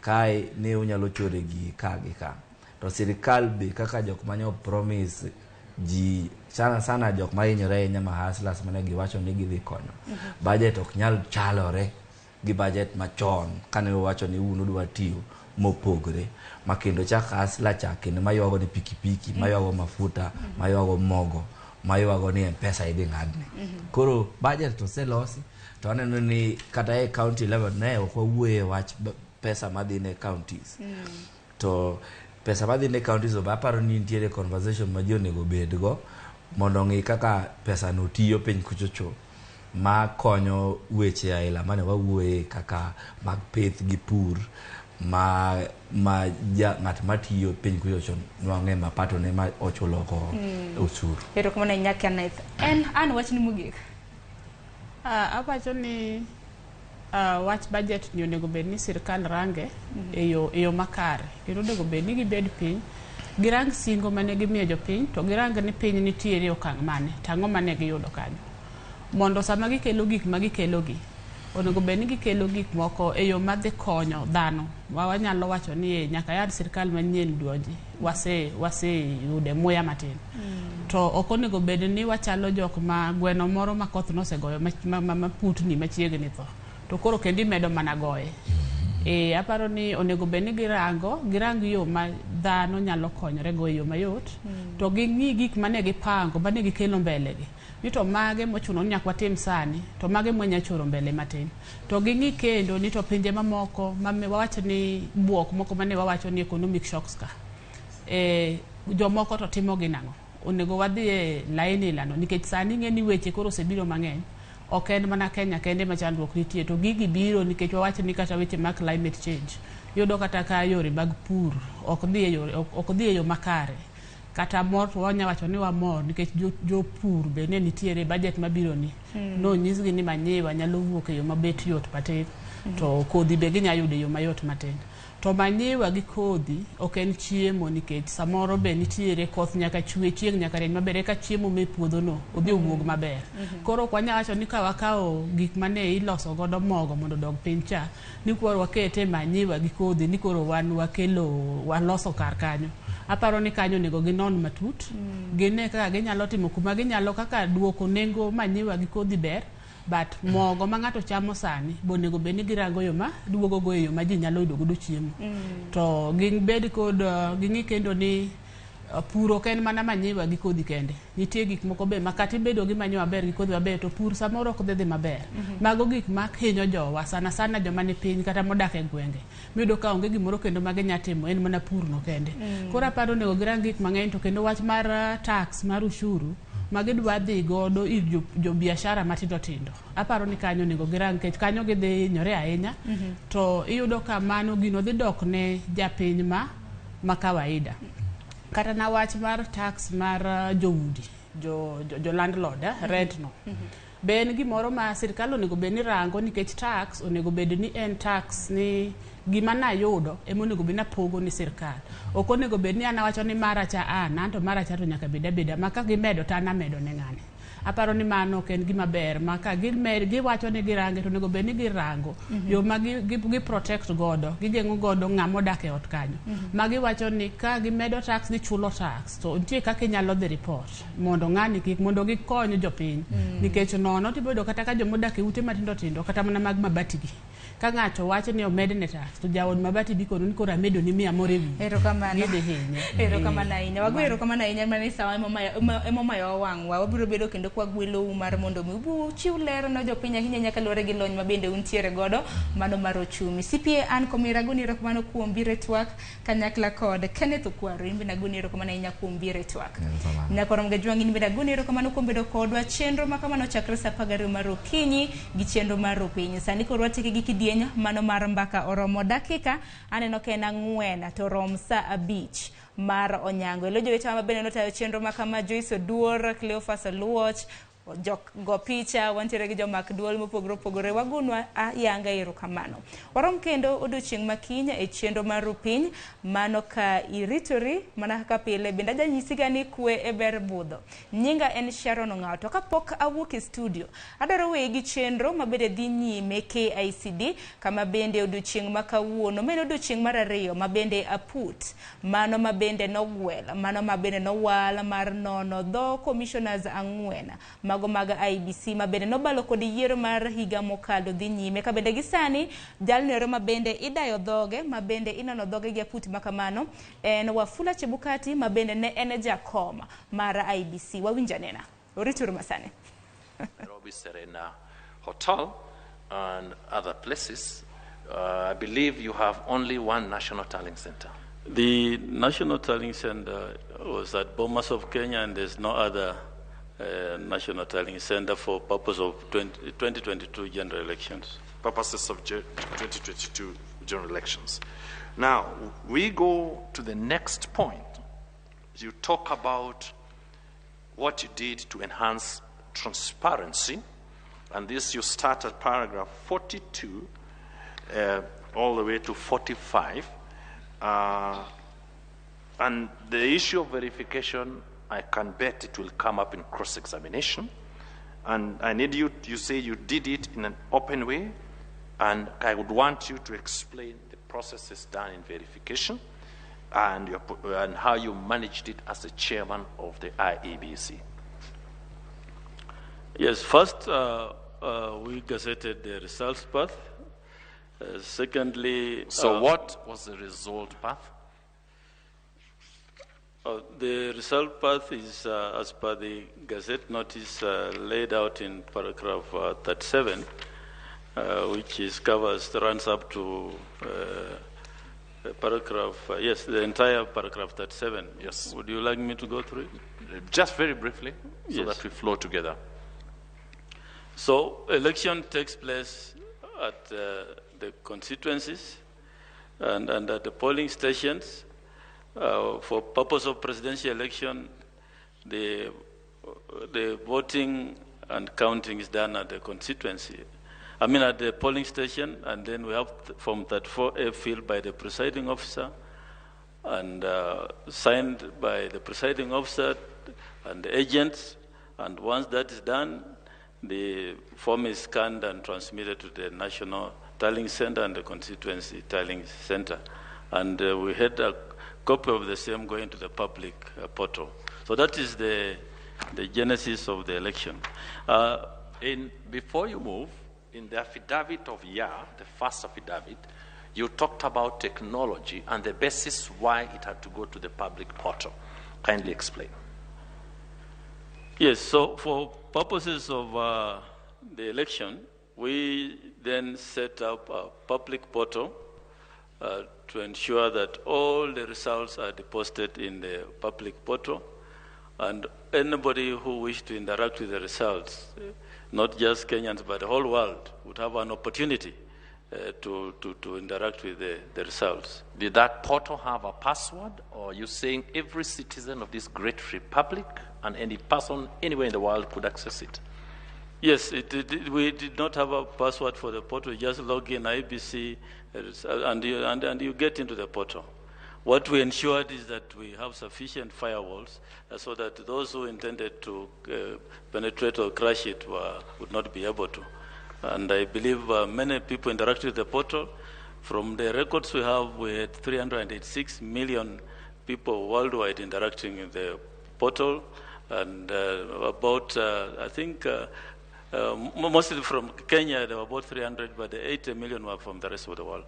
Kae ne unyalo chore gi ka gi ka. To sirikal be kaka jok manyo promise ji sana sana jok mahinyore ahinya ma hustlers mane giwacho ni gidhi konyo. Budget ok nyal chalore gi budget machon kane uwacho ni un udwa tiyo mopogre ma kendo chak hustler cha kendo maywago ni pikipiki, maywago mafuta, maywago mogo, maywago ni M-Pesa idhi ng'adne. Koro budget to oselosi to aneno ni kata e county level ne ok wawuoye wach pesa madhi ne counties. To pesa madhi ne counties be aparo ni nitiere conversation ma ji onego bedgo mondo ong'i kaka pesa no tiyo piny kuchocho ma konyo weche aila mane wawuoye kaka mag pith gi pur ma ng'at matiyo piny kuchocho nwang'e mapato ne ma ochulo go osuru. Erokamano ahinya Kenneth. En an wachni mogik. Awacho ni wach budget ni onego bed ni sirikal range e yo makare. Kendo onego bed ni gibed piny, girang singo mane gimiyo jopiny, to girang ni piny nitiere e okang' mane, to ang'o mane giyudo kanyo. Mondo sama gikelo gik ma gikelogi, onego bed ni gikelo gik moko e yo madhi konyo dhano. Wanyalo wacho ni nyaka yad sirikal manyien donji, waseyude muya matin. To ok onego bed ni wachalo jok ma gweno moro ma koth nosegoyo ma putni machiegni tho. To koro kendo imedo mana goye. Aparo ni onego bed ni girang yo ma dhano nyalo konyore go e yo mayot, to ging'i gik mane gipango, mane gikelo mbele gi. Ni to mage mochuno ni nyaka watim sani, to mage mwanya choro mbele matin. To ging'i kendo ni to pinje mamoko ma wawacho ni buok moko mane wawacho ni economic shocks ka. Jomoko to timo gi nang'o? Onego wadhi e laini lano nikech sani ing'e ni weche koro osebiro mang'eny. Ok en mana Kenya kende ma chandruok nitie, to gigi biro nikech wawacho ni kata weche mag climate change yudo kata ka yore mag pur ok dhi e yo makare. Kata mor to wanya wacho ni wamor nikech jopur be ne nitiere budget mabiro ni. Nonyisgi ni manyiwa nyalo wuok e yo mabet yot matin, to kodhi be ginya yudo e yo mayot matin. To manyiwa gi kodhi ok en chiemo nikech samoro be nitiere koth nyaka chwe, chieng' nyaka rieny maber eka chiemo me puodho no odhi owuog maber. Koro ok wanyal wacho ni ka wakawo gik mane iloso godo mogo mondo odog piny cha, ni koro wakete manyiwa gi kodhi ni koro wan wakelo waloso kar kanyo. Aparo ni kanyo onego ginon matut, gine kaka ginyalo timo kuma ginyalo kaka duoko nengo manyiwa gi kodhi ber. But mogo ma ng'ato chamo sani bonego bed ni girango yo ma duogo go e yo ma ji nyalo yudo godo chiemo. To gibed kod ging'i kendo ni pur ok en mana manyiwa gi kodhi kende. Nitie gik moko be ma kata ibedo gi manyiwa maber gi kodhi maber to pur samoro ok dhi maber. Mago gik ma hinyo jowa sana sana joma ni piny kata modak e gwenge. Miyudo ka onge gimoro kendo ma ginya timo en mana pur no kende. Koro aparo onego girang gik mang'eny to kendo wach mar tax mar ushuru ma gidwa dhi godo ir jo biashara matindo tindo. Aparo ni kanyo onego girang nikech kanyo gidhi hinyore ahinya. To iyudo ka mano gino dhi dok ne japiny ma kawaida. Kata na wach mar tax mar joudi, jo landlord, rent no. Be en gimoro ma sirikal onego bed ni rango nikech tax onego bed ni en tax ni gima nayudo ema onego bed ni apogo ni sirikal. Ok onego bed ni an awacho ni mara cha an to mara cha to nyaka bed abeda ma ka gimedo to an amedo ne ng'ane. Aparo ni mano ok en gima ber ma ka giwacho ni girange to onego bed ni girango yo ma gi protect godo, gigeng'o godo ng'ama odak e ot kanyo. Ma giwacho ni ka gimedo tax ni chulo tax to nitie kaka inyalo dhi report mondo ng'ani kik mondo gikony jopiny. Nikech nono tibedo kata ka jomodak e ute matindo tindo kata mana mag mabati gi. Ka ng'ato wacho ni omedne tax to jaod mabati bi kono ni koro amedo ni 100 moro e wiye. Erokamano. Gidhi hinye. Erokamano ahinya. Wago erokamano ahinya mana sawa emomayo wang'wa. Wabiro bedo kendo kwa gwelou mar mondo mi uchiw ler ne jopiny ahinya nyaka luwore gi lony ma bende untiere godo mano mar ochumi. CPA Ann Komira agoni erokamano kuom biro e twak kanyakla kod Kenneth Okwaro. In bende agoni erokamano ahinya kuom biro e twak. Nyakorom Gajwang' in bende agoni erokamano kuom bedo kodwa. Chenro ma kamano chakre saa 12 mar okinyi gi chenro mar opiny. Sani koro watieke gi kidieny mano mar mbaka oromo dakika aneno ka en 4 to rom saa 5 mar onyango. Elo jowetewa mabende notayo chenro makama Joyce Oduor, Cleophas Oluoch, jok go picha, wantiere gi jomak duol mopogore opogore. Wagonwa ayanga erokamano. Warom kendo odiochieng' makiny e chenro mar Rupiny, mano ka iritori mana kaka pile. Bende ajanyisiga ni kwe e ber budho. Nyinga en Sharon Ong'awo. To kapok awuok e studio, adwaro weyi gi chenro mabende dhi nyime KICD, kama bende odiochieng' ma kawuono, ma en odiochieng' mar 2 ma bende aput, mano ma bende nogwel, mano ma bende nowal mar nono dho commissioners 4 mago mag IEBC ma bende nobalo kod yiero mar higa mokalo dhi nyime. Ka bende gi sani jalno ero ma bende idayo dhoge, ma bende inono dhoge gi aput makamano en Wafula Chebukati ma bende ne en jakom mar IEBC. Wawinjo nena. Orituru masani. Nairobi Serena Hotel and other places. I believe you have only one National Tallying Center. The National Tallying Center was at Bomas of Kenya, and there's no other National Tallying Center for purpose of 2022 general elections. Purposes of 2022 general elections. Now, we go to the next point. You talk about what you did to enhance transparency, and this you start at paragraph 42 all the way to 45. And the issue of verification, I can bet it will come up in cross-examination. And I need you, you say you did it in an open way, and I would want you to explain the processes done in verification and, and how you managed it as the chairman of the IEBC. Yes, first we gazetted the results path. Secondly... So what was the result path? The result path is as per the Gazette notice laid out in paragraph 37, which is covers, runs up to paragraph, yes, the entire paragraph 37. Yes. Would you like me to go through it? Just very briefly, so yes, that we flow together. So election takes place at the constituencies and at the polling stations. For purpose of presidential election, the voting and counting is done at the constituency. I mean at the polling station, and then we have Form 34A filled by the presiding officer and signed by the presiding officer and the agents. And once that is done, the form is scanned and transmitted to the National Tallying Center and the Constituency Tallying Center. And we had a copy of the same going to the public portal. So that is the genesis of the election. Before you move, in the affidavit of YA, the first affidavit, you talked about technology and the basis why it had to go to the public portal. Kindly explain. Yes, so for purposes of the election, we then set up a public portal to ensure that all the results are deposited in the public portal, and anybody who wished to interact with the results, not just Kenyans but the whole world, would have an opportunity to interact with the results. Did that portal have a password, or are you saying every citizen of this great republic and any person anywhere in the world could access it? Yes, we did not have a password for the portal. You just log in IEBC and you get into the portal. What we ensured is that we have sufficient firewalls so that those who intended to penetrate or crash it would not be able to. And I believe many people interacted with the portal. From the records we have, we had 386 million people worldwide interacting with the portal, and about, I think, mostly from Kenya, there were about 300, but the 80 million were from the rest of the world.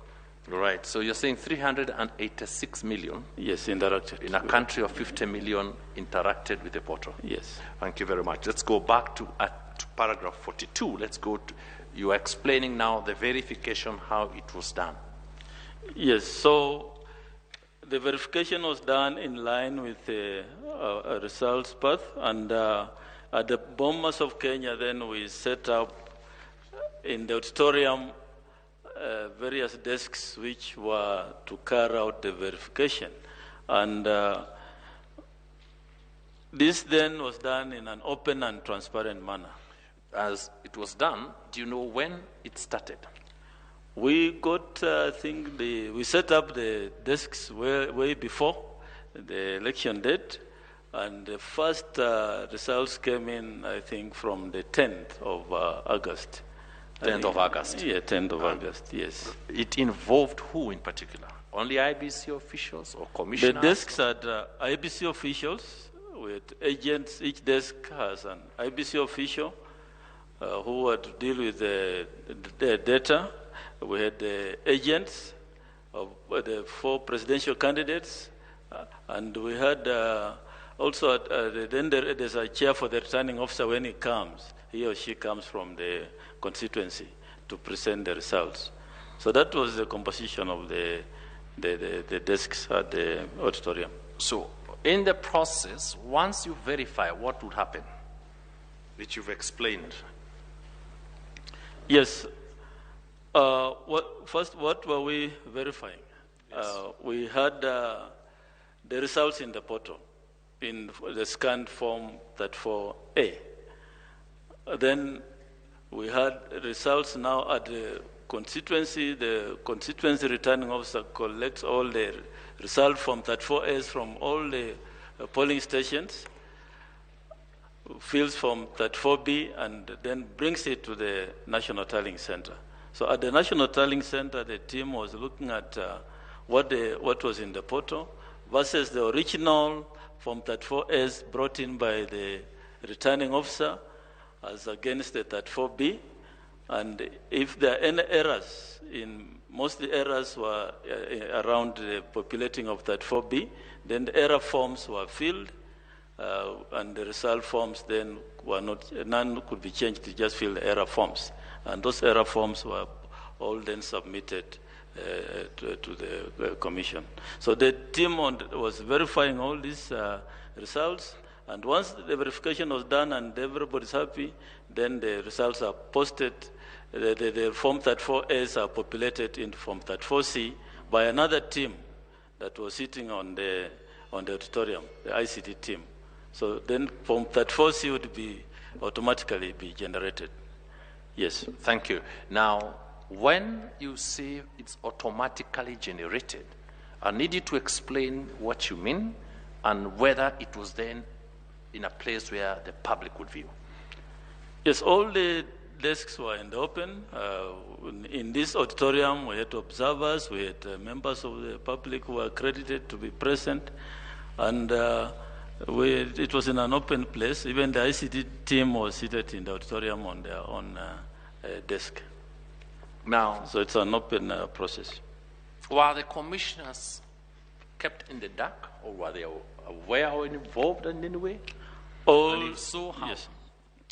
Right. So you're saying 386 million? Yes, interacted. In a country of 50 million interacted with the portal? Yes. Thank you very much. Let's go back to paragraph 42. Let's go to, you are explaining now the verification, how it was done. Yes. So the verification was done in line with the results path, and at the Bomas of Kenya, then we set up in the auditorium various desks which were to carry out the verification. And this then was done in an open and transparent manner. As it was done, do you know when it started? We got, I think, we set up the desks way before the election date, and the first results came in, I think, from the 10th of August. 10th of August? Yeah, 10th of August, yes. It involved who in particular? Only IEBC officials or commissioners? The desks had IEBC officials with agents. Each desk has an IEBC official who had to deal with the data. We had the agents of the 4 presidential candidates, and we had also then there's a chair for the returning officer when he comes. He or she comes from the constituency to present the results. So that was the composition of the desks at the auditorium. So in the process, once you verify, what would happen, which you've explained? Yes. First, what were we verifying? Yes. We had the results in the portal, in the scanned form 34A. Then we had results now at the constituency. The constituency returning officer collects all the results from 34As from all the polling stations, fills from 34B, and then brings it to the National Tallying Center. So at the National Tallying Center, the team was looking at what was in the portal versus the original Form 34S brought in by the returning officer as against the 34B. And if there are any errors, most of the errors were around the populating of 34B, then the error forms were filled, and the result forms then were not, none could be changed to just fill the error forms. And those error forms were all then submitted to the commission. So the team was verifying all these results, and once the verification was done and everybody's happy, then the results are posted. The Form 34As are populated into Form 34C by another team that was sitting on the auditorium, the ICT team. So then Form 34C would be automatically be generated. Yes. Thank you. Now, when you say it's automatically generated, I need you to explain what you mean and whether it was then in a place where the public would view. Yes, all the desks were in the open. In this auditorium, we had observers, we had members of the public who were accredited to be present, and it was in an open place. Even the ICT team was seated in the auditorium on their own desk. Now, so it's an open process. Were the commissioners kept in the dark, or were they aware or involved in any way? All, and if so, how? Yes.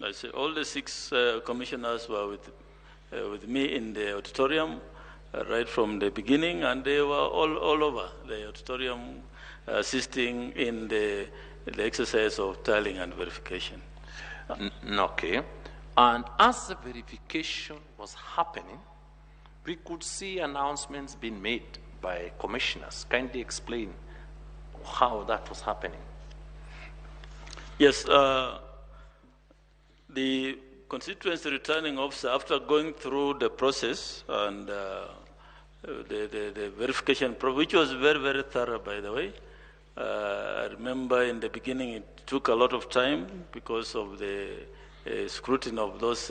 I say all the 6 commissioners were with me in the auditorium right from the beginning, and they were all over the auditorium assisting in the exercise of tallying and verification. Okay. And as the verification was happening, we could see announcements being made by commissioners. Kindly explain how that was happening. Yes, the constituency returning officer, after going through the process and the verification, which was very, very thorough, by the way. I remember in the beginning it took a lot of time because of the scrutiny of those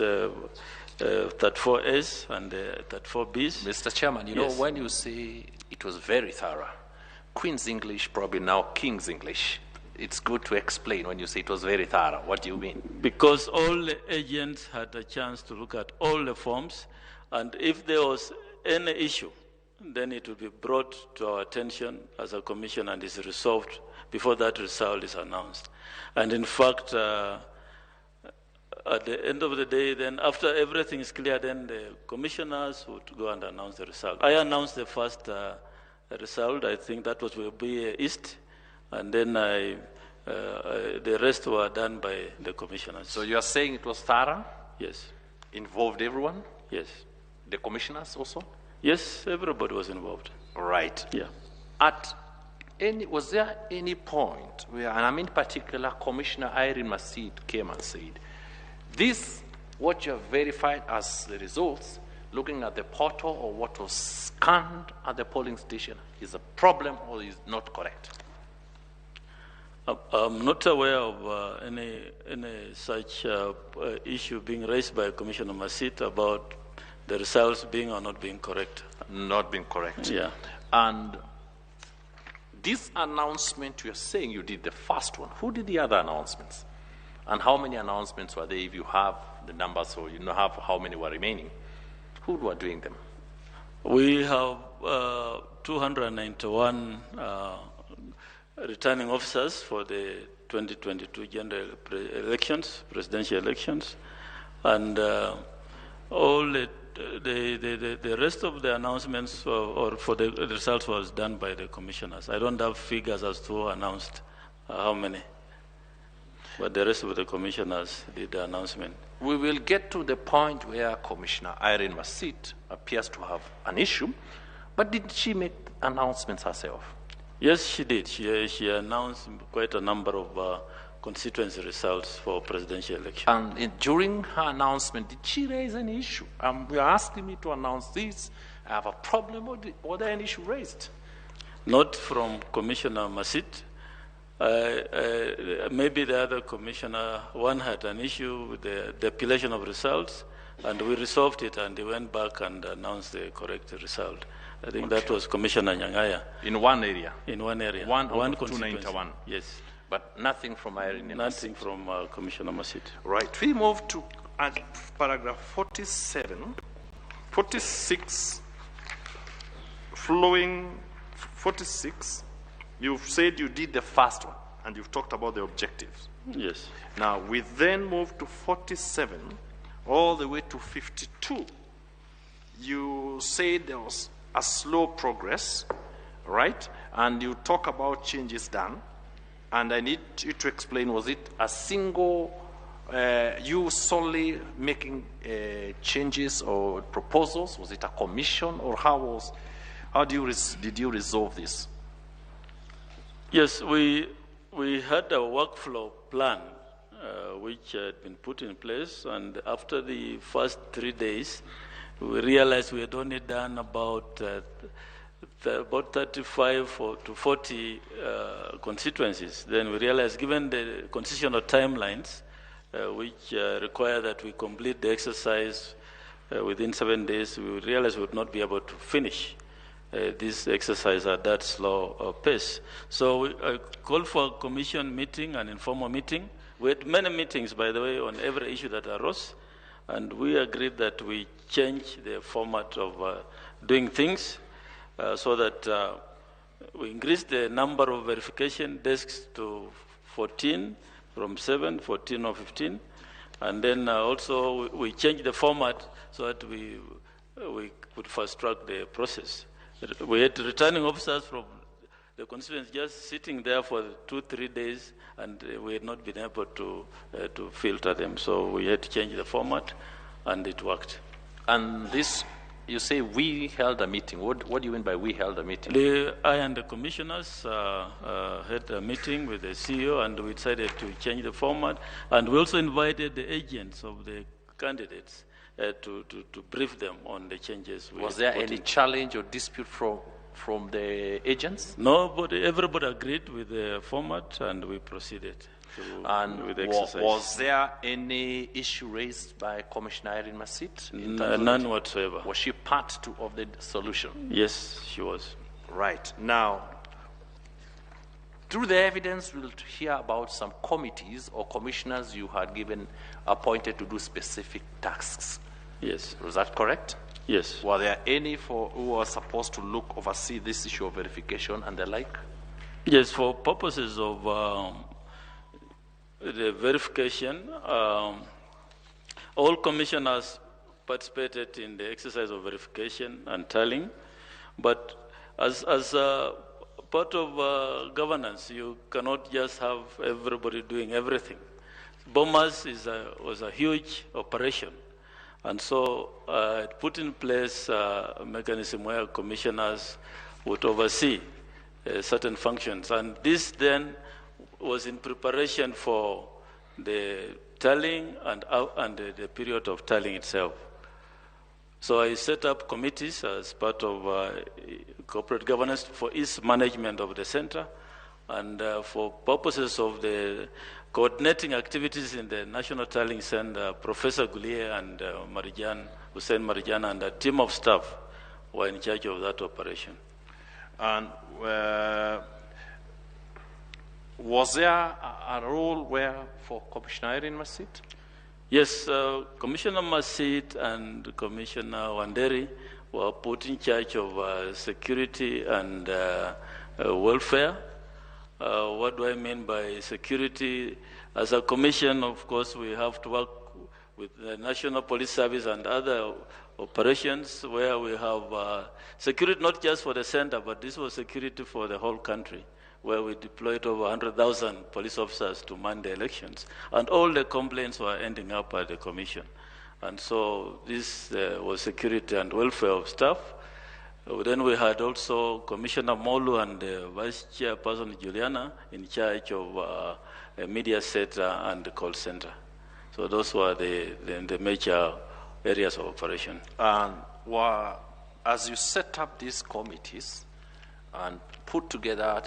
34As and the 34Bs. Mr. Chairman, you know, when you say it was very thorough, Queen's English, probably now King's English, it's good to explain when you say it was very thorough. What do you mean? Because all the agents had a chance to look at all the forms, and if there was any issue, then it will be brought to our attention as a commission and is resolved before that result is announced. And in fact, at the end of the day, then after everything is clear, then the commissioners would go and announce the result. I announced the first result. I think that was Webuye East, and then the rest were done by the commissioners. So you are saying it was thorough? Yes. Involved everyone? Yes. The commissioners also? Yes, everybody was involved. Right. Yeah. Was there any point where, and I'm in particular, Commissioner Irene Masit came and said, this, what you have verified as the results, looking at the portal or what was scanned at the polling station is a problem or is not correct? I'm not aware of any such issue being raised by Commissioner Masit about the results being or not being correct. Not being correct. Yeah. And this announcement, you are saying you did the first one. Who did the other announcements? And how many announcements were there, if you have the numbers or you know have how many were remaining? Who were doing them? We have 291 returning officers for the 2022 general elections, presidential elections, and all the rest of the announcements or for the results was done by the commissioners. I don't have figures as to who announced how many, but the rest of the commissioners did the announcement. We will get to the point where Commissioner Irene Masit appears to have an issue, but did she make announcements herself? Yes, she did. She announced quite a number of constituency results for presidential election. And during her announcement, did she raise any issue? You are asking me to announce this. I have a problem. Was there any issue raised? Not from Commissioner Masit. Maybe the other commissioner, one had an issue with the depilation of results, and we resolved it, and he went back and announced the correct result. I think that was Commissioner Nyang'aya. In one area? In one area. One out of 291. Yes. But nothing from Irene Masit. Nothing from Commissioner Masit. Right. We move to paragraph 47, 46, flowing 46. You've said you did the first one, and you've talked about the objectives. Yes. Now, we then move to 47, all the way to 52. You said there was a slow progress, right? And you talk about changes done. And I need you to explain, was it a single, you solely making changes or proposals? Was it a commission, or how did you resolve this? Yes, we had a workflow plan which had been put in place, and after the first 3 days, we realized we had only done about 35 to 40 constituencies. Then we realized, given the constitutional timelines, which require that we complete the exercise within 7 days, we realized we would not be able to finish this exercise at that slow pace. So we called for a commission meeting, an informal meeting. We had many meetings, by the way, on every issue that arose, and we agreed that we change the format of doing things so that we increased the number of verification desks to 14 from 7, 14 or 15. And then also we changed the format so that we could fast track the process. We had returning officers from the constituents just sitting there for 2-3 days, and we had not been able to filter them. So we had to change the format, and it worked. And this, you say we held a meeting. What do you mean by we held a meeting? I and the commissioners had a meeting with the CEO, and we decided to change the format. And we also invited the agents of the candidates to brief them on the changes. Was there any challenge or dispute from the agents? Nobody. Everybody agreed with the format, and we proceeded with the exercise. Was there any issue raised by Commissioner Irene Masit? None whatsoever. Was she part of the solution? Yes, she was. Right. Now, through the evidence, we'll hear about some committees or commissioners you had appointed to do specific tasks. Yes. Was that correct? Yes. Were there any who were supposed to oversee this issue of verification and the like? Yes, for purposes of the verification, all commissioners participated in the exercise of verification and tallying, but as a part of governance, you cannot just have everybody doing everything. Bomas was a huge operation, And so it put in place a mechanism where commissioners would oversee certain functions. And this then was in preparation for the tallying and the period of tallying itself. So I set up committees as part of corporate governance for its management of the center and for purposes of the coordinating activities in the National Tallying Center, Professor Gulier and Marijan, Hussein Marijan and a team of staff were in charge of that operation. And was there a role where for Commissioner Irene Masit? Yes, Commissioner Masit and Commissioner Wanderi were put in charge of security and welfare. What do I mean by security? As a commission, of course, we have to work with the National Police Service and other operations where we have security not just for the center, but this was security for the whole country, where we deployed over 100,000 police officers to man the elections. And all the complaints were ending up at the commission. And so this was security and welfare of staff. Then we had also Commissioner Molu and Vice Chairperson Juliana in charge of a media center and the call center. So those were the major areas of operation. And as you set up these committees and put together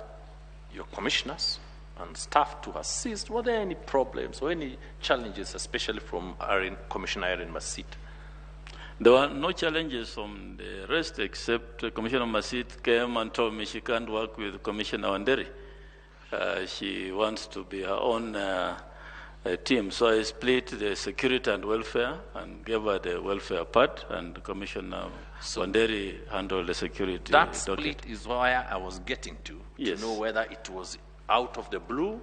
your commissioners and staff to assist, were there any problems or any challenges, especially from Commissioner Irene Masit? There were no challenges from the rest, except Commissioner Masit came and told me she can't work with Commissioner Wanderi. She wants to be her own team. So I split the security and welfare and gave her the welfare part, and Commissioner Wanderi handled the security. That split is where I was getting to, yes. To know whether it was out of the blue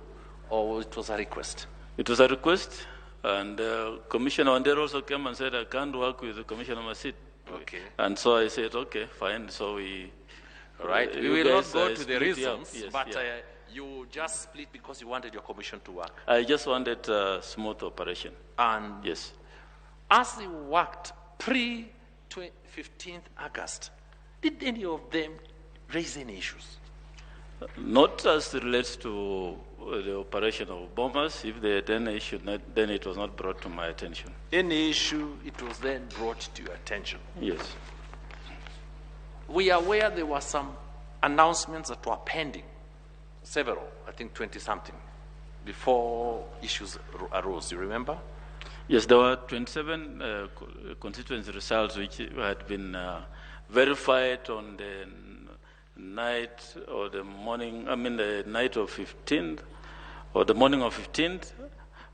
or it was a request. It was a request. And Commissioner Wanderi also came and said, I can't work with Commissioner Masit. Okay. And so I said, okay, fine. So we... All right. We will not go to the reasons, yes, but yeah. You just split because you wanted your commission to work. I just wanted a smooth operation. And yes. As they worked pre-15th August, did any of them raise any issues? Not as it relates to the operation of bombers. If they had any issue, then it was not brought to my attention. Any issue, it was then brought to your attention. Yes. We are aware there were some announcements that were pending, several, I think 20-something, before issues arose. You remember? Yes, there were 27 constituency results which had been verified on the night or the morning, I mean the night of 15th or the morning of 15th,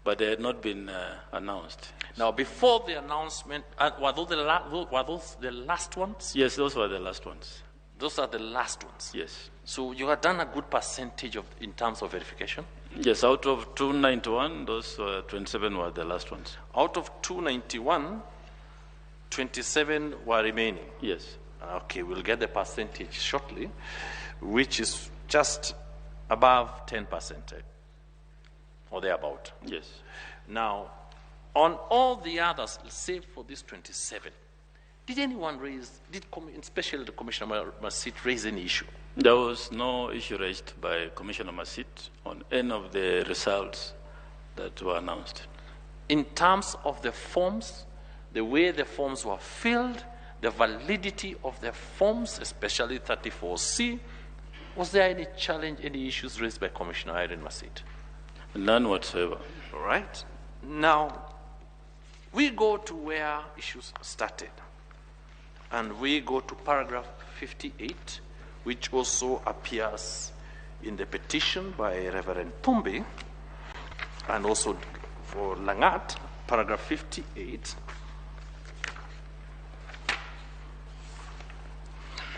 but they had not been announced. Now, before the announcement, were those the last ones? Yes, those were the last ones. Those are the last ones? Yes. So you had done a good percentage of in terms of verification? Yes, out of 291, those 27 were the last ones. Out of 291, 27 were remaining? Yes. Okay, we'll get the percentage shortly, which is just above 10% or thereabout. Yes. Now, on all the others, save for this 27, did anyone raise, especially the Commissioner Masit, raise any issue? There was no issue raised by Commissioner Masit on any of the results that were announced. In terms of the forms, the way the forms were filled, the validity of the forms, especially 34C, was there any challenge, any issues raised by Commissioner Irene Masit? None whatsoever. All right. Now, we go to where issues started. And we go to paragraph 58, which also appears in the petition by Reverend Thumbi, and also for Langat, paragraph 58.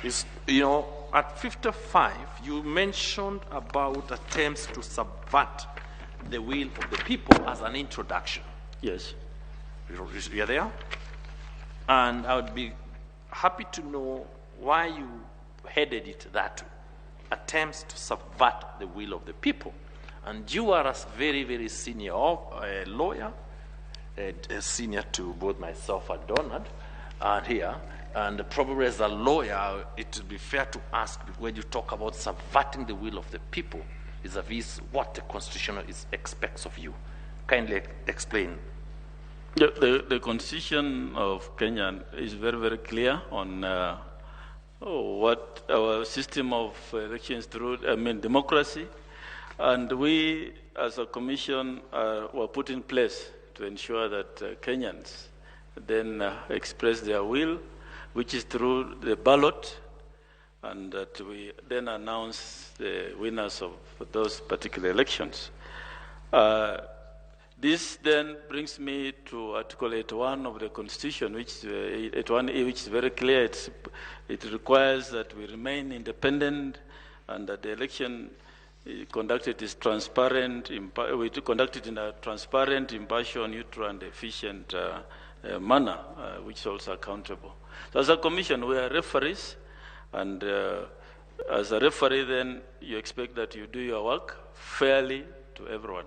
Is, you know, at 55, you mentioned about attempts to subvert the will of the people as an introduction. Yes. You're there? And I would be happy to know why you headed it that way. Attempts to subvert the will of the people. And you are a very, very senior lawyer. senior to both myself and Donald here. And probably as a lawyer, it would be fair to ask, when you talk about subverting the will of the people, vis-a-vis what the Constitution expects of you. Kindly explain. Yeah, the Constitution of Kenya is very, very clear on what our system of elections through, democracy. And we, as a commission, were put in place to ensure that Kenyans then express their will, which is through the ballot, and that we then announce the winners of those particular elections. This then brings me to Article 81 of the Constitution, which 81A, which is very clear. It requires that we remain independent and that the election conducted is transparent. We conduct it in a transparent, impartial, neutral, and efficient manner, which is also accountable. So as a commission, we are referees, and as a referee, then you expect that you do your work fairly to everyone.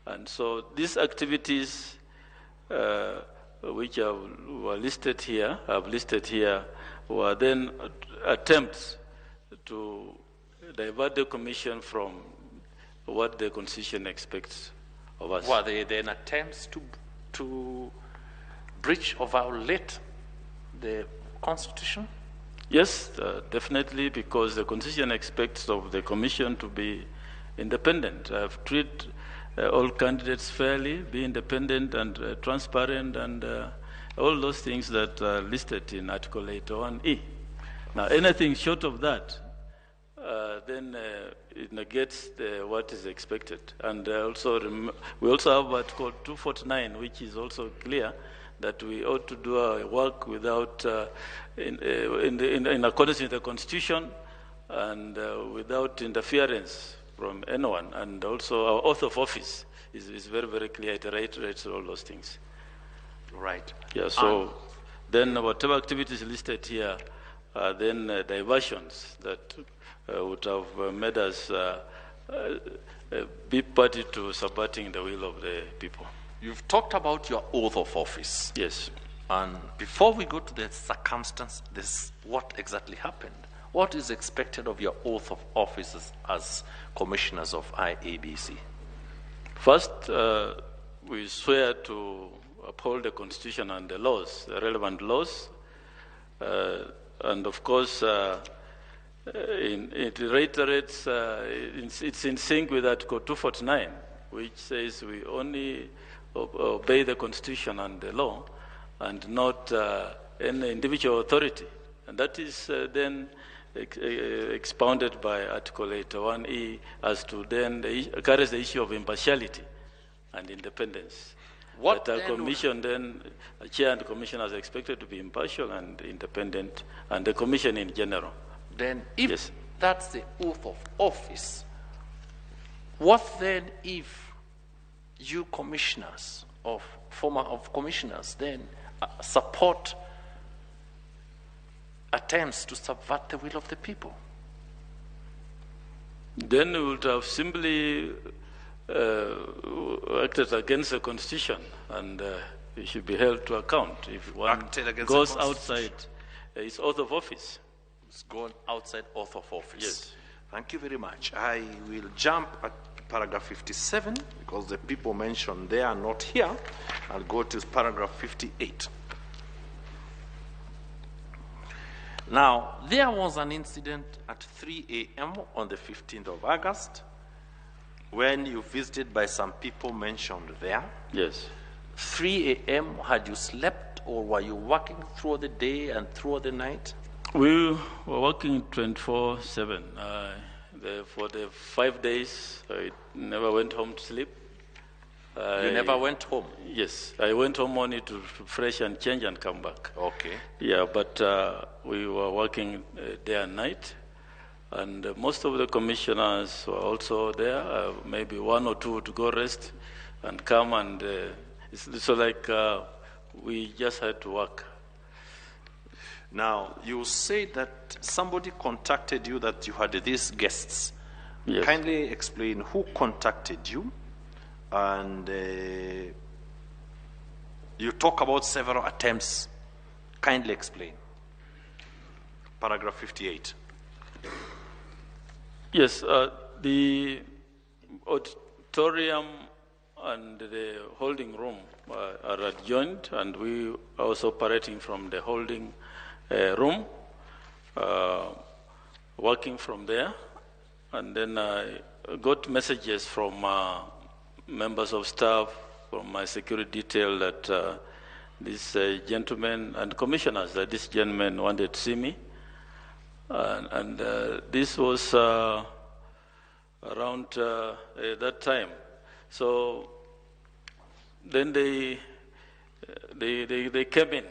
And so these activities, which were listed here, I've listed here, were then attempts to divert the commission from what the Constitution expects of us. Were they then attempts to breach or violate the Constitution? Yes, definitely, because the Constitution expects of the commission to be independent. Treat all candidates fairly, be independent and transparent, and all those things that are listed in Article 81E. Now, anything short of that, then it negates what is expected. And also, we also have Article 249, which is also clear that we ought to do our work without, in accordance with the Constitution and without interference from anyone. And also our oath of office is very, very clear. It reiterates all those things. Right. Yeah, so then whatever activities listed here are then diversions that would have made us be party to subverting the will of the people. You've talked about your oath of office. Yes. And before we go to the circumstance, this what exactly happened, what is expected of your oath of office as commissioners of IEBC? First, we swear to uphold the Constitution and the laws, the relevant laws. And of course, it reiterates, it's in sync with Article 249, which says we only obey the Constitution and the law and not any individual authority. And that is then expounded by Article 81E as to then carries the issue of impartiality and independence. What that a commission then, a chair and commissioners are expected to be impartial and independent, and the commission in general. Then if that's the oath of office, what then if you commissioners of former of commissioners then support attempts to subvert the will of the people? Then we would have simply acted against the Constitution, and it should be held to account if one goes outside his oath of office. It's gone outside oath of office. Yes. Thank you very much. I will jump at paragraph 57 because the people mentioned there are not here. I'll go to paragraph 58. Now, there was an incident at 3 a.m. on the 15th of August when you visited by some people mentioned there. Yes. 3 a.m., had you slept or were you working through the day and through the night? We were working 24/7. For the 5 days, I never went home to sleep. You never went home? Yes. I went home only to refresh and change and come back. Okay. Yeah, but we were working day and night. And most of the commissioners were also there, maybe one or two to go rest and come. And so like we just had to work. Now, you say that somebody contacted you that you had these guests. Yes. Kindly explain who contacted you and You talk about several attempts. Kindly explain. Paragraph 58. Yes, the auditorium and the holding room are adjoined, and we are also operating from the holding room, working from there. And then I got messages from members of staff, from my security detail, that this gentleman and commissioners, that this gentleman wanted to see me. And this was around that time. So then they came in.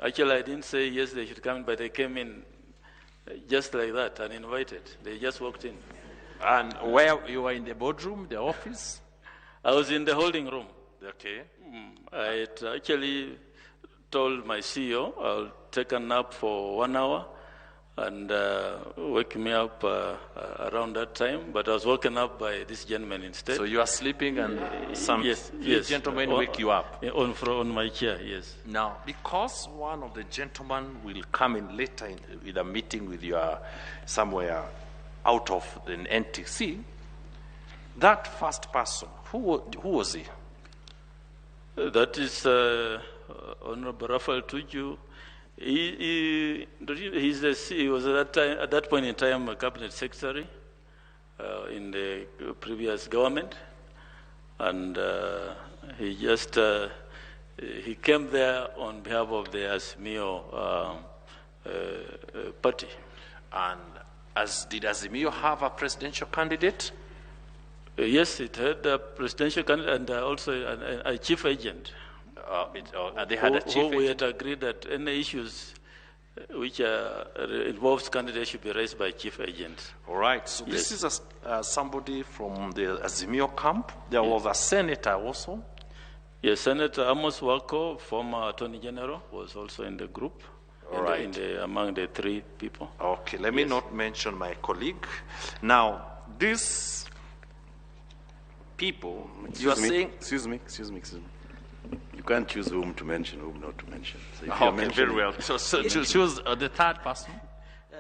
Actually, I didn't say yes, they should come in, but they came in just like that, uninvited. They just walked in. And where you were in the boardroom, the office? I was in the holding room. Okay. I had actually told my CEO I'll take a nap for 1 hour and wake me up around that time, but I was woken up by this gentleman instead. So you are sleeping and some gentlemen wake you up? On my chair, yes. Now, because one of the gentlemen will come in later with a meeting with you somewhere out of the NTC, that first person, who was he? That is Honorable Raphael Tuju. He was at that point in time a cabinet secretary in the previous government, and he just he came there on behalf of the Azimio party. And did Azimio have a presidential candidate? Yes, it had a presidential candidate and also a chief agent. They had a chief agent. We had agreed that any issues which involves candidates should be raised by chief agents. All right. So yes. This is somebody from the Azimio camp. There was a senator also. Yes, Senator Amos Wako, former Attorney General, was also in the group. All right. Among the three people. Okay. Let me not mention my colleague. Now, these people, you are saying... Excuse me. You can't choose whom to mention, whom not to mention. So if okay, very well. So choose the third person.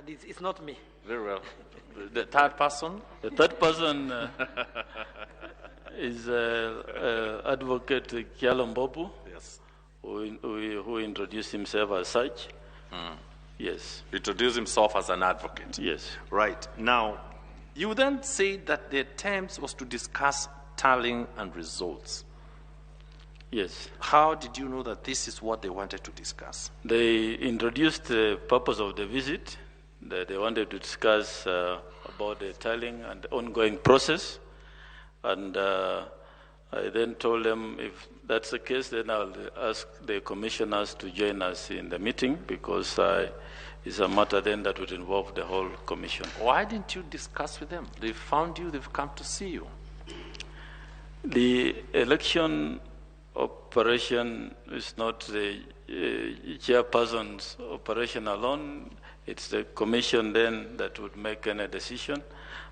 It's not me. Very well. The third person? The third person is Advocate Kyalo Mbobu, yes, who introduced himself as such. Mm. Yes. Introduced himself as an advocate. Yes. Right. Now, you then say that the attempt was to discuss tallying and results. Yes. How did you know that this is what they wanted to discuss? They introduced the purpose of the visit. That they wanted to discuss about the tallying and the ongoing process. And I then told them if that's the case, then I'll ask the commissioners to join us in the meeting, because it's a matter then that would involve the whole commission. Why didn't you discuss with them? They found you, they've come to see you. The election operation is not the chairperson's operation alone. It's the commission then that would make any decision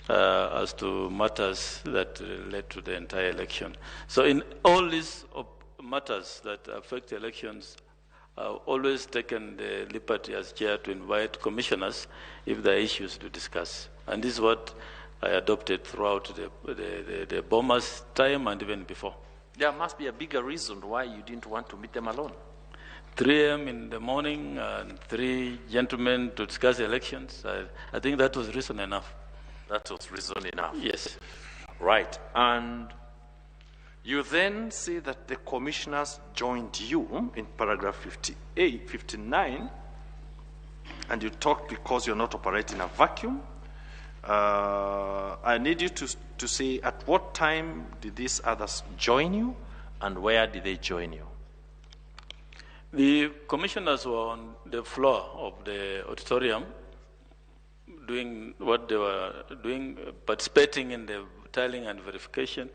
as to matters that relate to the entire election. So in all these matters that affect elections, I've always taken the liberty as chair to invite commissioners if there are issues to discuss. And this is what I adopted throughout the Bomas time and even before. There must be a bigger reason why you didn't want to meet them alone. 3 a.m. in the morning and three gentlemen to discuss elections. I think that was reason enough. That was reason enough. Yes. Right. And you then say that the commissioners joined you in paragraph 58, 59, and you talked because you're not operating a vacuum. I need you to say at what time did these others join you and where did they join you? The commissioners were on the floor of the auditorium doing what they were doing, participating in the tallying and verification,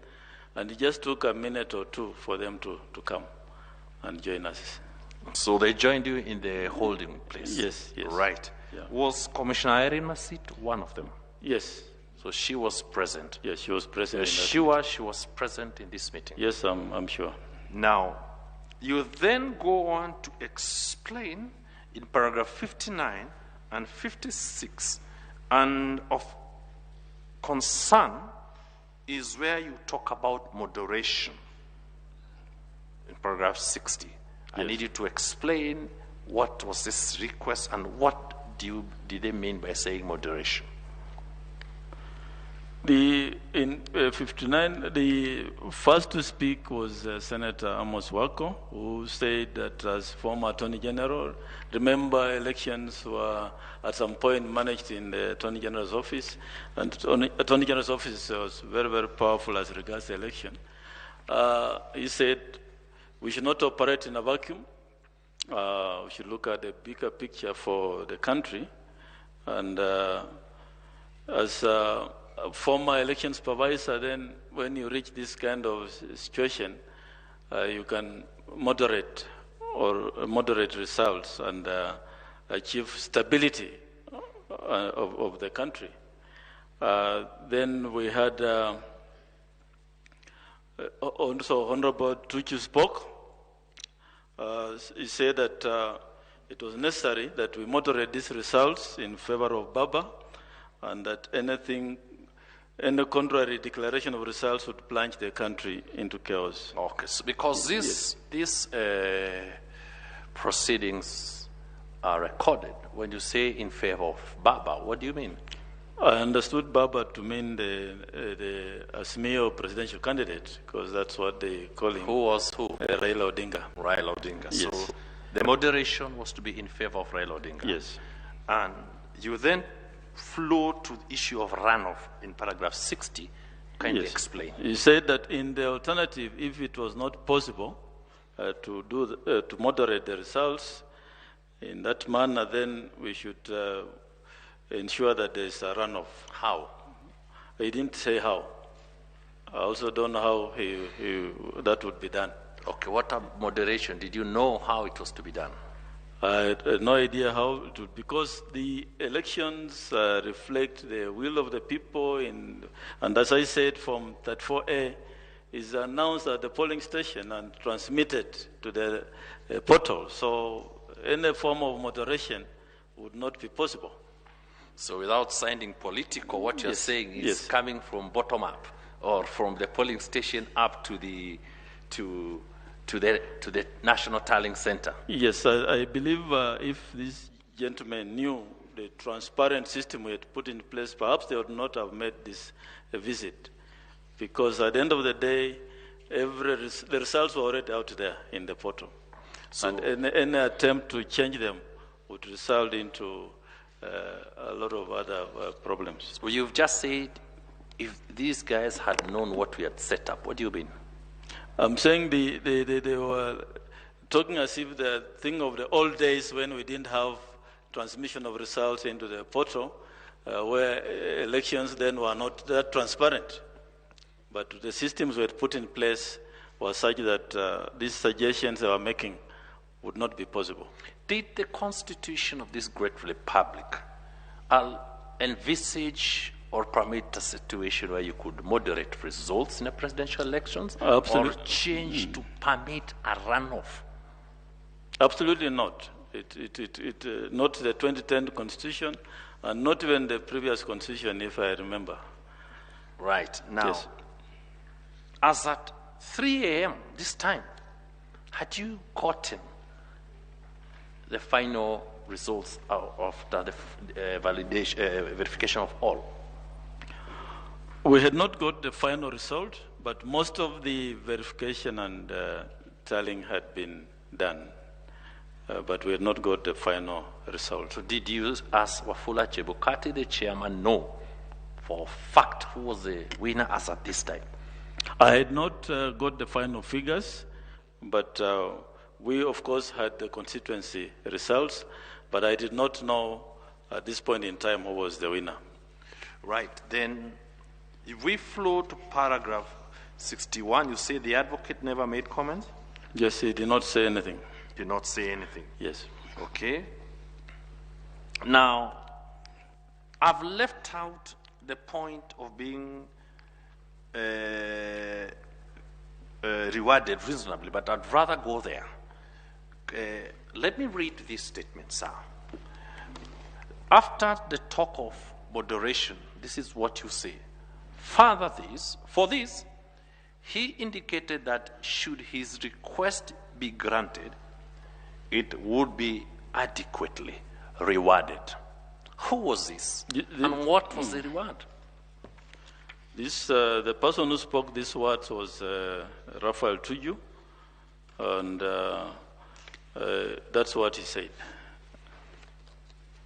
and it just took a minute or two for them to come and join us. So they joined you in the holding place? Yes, yes. Right. Yeah. Was Commissioner Irene Masit one of them? Yes. So she was present? Yes, she was present. Sure, she was present in this meeting? Yes, I'm sure. Now, You then go on to explain in paragraph 59 and 56, and of concern is where you talk about moderation in paragraph 60. I need you to explain what was this request and what did they mean by saying moderation. In 59, the first to speak was Senator Amos Wako, who said that as former Attorney General, remember elections were at some point managed in the Attorney General's office, and Attorney General's office was very, very powerful as regards the election. He said we should not operate in a vacuum. We should look at the bigger picture for the country, and as a former election supervisor, then when you reach this kind of situation, you can moderate results and achieve stability of the country. Then we had also Honorable Tuju spoke. He said that it was necessary that we moderate these results in favor of Baba, and that any contrary declaration of results would plunge the country into chaos. Okay, so because these proceedings are recorded, when you say in favor of Baba, what do you mean? I understood Baba to mean the Azimio presidential candidate, because that's what they call him. Who was who? Raila Odinga. Raila Odinga. Yes. So the moderation was to be in favor of Raila Odinga. Yes. And you then flow to the issue of runoff in paragraph 60. Kindly explain. He said that in the alternative, if it was not possible to moderate the results in that manner, then we should ensure that there is a runoff. How? He didn't say how. I also don't know how that would be done. Okay, what moderation? Did you know how it was to be done? I had no idea how it would, because the elections reflect the will of the people, and as I said, from 34A is announced at the polling station and transmitted to the portal. So any form of moderation would not be possible. So without sounding political, what you're saying is coming from bottom up, or from the polling station up to the to the National Tallying Center. Yes, I believe if these gentlemen knew the transparent system we had put in place, perhaps they would not have made this visit, because at the end of the day, the results were already out there in the portal. So, and any attempt to change them would result into a lot of other problems. Well, you've just said if these guys had known what we had set up, what do you mean? I'm saying they were talking as if the thing of the old days when we didn't have transmission of results into the portal, where elections then were not that transparent. But the systems we had put in place were such that these suggestions they were making would not be possible. Did the constitution of this great republic envisage or permit a situation where you could moderate results in a presidential elections? Absolutely. Or change to permit a runoff? Absolutely not. Not the 2010 constitution, and not even the previous constitution, if I remember. Right. Now, yes. As at 3 a.m. this time, had you gotten the final results after the validation, verification of all? We had not got the final result, but most of the verification and tallying had been done. But we had not got the final result. So did you ask Wafula Chebukati, the chairman, know for a fact who was the winner as at this time? I had not got the final figures, but we, of course, had the constituency results, but I did not know at this point in time who was the winner. Right. Then if we flow to paragraph 61, you say the advocate never made comments? Yes, he did not say anything. Did not say anything? Yes. Okay. Now, I've left out the point of being rewarded reasonably, but I'd rather go there. Let me read this statement, sir. After the talk of moderation, this is what you say. Further this, for this, he indicated that should his request be granted, it would be adequately rewarded. Who was this? And what was the reward? This, the person who spoke these words was Raphael Tuju, and that's what he said.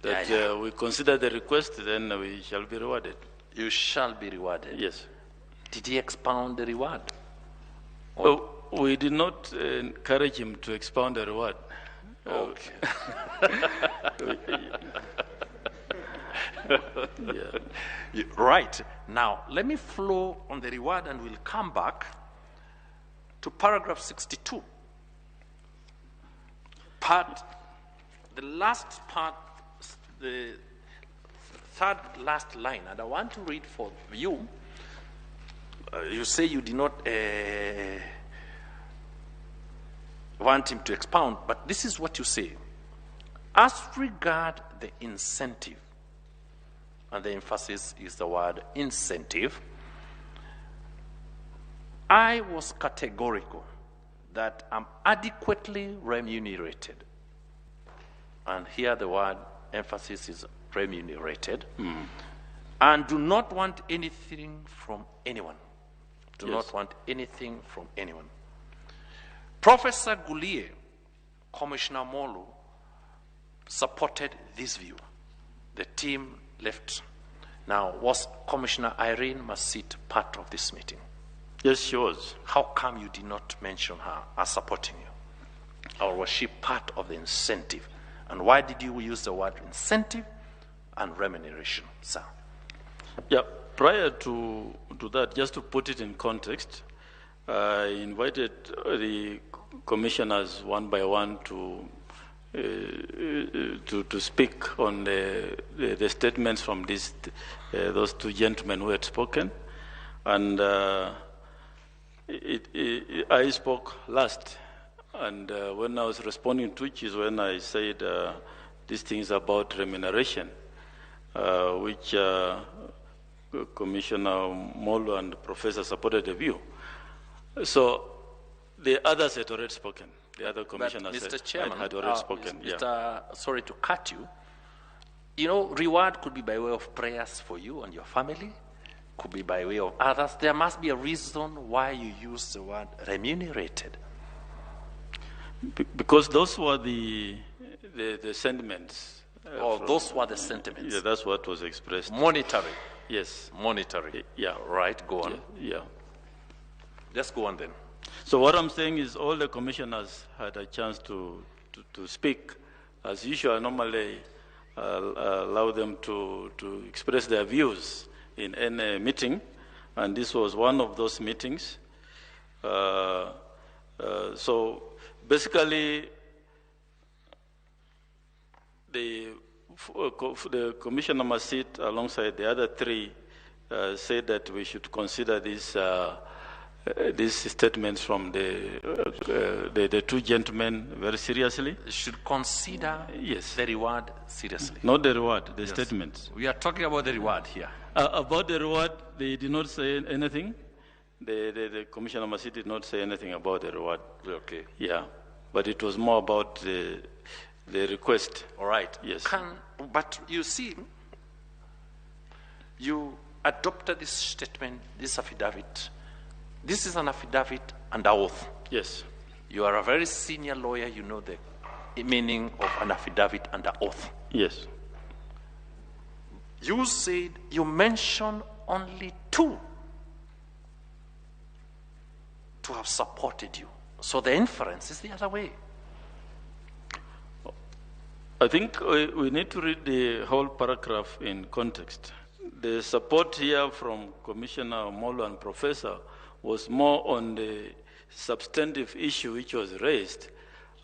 That we consider the request, then we shall be rewarded. You shall be rewarded? Yes. Did he expound the reward? Well, we did not encourage him to expound the reward. Okay. Yeah. Right. Now, let me flow on the reward and we'll come back to paragraph 62. Part, the last part, the third last line, and I want to read for you. You say you did not want him to expound, but this is what you say. As regard the incentive, and the emphasis is the word incentive, I was categorical that I'm adequately remunerated. And here the word emphasis is remunerated. And do not want anything from anyone. Do not want anything from anyone. Professor Guliye, Commissioner Molu, supported this view. The team left. Now, was Commissioner Irene Masit part of this meeting? Yes, she was. How come you did not mention her as supporting you? Or was she part of the incentive? And why did you use the word incentive and remuneration, sir? Yeah, prior to that, just to put it in context, I invited the commissioners one by one to speak on the statements from these those two gentlemen who had spoken, and I spoke last. And when I was responding to it is when I said these things about remuneration, which Commissioner Molu and the Professor supported the view. So the others had already spoken. The other commissioners but Mr. Chairman, had already spoken. Mr. Sorry to cut you. You know, reward could be by way of prayers for you and your family, could be by way of others. There must be a reason why you use the word remunerated. Because those were the sentiments. Oh, those were the sentiments. Yeah, that's what was expressed. Monetary. Yes. Monetary. Yeah. Right, go on. Yeah. Let's go on then. So what I'm saying is all the commissioners had a chance to speak. As usual, I normally allow them to express their views in any meeting, and this was one of those meetings. So basically, the Commissioner Masit, alongside the other three, said that we should consider these statements from the two gentlemen very seriously. Should consider the reward seriously. Not the reward, the statements. We are talking about the reward here. About the reward, they did not say anything. The Commissioner Masit did not say anything about the reward. Okay. Yeah, but it was more about the request. All right. Yes. But you see, you adopted this statement, this affidavit. This is an affidavit under oath. Yes. You are a very senior lawyer. You know the meaning of an affidavit under oath. Yes. You said you mentioned only two to have supported you. So the inference is the other way. I think we need to read the whole paragraph in context. The support here from Commissioner Molu and Professor was more on the substantive issue which was raised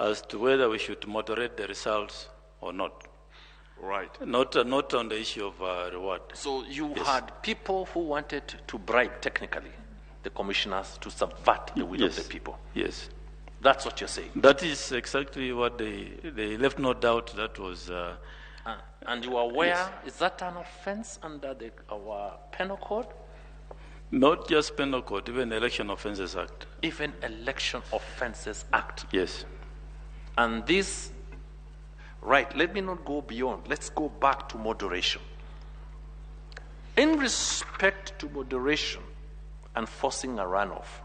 as to whether we should moderate the results or not. Right. Not on the issue of reward. So you had people who wanted to bribe technically. the commissioners to subvert the will of the people. Yes. That's what you're saying. That is exactly what they left no doubt that was... and you are aware, Yes. Is that an offense under our penal code? Not just penal code, even Election Offences Act. Even Election Offences Act. Yes. And this, right, let me not go beyond. Let's go back to moderation. In respect to moderation and forcing a runoff,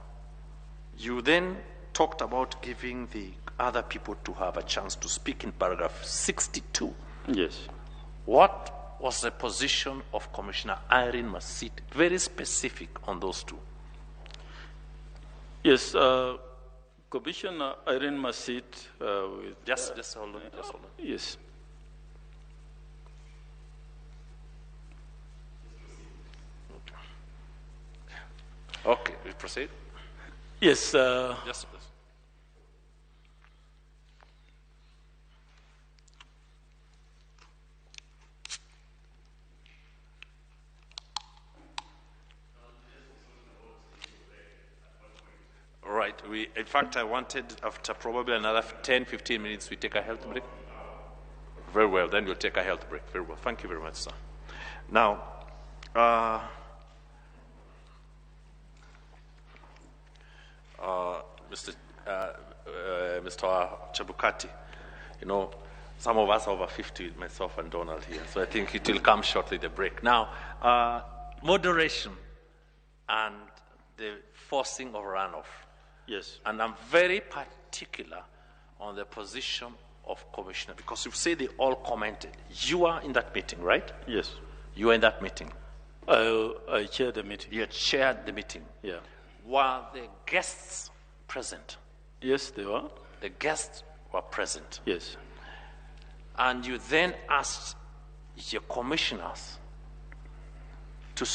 you then talked about giving the other people to have a chance to speak in paragraph 62. Yes. What was the position of Commissioner Irene Masit, very specific on those two? Yes, Commissioner Irene Masit... with, just hold on, just hold on. Yes. Okay, we proceed? Yes. Yes, please. Right. In fact, I wanted, after probably another 10, 15 minutes, we take a health break. Very well. Then we'll take a health break. Very well. Thank you very much, sir. Now, Mr. Chebukati, you know, some of us are over 50, myself and Donald here, so I think it will come shortly, the break. Now, moderation and the forcing of runoff. Yes. And I'm very particular on the position of commissioner, because you say they all commented. You are in that meeting, right? Yes. You are in that meeting. I chaired the meeting. You chaired the meeting. Yeah. Were the guests present? Yes, they were. The guests were present. Yes. And you then asked your commissioners to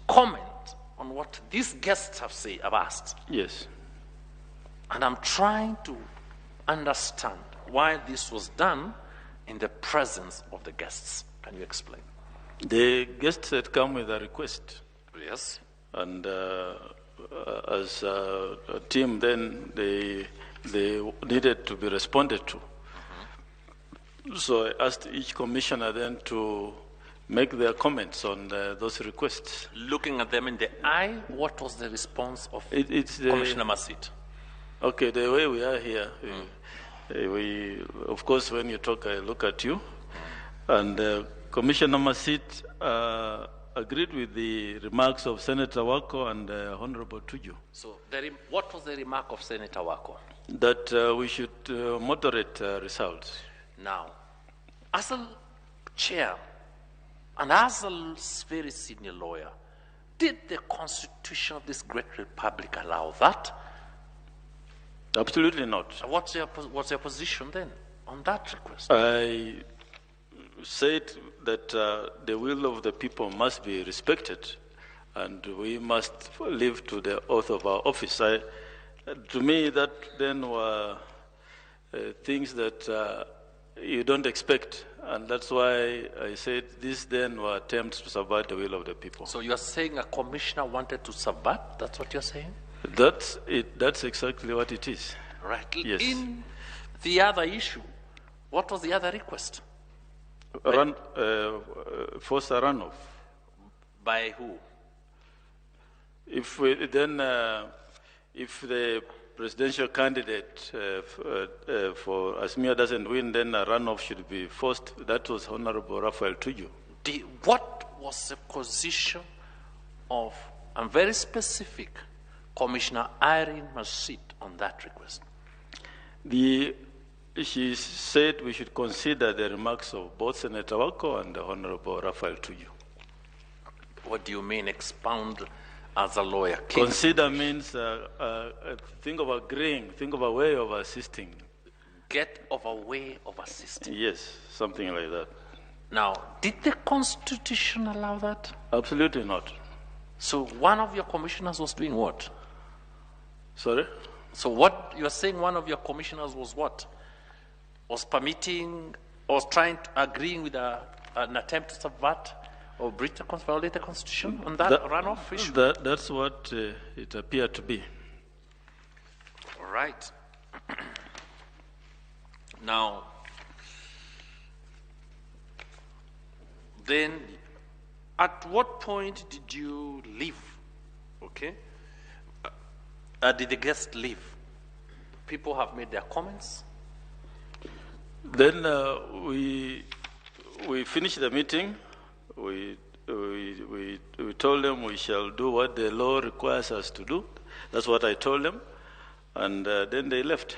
comment on what these guests have asked. Yes. And I'm trying to understand why this was done in the presence of the guests. Can you explain? The guests had come with a request. Yes. And as a team, then they needed to be responded to. Mm-hmm. So I asked each commissioner then to make their comments on those requests. Looking at them in the eye, what was the response of Commissioner Masit? Okay, the way we are here, we of course, when you talk, I look at you. And Commissioner Masit agreed with the remarks of Senator Wako and Honorable Tuju. So what was the remark of Senator Wako? That we should moderate results. Now, as a chair and as a very senior lawyer, did the constitution of this great republic allow that? Absolutely not. What's your position then on that request? I said that the will of the people must be respected and we must live to the oath of our office. To me, that then were things that you don't expect, and that's why I said these then were attempts to subvert the will of the people. So you are saying a commissioner wanted to subvert? That's what you're saying? That's it. That's exactly what it is. Right. Yes. In the other issue, what was the other request? Force a runoff. By who? If we, then, if the presidential candidate for Azimio doesn't win, then a runoff should be forced. That was Honorable Raphael Tuju. What was the position of, I'm very specific, Commissioner Irene Masit on that request? She said we should consider the remarks of both Senator Wako and the Honorable Raphael Tuju. What do you mean, expound as a lawyer? Consider means think of agreeing, think of a way of assisting. Get of a way of assisting. Yes, something like that. Now, did the Constitution allow that? Absolutely not. So one of your commissioners was doing what? Sorry? So what you're saying, one of your commissioners was what? Was permitting or trying to, agreeing with an attempt to subvert Or breach the, violate the Constitution on that runoff issue? That's what it appeared to be. All right. Now, then, at what point did you leave? Okay. Did the guests leave? People have made their comments. Then we finished the meeting. We told them we shall do what the law requires us to do. That's what I told them. And then they left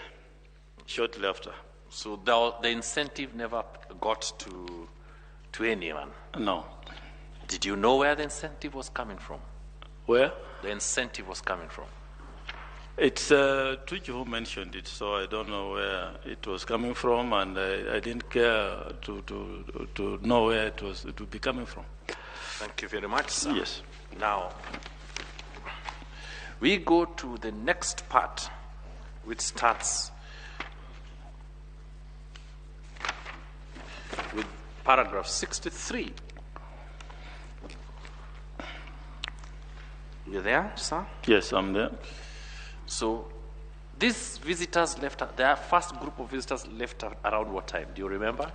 shortly after. So the incentive never got to anyone? No. Did you know where the incentive was coming from? Where? The incentive was coming from. It's Tuju who mentioned it, so I don't know where it was coming from, and I didn't care to know where it would be coming from. Thank you very much, sir. Yes. Now, we go to the next part, which starts with paragraph 63. You there, sir? Yes, I'm there. So, these visitors left, their first group of visitors left around what time? Do you remember?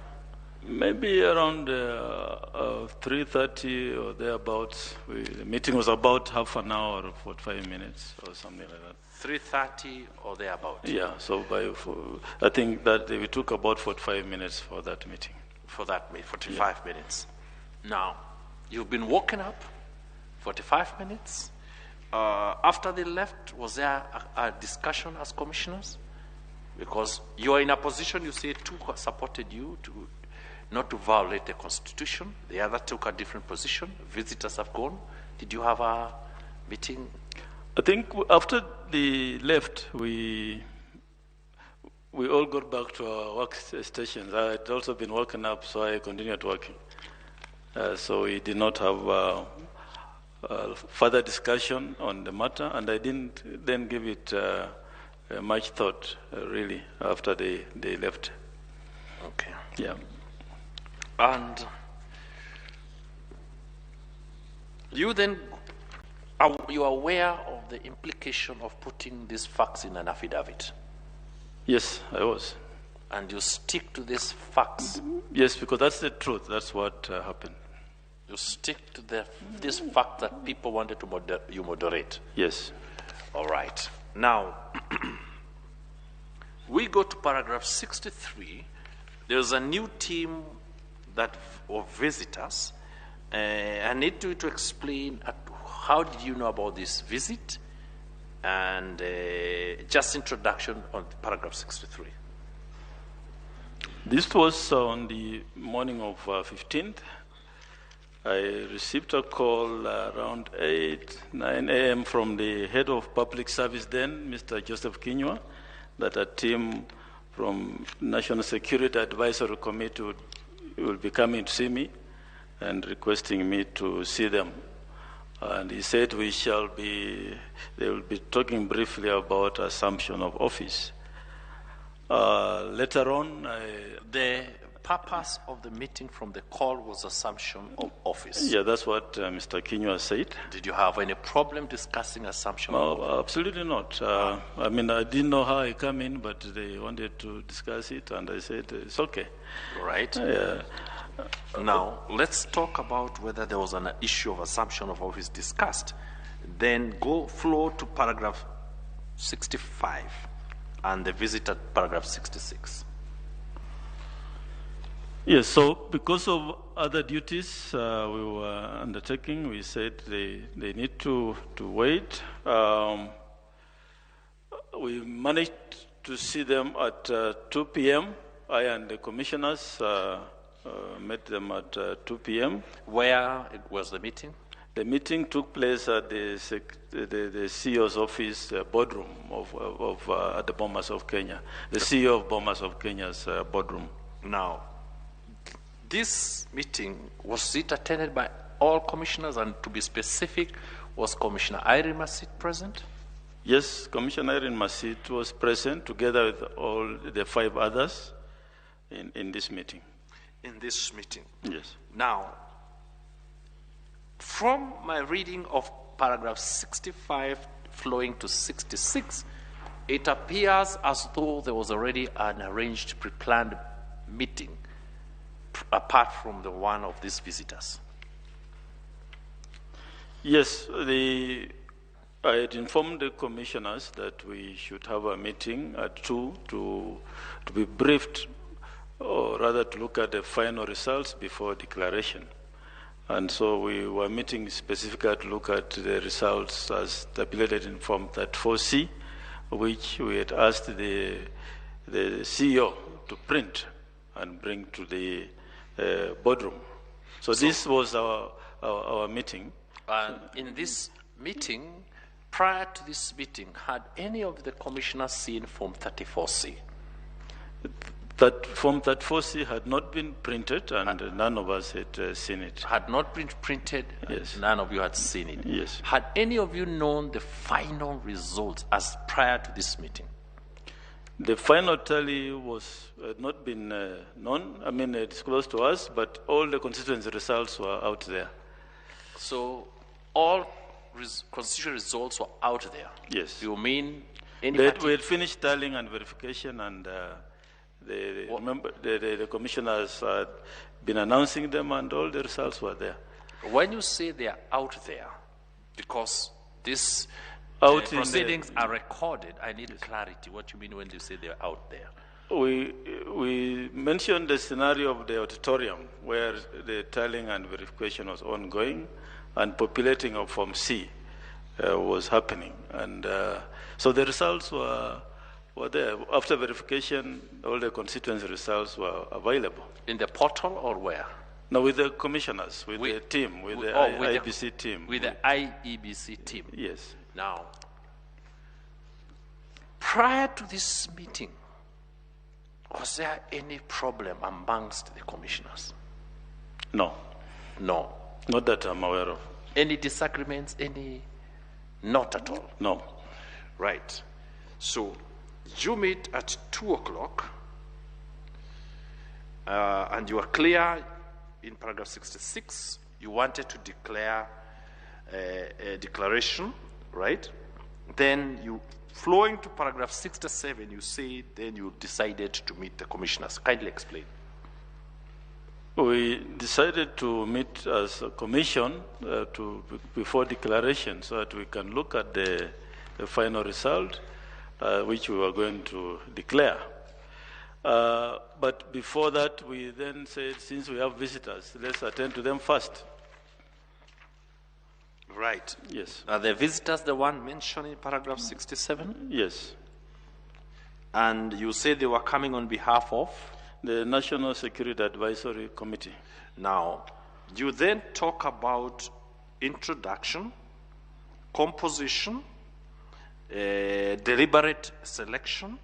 Maybe around 3:30 or thereabouts. The meeting was about half an hour or 45 minutes or something like that. 3:30 or thereabouts? Yeah, so I think that we took about 45 minutes for that meeting. For that meeting, 45 minutes. Now, you've been woken up 45 minutes. After they left, was there a discussion as commissioners? Because you are in a position, you say two supported you to not to violate the Constitution. The other took a different position. Visitors have gone. Did you have a meeting? I think after they left, we all got back to our work stations. I had also been woken up, so I continued working. So we did not have further discussion on the matter, and I didn't then give it much thought, really, after they left. Okay. Yeah. And you then, you are aware of the implication of putting these facts in an affidavit? Yes, I was. And you stick to these facts? Yes, because that's the truth. That's what happened. You stick to this fact that people wanted to you moderate? Yes. All right. Now, we go to paragraph 63. There's a new team of visitors. I need you to explain how did you know about this visit, and just introduction on paragraph 63. This was on the morning of 15th. I received a call around 8, 9 a.m. from the head of public service then, Mr. Joseph Kinyua, that a team from National Security Advisory Committee will be coming to see me and requesting me to see them. And he said they will be talking briefly about assumption of office. Later on, the purpose of the meeting from the call was assumption of office. Yeah, that's what Mr. Kinyua said. Did you have any problem discussing assumption no, of office? Absolutely not. I mean, I didn't know how I come in, but they wanted to discuss it, and I said, it's okay. All right. Yeah. Now, let's talk about whether there was an issue of assumption of office discussed. Then go flow to paragraph 65 and the visit at paragraph 66. Yes, so because of other duties we were undertaking, we said they need to wait. We managed to see them at 2 p.m. I and the commissioners met them at 2 p.m. Where was the meeting? The meeting took place at the CEO's office boardroom of at the Bomas of Kenya, the CEO of Bomas of Kenya's boardroom. Now, this meeting, was it attended by all commissioners? And to be specific, was Commissioner Irene Masit present? Yes, Commissioner Irene Masit was present together with all the 5 others in this meeting. In this meeting? Yes. Now, From my reading of paragraph 65 flowing to 66, it appears as though there was already an arranged, pre-planned meeting apart from the one of these visitors. Yes, I had informed the commissioners that we should have a meeting at 2 to be briefed, or rather to look at the final results before declaration. And so we were meeting specifically to look at the results as tabulated in Form 34C, which we had asked the CEO to print and bring to the boardroom. So this was our meeting. And in this meeting, prior to this meeting, had any of the commissioners seen Form 34C? That Form 34C had not been printed, and none of us had seen it. Had not been printed, yes. None of you had seen it. Yes. Had any of you known the final results as prior to this meeting? The final tally was not been known, I mean, disclosed to us, but all the constituency results were out there. So all constituency results were out there? Yes. You mean any we had finished tallying and verification, and the commissioners had been announcing them, and all the results were there. When you say they are out there, because these proceedings are recorded, I need clarity. What you mean when you say they are out there? We mentioned the scenario of the auditorium where the tallying and verification was ongoing and populating of Form C was happening. And so the results were there. After verification, all the constituency results were available. In the portal or where? No, with the commissioners, with the team, with the IEBC team. With the IEBC team? Yes. Now, prior to this meeting, was there any problem amongst the commissioners? No. No. Not that I'm aware of. Any disagreements? Any? Not at all? No. Right. So, you meet at 2 o'clock, and you are clear in paragraph 66, you wanted to declare a declaration, right? Then you, flowing to paragraph 67, you say then you decided to meet the commissioners. Kindly explain. We decided to meet as a commission before declaration so that we can look at the final result, which we were going to declare. But before that, we then said, since we have visitors, let's attend to them first. Right. Yes. Are the visitors the one mentioned in paragraph 67? Yes. And you say they were coming on behalf of? The National Security Advisory Committee. Now, you then talk about introduction, composition, deliberate selection,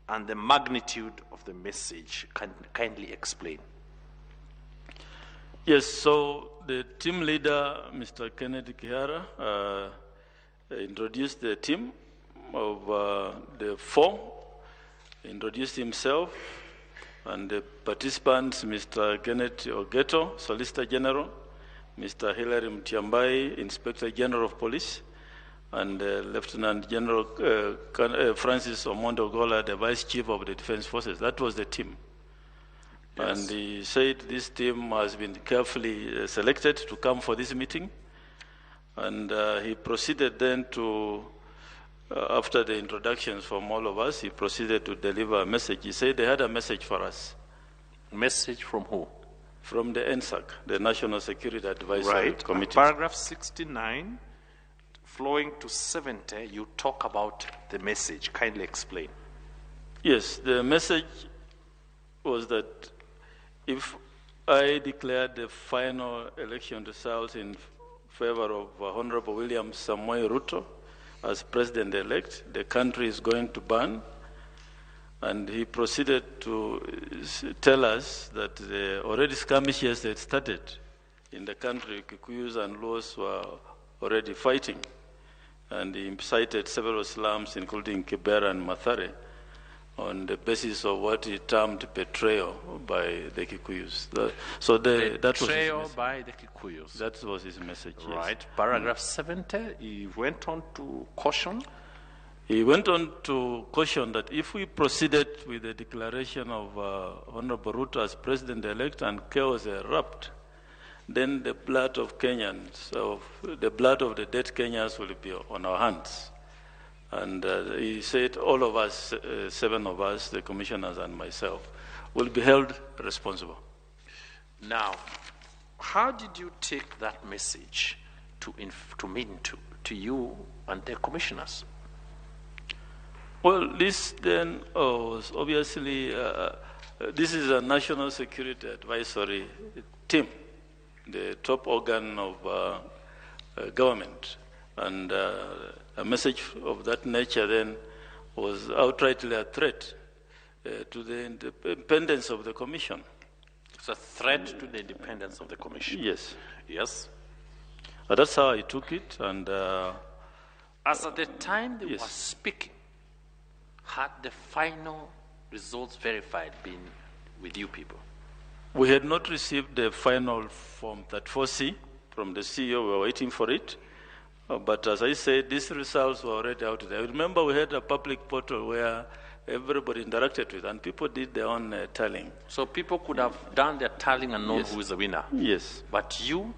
and the magnitude of the message. Can kindly explain. Yes, so the team leader, Mr. Kennedy Kihara, introduced the team of the four, introduced himself, and the participants, Mr. Kenneth Ogeto, Solicitor General, Mr. Hilary Mutyambai, Inspector General of Police, and Lieutenant General Francis Omondo Ogolla, the Vice Chief of the Defense Forces. That was the team. Yes. And he said this team has been carefully selected to come for this meeting. And he proceeded then to, after the introductions from all of us, he proceeded to deliver a message. He said they had a message for us. Message from who? From the NSAC, the National Security Advisory Committee. Paragraph 69, flowing to 70, you talk about the message. Kindly explain. Yes, the message was that if I declared the final election results in favor of Honorable William Samoei Ruto as president-elect, the country is going to burn. And he proceeded to tell us that the already skirmishes had started in the country. Kikuyus and Luos were already fighting. And he cited several slums, including Kibera and Mathare, on the basis of what he termed betrayal by the Kikuyus. That was his message. By the Kikuyus. That was his message, yes. Right. Paragraph 70, he went on to caution. He went on to caution that if we proceeded with the declaration of Honorable Ruto as president-elect and chaos erupt, then the blood of Kenyans, of the blood of the dead Kenyans will be on our hands. And he said all of us, 7 of us, the commissioners and myself, will be held responsible. Now, how did you take that message to mean to you and the commissioners? Well, this then was obviously, this is a National Security Advisory Team, the top organ of government. And a message of that nature then was outrightly a threat to the independence of the commission. It's a threat to the independence of the commission. Yes. Yes. That's how I took it. And as at the time they were speaking, had the final results verified been with you people? We had not received the final Form 34C from the CEO. We were waiting for it. But as I said, these results were already out there. Remember, we had a public portal where everybody interacted with, and people did their own tallying. So people could have done their tallying and known who is the winner. Yes. But you?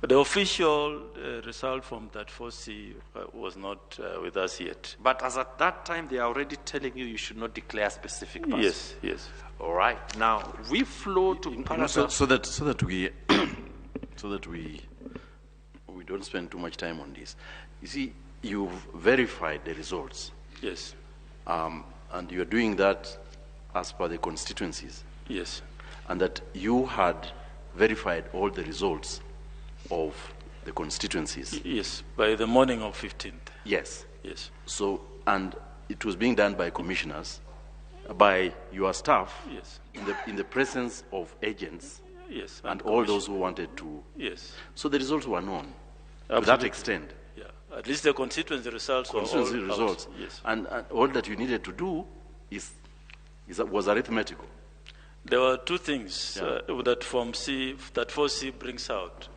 The official result from that 4C was not with us yet. But as at that time, they are already telling you you should not declare a specific person. Yes, yes. All right. Now, we flow to paragraph... So that we we don't spend too much time on this. You see, you've verified the results. Yes. And you're doing that as per the constituencies. Yes. And that you had verified all the results of the constituencies. Yes, by the morning of 15th. Yes. Yes. So, and it was being done by commissioners, by your staff. Yes. In the presence of agents. Yes. And all those who wanted to. Yes. So the results were known. Absolutely. To that extent. Yeah. At least the constituency results were all results. Out. Yes. And all that you needed to do was arithmetical. There were two things that Form C, that 4C brings out.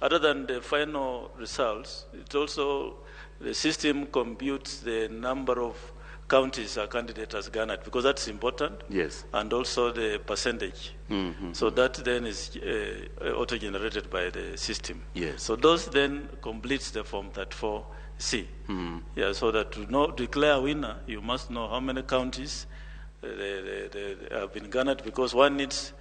Other than the final results, it also, the system computes the number of counties a candidate has garnered, because that's important. Yes. And also the percentage. Mm-hmm. So that then is auto-generated by the system. Yes. So those then completes the Form 34C. Mm-hmm. Yeah, so that to declare a winner, you must know how many counties they have been garnered, because one needs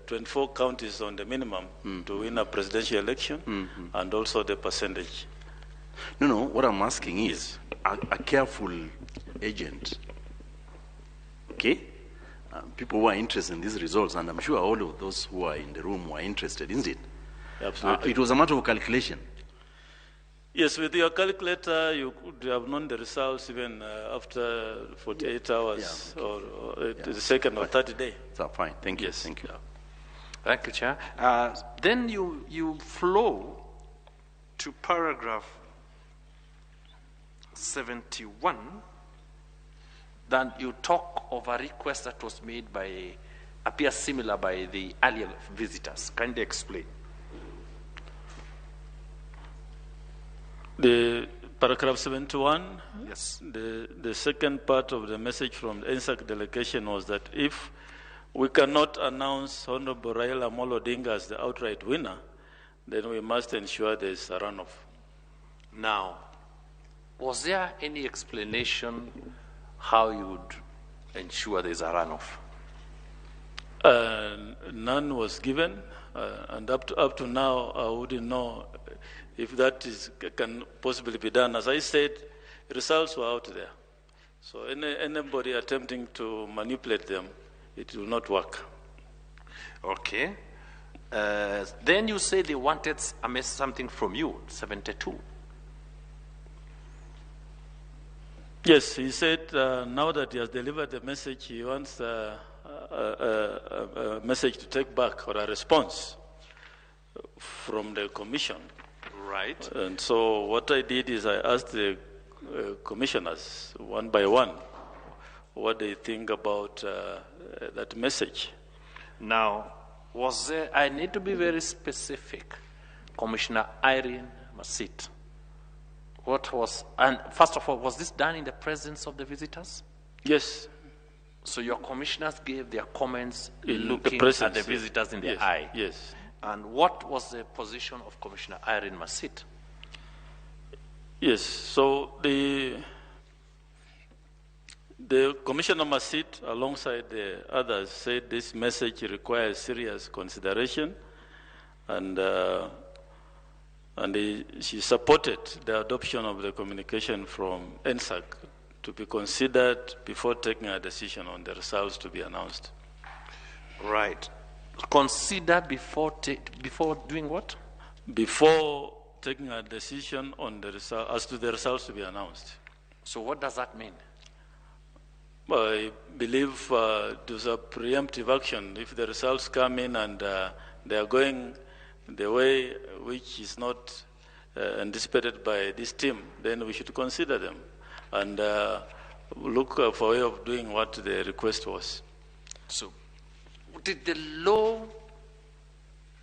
24 counties on the minimum to win a presidential election, and also the percentage. No, what I'm asking is, a careful agent, okay? People who are interested in these results, and I'm sure all of those who are in the room were interested, isn't it? Absolutely. It was a matter of calculation. Yes, with your calculator, you could have known the results even after 48 hours or the second or third day. So fine, thank you. Yes. Thank you. Yeah. Thank you, Chair. Then you flow to paragraph 71. Then you talk of a request that was made by, appears similar by the earlier visitors. Kindly explain. The paragraph 71, yes. The second part of the message from the NSAC delegation was that if we cannot announce Honorable Raila Amolo Odinga as the outright winner, then we must ensure there is a runoff. Now, was there any explanation how you would ensure there is a runoff? None was given, and up to now, I wouldn't know if that can possibly be done. As I said, results were out there. So anybody attempting to manipulate them, it will not work. Okay. Then you say they wanted something from you, 72. Yes, he said now that he has delivered the message, he wants a message to take back or a response from the commission. Right. And so what I did is I asked the commissioners one by one, what they think about that message. Now, was there, I need to be very specific, Commissioner Irene Masit. What was, and first of all, was this done in the presence of the visitors? Yes. So your commissioners gave their comments in looking the presence, at the visitors in the yes, eye? Yes. And what was the position of Commissioner Irene Masit? Yes, so the Commissioner Masit, alongside the others, said this message requires serious consideration, and she supported the adoption of the communication from NSAC to be considered before taking a decision on the results to be announced. Right. Consider before doing what? Before taking a decision on the result, as to the results to be announced. So what does that mean? Well, I believe there's a preemptive action. If the results come in and they are going the way which is not anticipated by this team, then we should consider them and look for a way of doing what the request was. So, did the law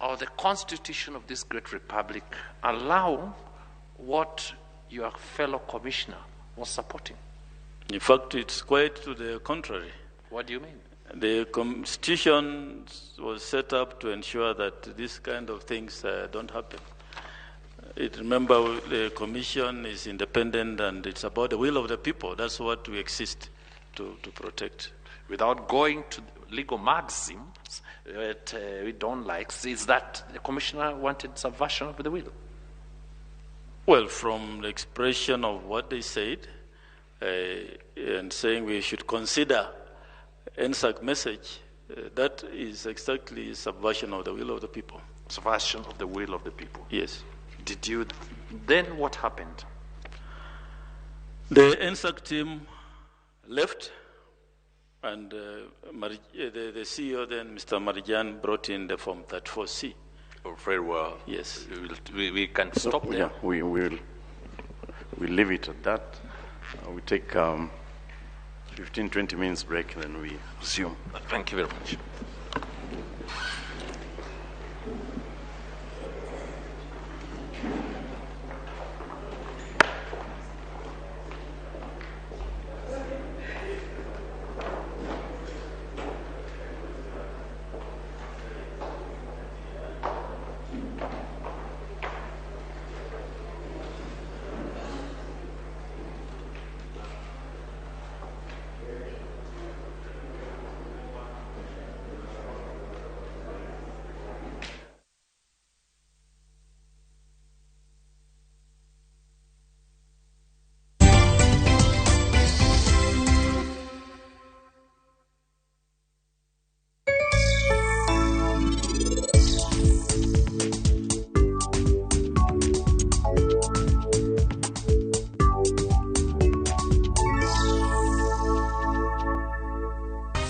or the constitution of this great republic allow what your fellow commissioner was supporting? In fact, it's quite to the contrary. What do you mean? The constitution was set up to ensure that these kind of things don't happen. Remember, the commission is independent and it's about the will of the people. That's what we exist to protect. Without going to legal maxims that we don't like, is that the commissioner wanted subversion of the will? Well, from the expression of what they said, and saying we should consider NSAC message, that is exactly subversion of the will of the people. Subversion of the will of the people. Yes. Did you, then what happened? The NSAC team left, and the CEO then, Mr. Marijan, brought in the Form 34C. Oh, very well. Yes. We can stop there. Yeah, we'll leave it at that. We take 15, 20 minutes break, then we resume. Thank you very much.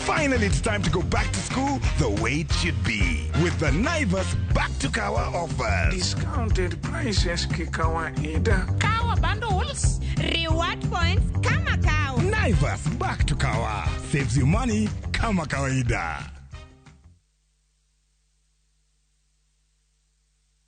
Finally, it's time to go back to school the way it should be with the Naivas Back to Kawa offers. Discounted prices kikawaida. Kawa bundles. Reward points kama kawa. Naivas Back to Kawa saves you money kama kawaida.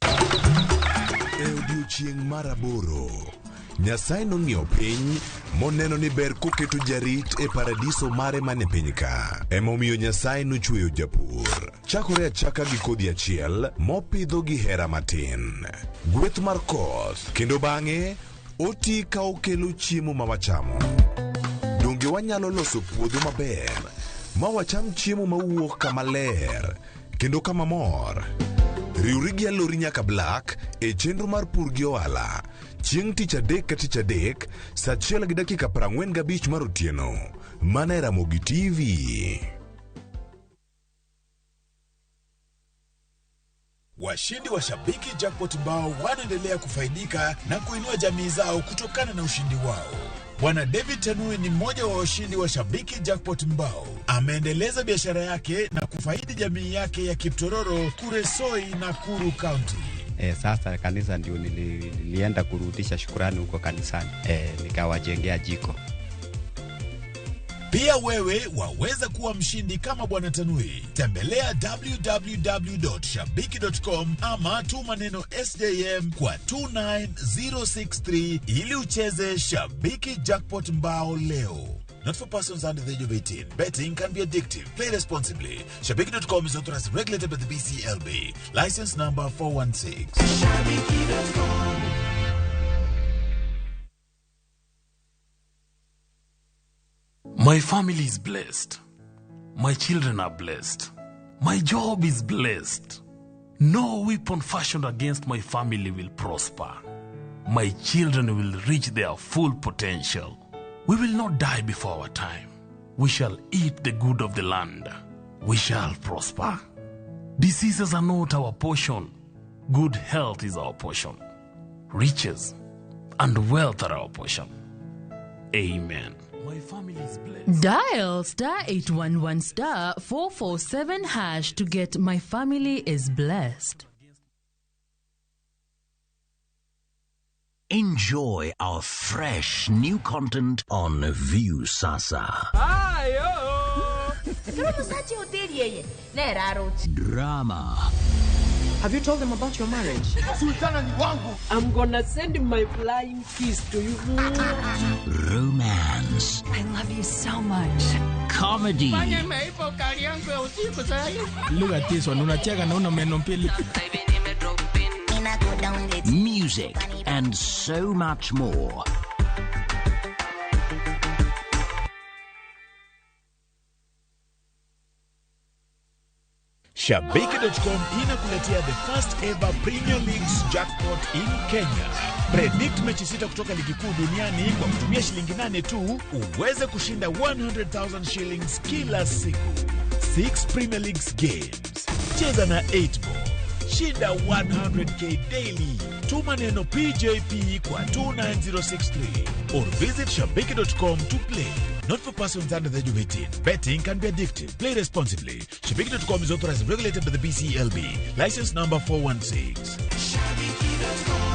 E odiochieng' mar 8, Nyasaye nong'iyo piny moneno ni ber koketo jarit e paradiso mare mane piny ka. Emomiyo Nyasaye nochweyo japur. Chakore achaka gi kodhi achiel mopidho gi hera matin. Gweth mar koth, kendo bang'e oti ka okelo chiemo ma wachamo. Donge wanyalo loso puodho maber ma wacham chiemo mawuok kama ler kendo kama mor? Riwri gi Alori nyaka Black e chenro mar pur gi ohala. Chieng' tich adek ka tich adek, saa 1:45 mar otieno. Mana e Ramogi TV. Washindi wa Shabiki Jackpot Mbao wanaendelea kufaidika na kuinua jamii zao kutokana na ushindi wao. Bwana David Tanui ni mmoja wa washindi wa Shabiki Jackpot Mbao. Ameendeleza biashara yake na kufaidi jamii yake ya Kiptororo, Kuresoi na Nakuru County. Sasa kanisa ndio nilienda kurudisha shukrani huko kanisani. Nikawajengea jiko. Pia wewe waweza kuwa mshindi kama Bwana Tanui. Tembelea www.shabiki.com ama tuma neno SJM kwa 29063 ili ucheze Shabiki Jackpot Mbao leo. Not for persons under the age of 18. Betting can be addictive. Play responsibly. Shabiki.com is authorized and regulated by the BCLB. License number 416. Shabiki.com. My family is blessed. My children are blessed. My job is blessed. No weapon fashioned against my family will prosper. My children will reach their full potential. We will not die before our time. We shall eat the good of the land. We shall prosper. Diseases are not our portion. Good health is our portion. Riches and wealth are our portion. Amen. My family is blessed. Dial star 811 star 447 hash to get My Family is Blessed. Enjoy our fresh new content on Viusasa. Drama. Have you told them about your marriage? Sultana ni wangu. I'm gonna send my flying kiss to you. Romance. I love you so much. Comedy. Look at this one. Unacheka na una meno mbili. Music and so much more. Shabiki.com inakuletea the first ever Premier Leagues jackpot in Kenya. Predict mechi sita kutoka ligi kuu duniani kwa kutumia shilingi 8 tu uweze kushinda 100,000 shillings kila siku. 6 Premier Leagues games. Cheza na 8 ball. Shinda 100k daily. Tuma neno PJP kwa 29063 or visit shabiki.com to play. Not for persons under the age of 18. Betting can be addictive. Play responsibly. Shabiki.com is authorized and regulated by the BCLB. License number 416. Shabiki.com.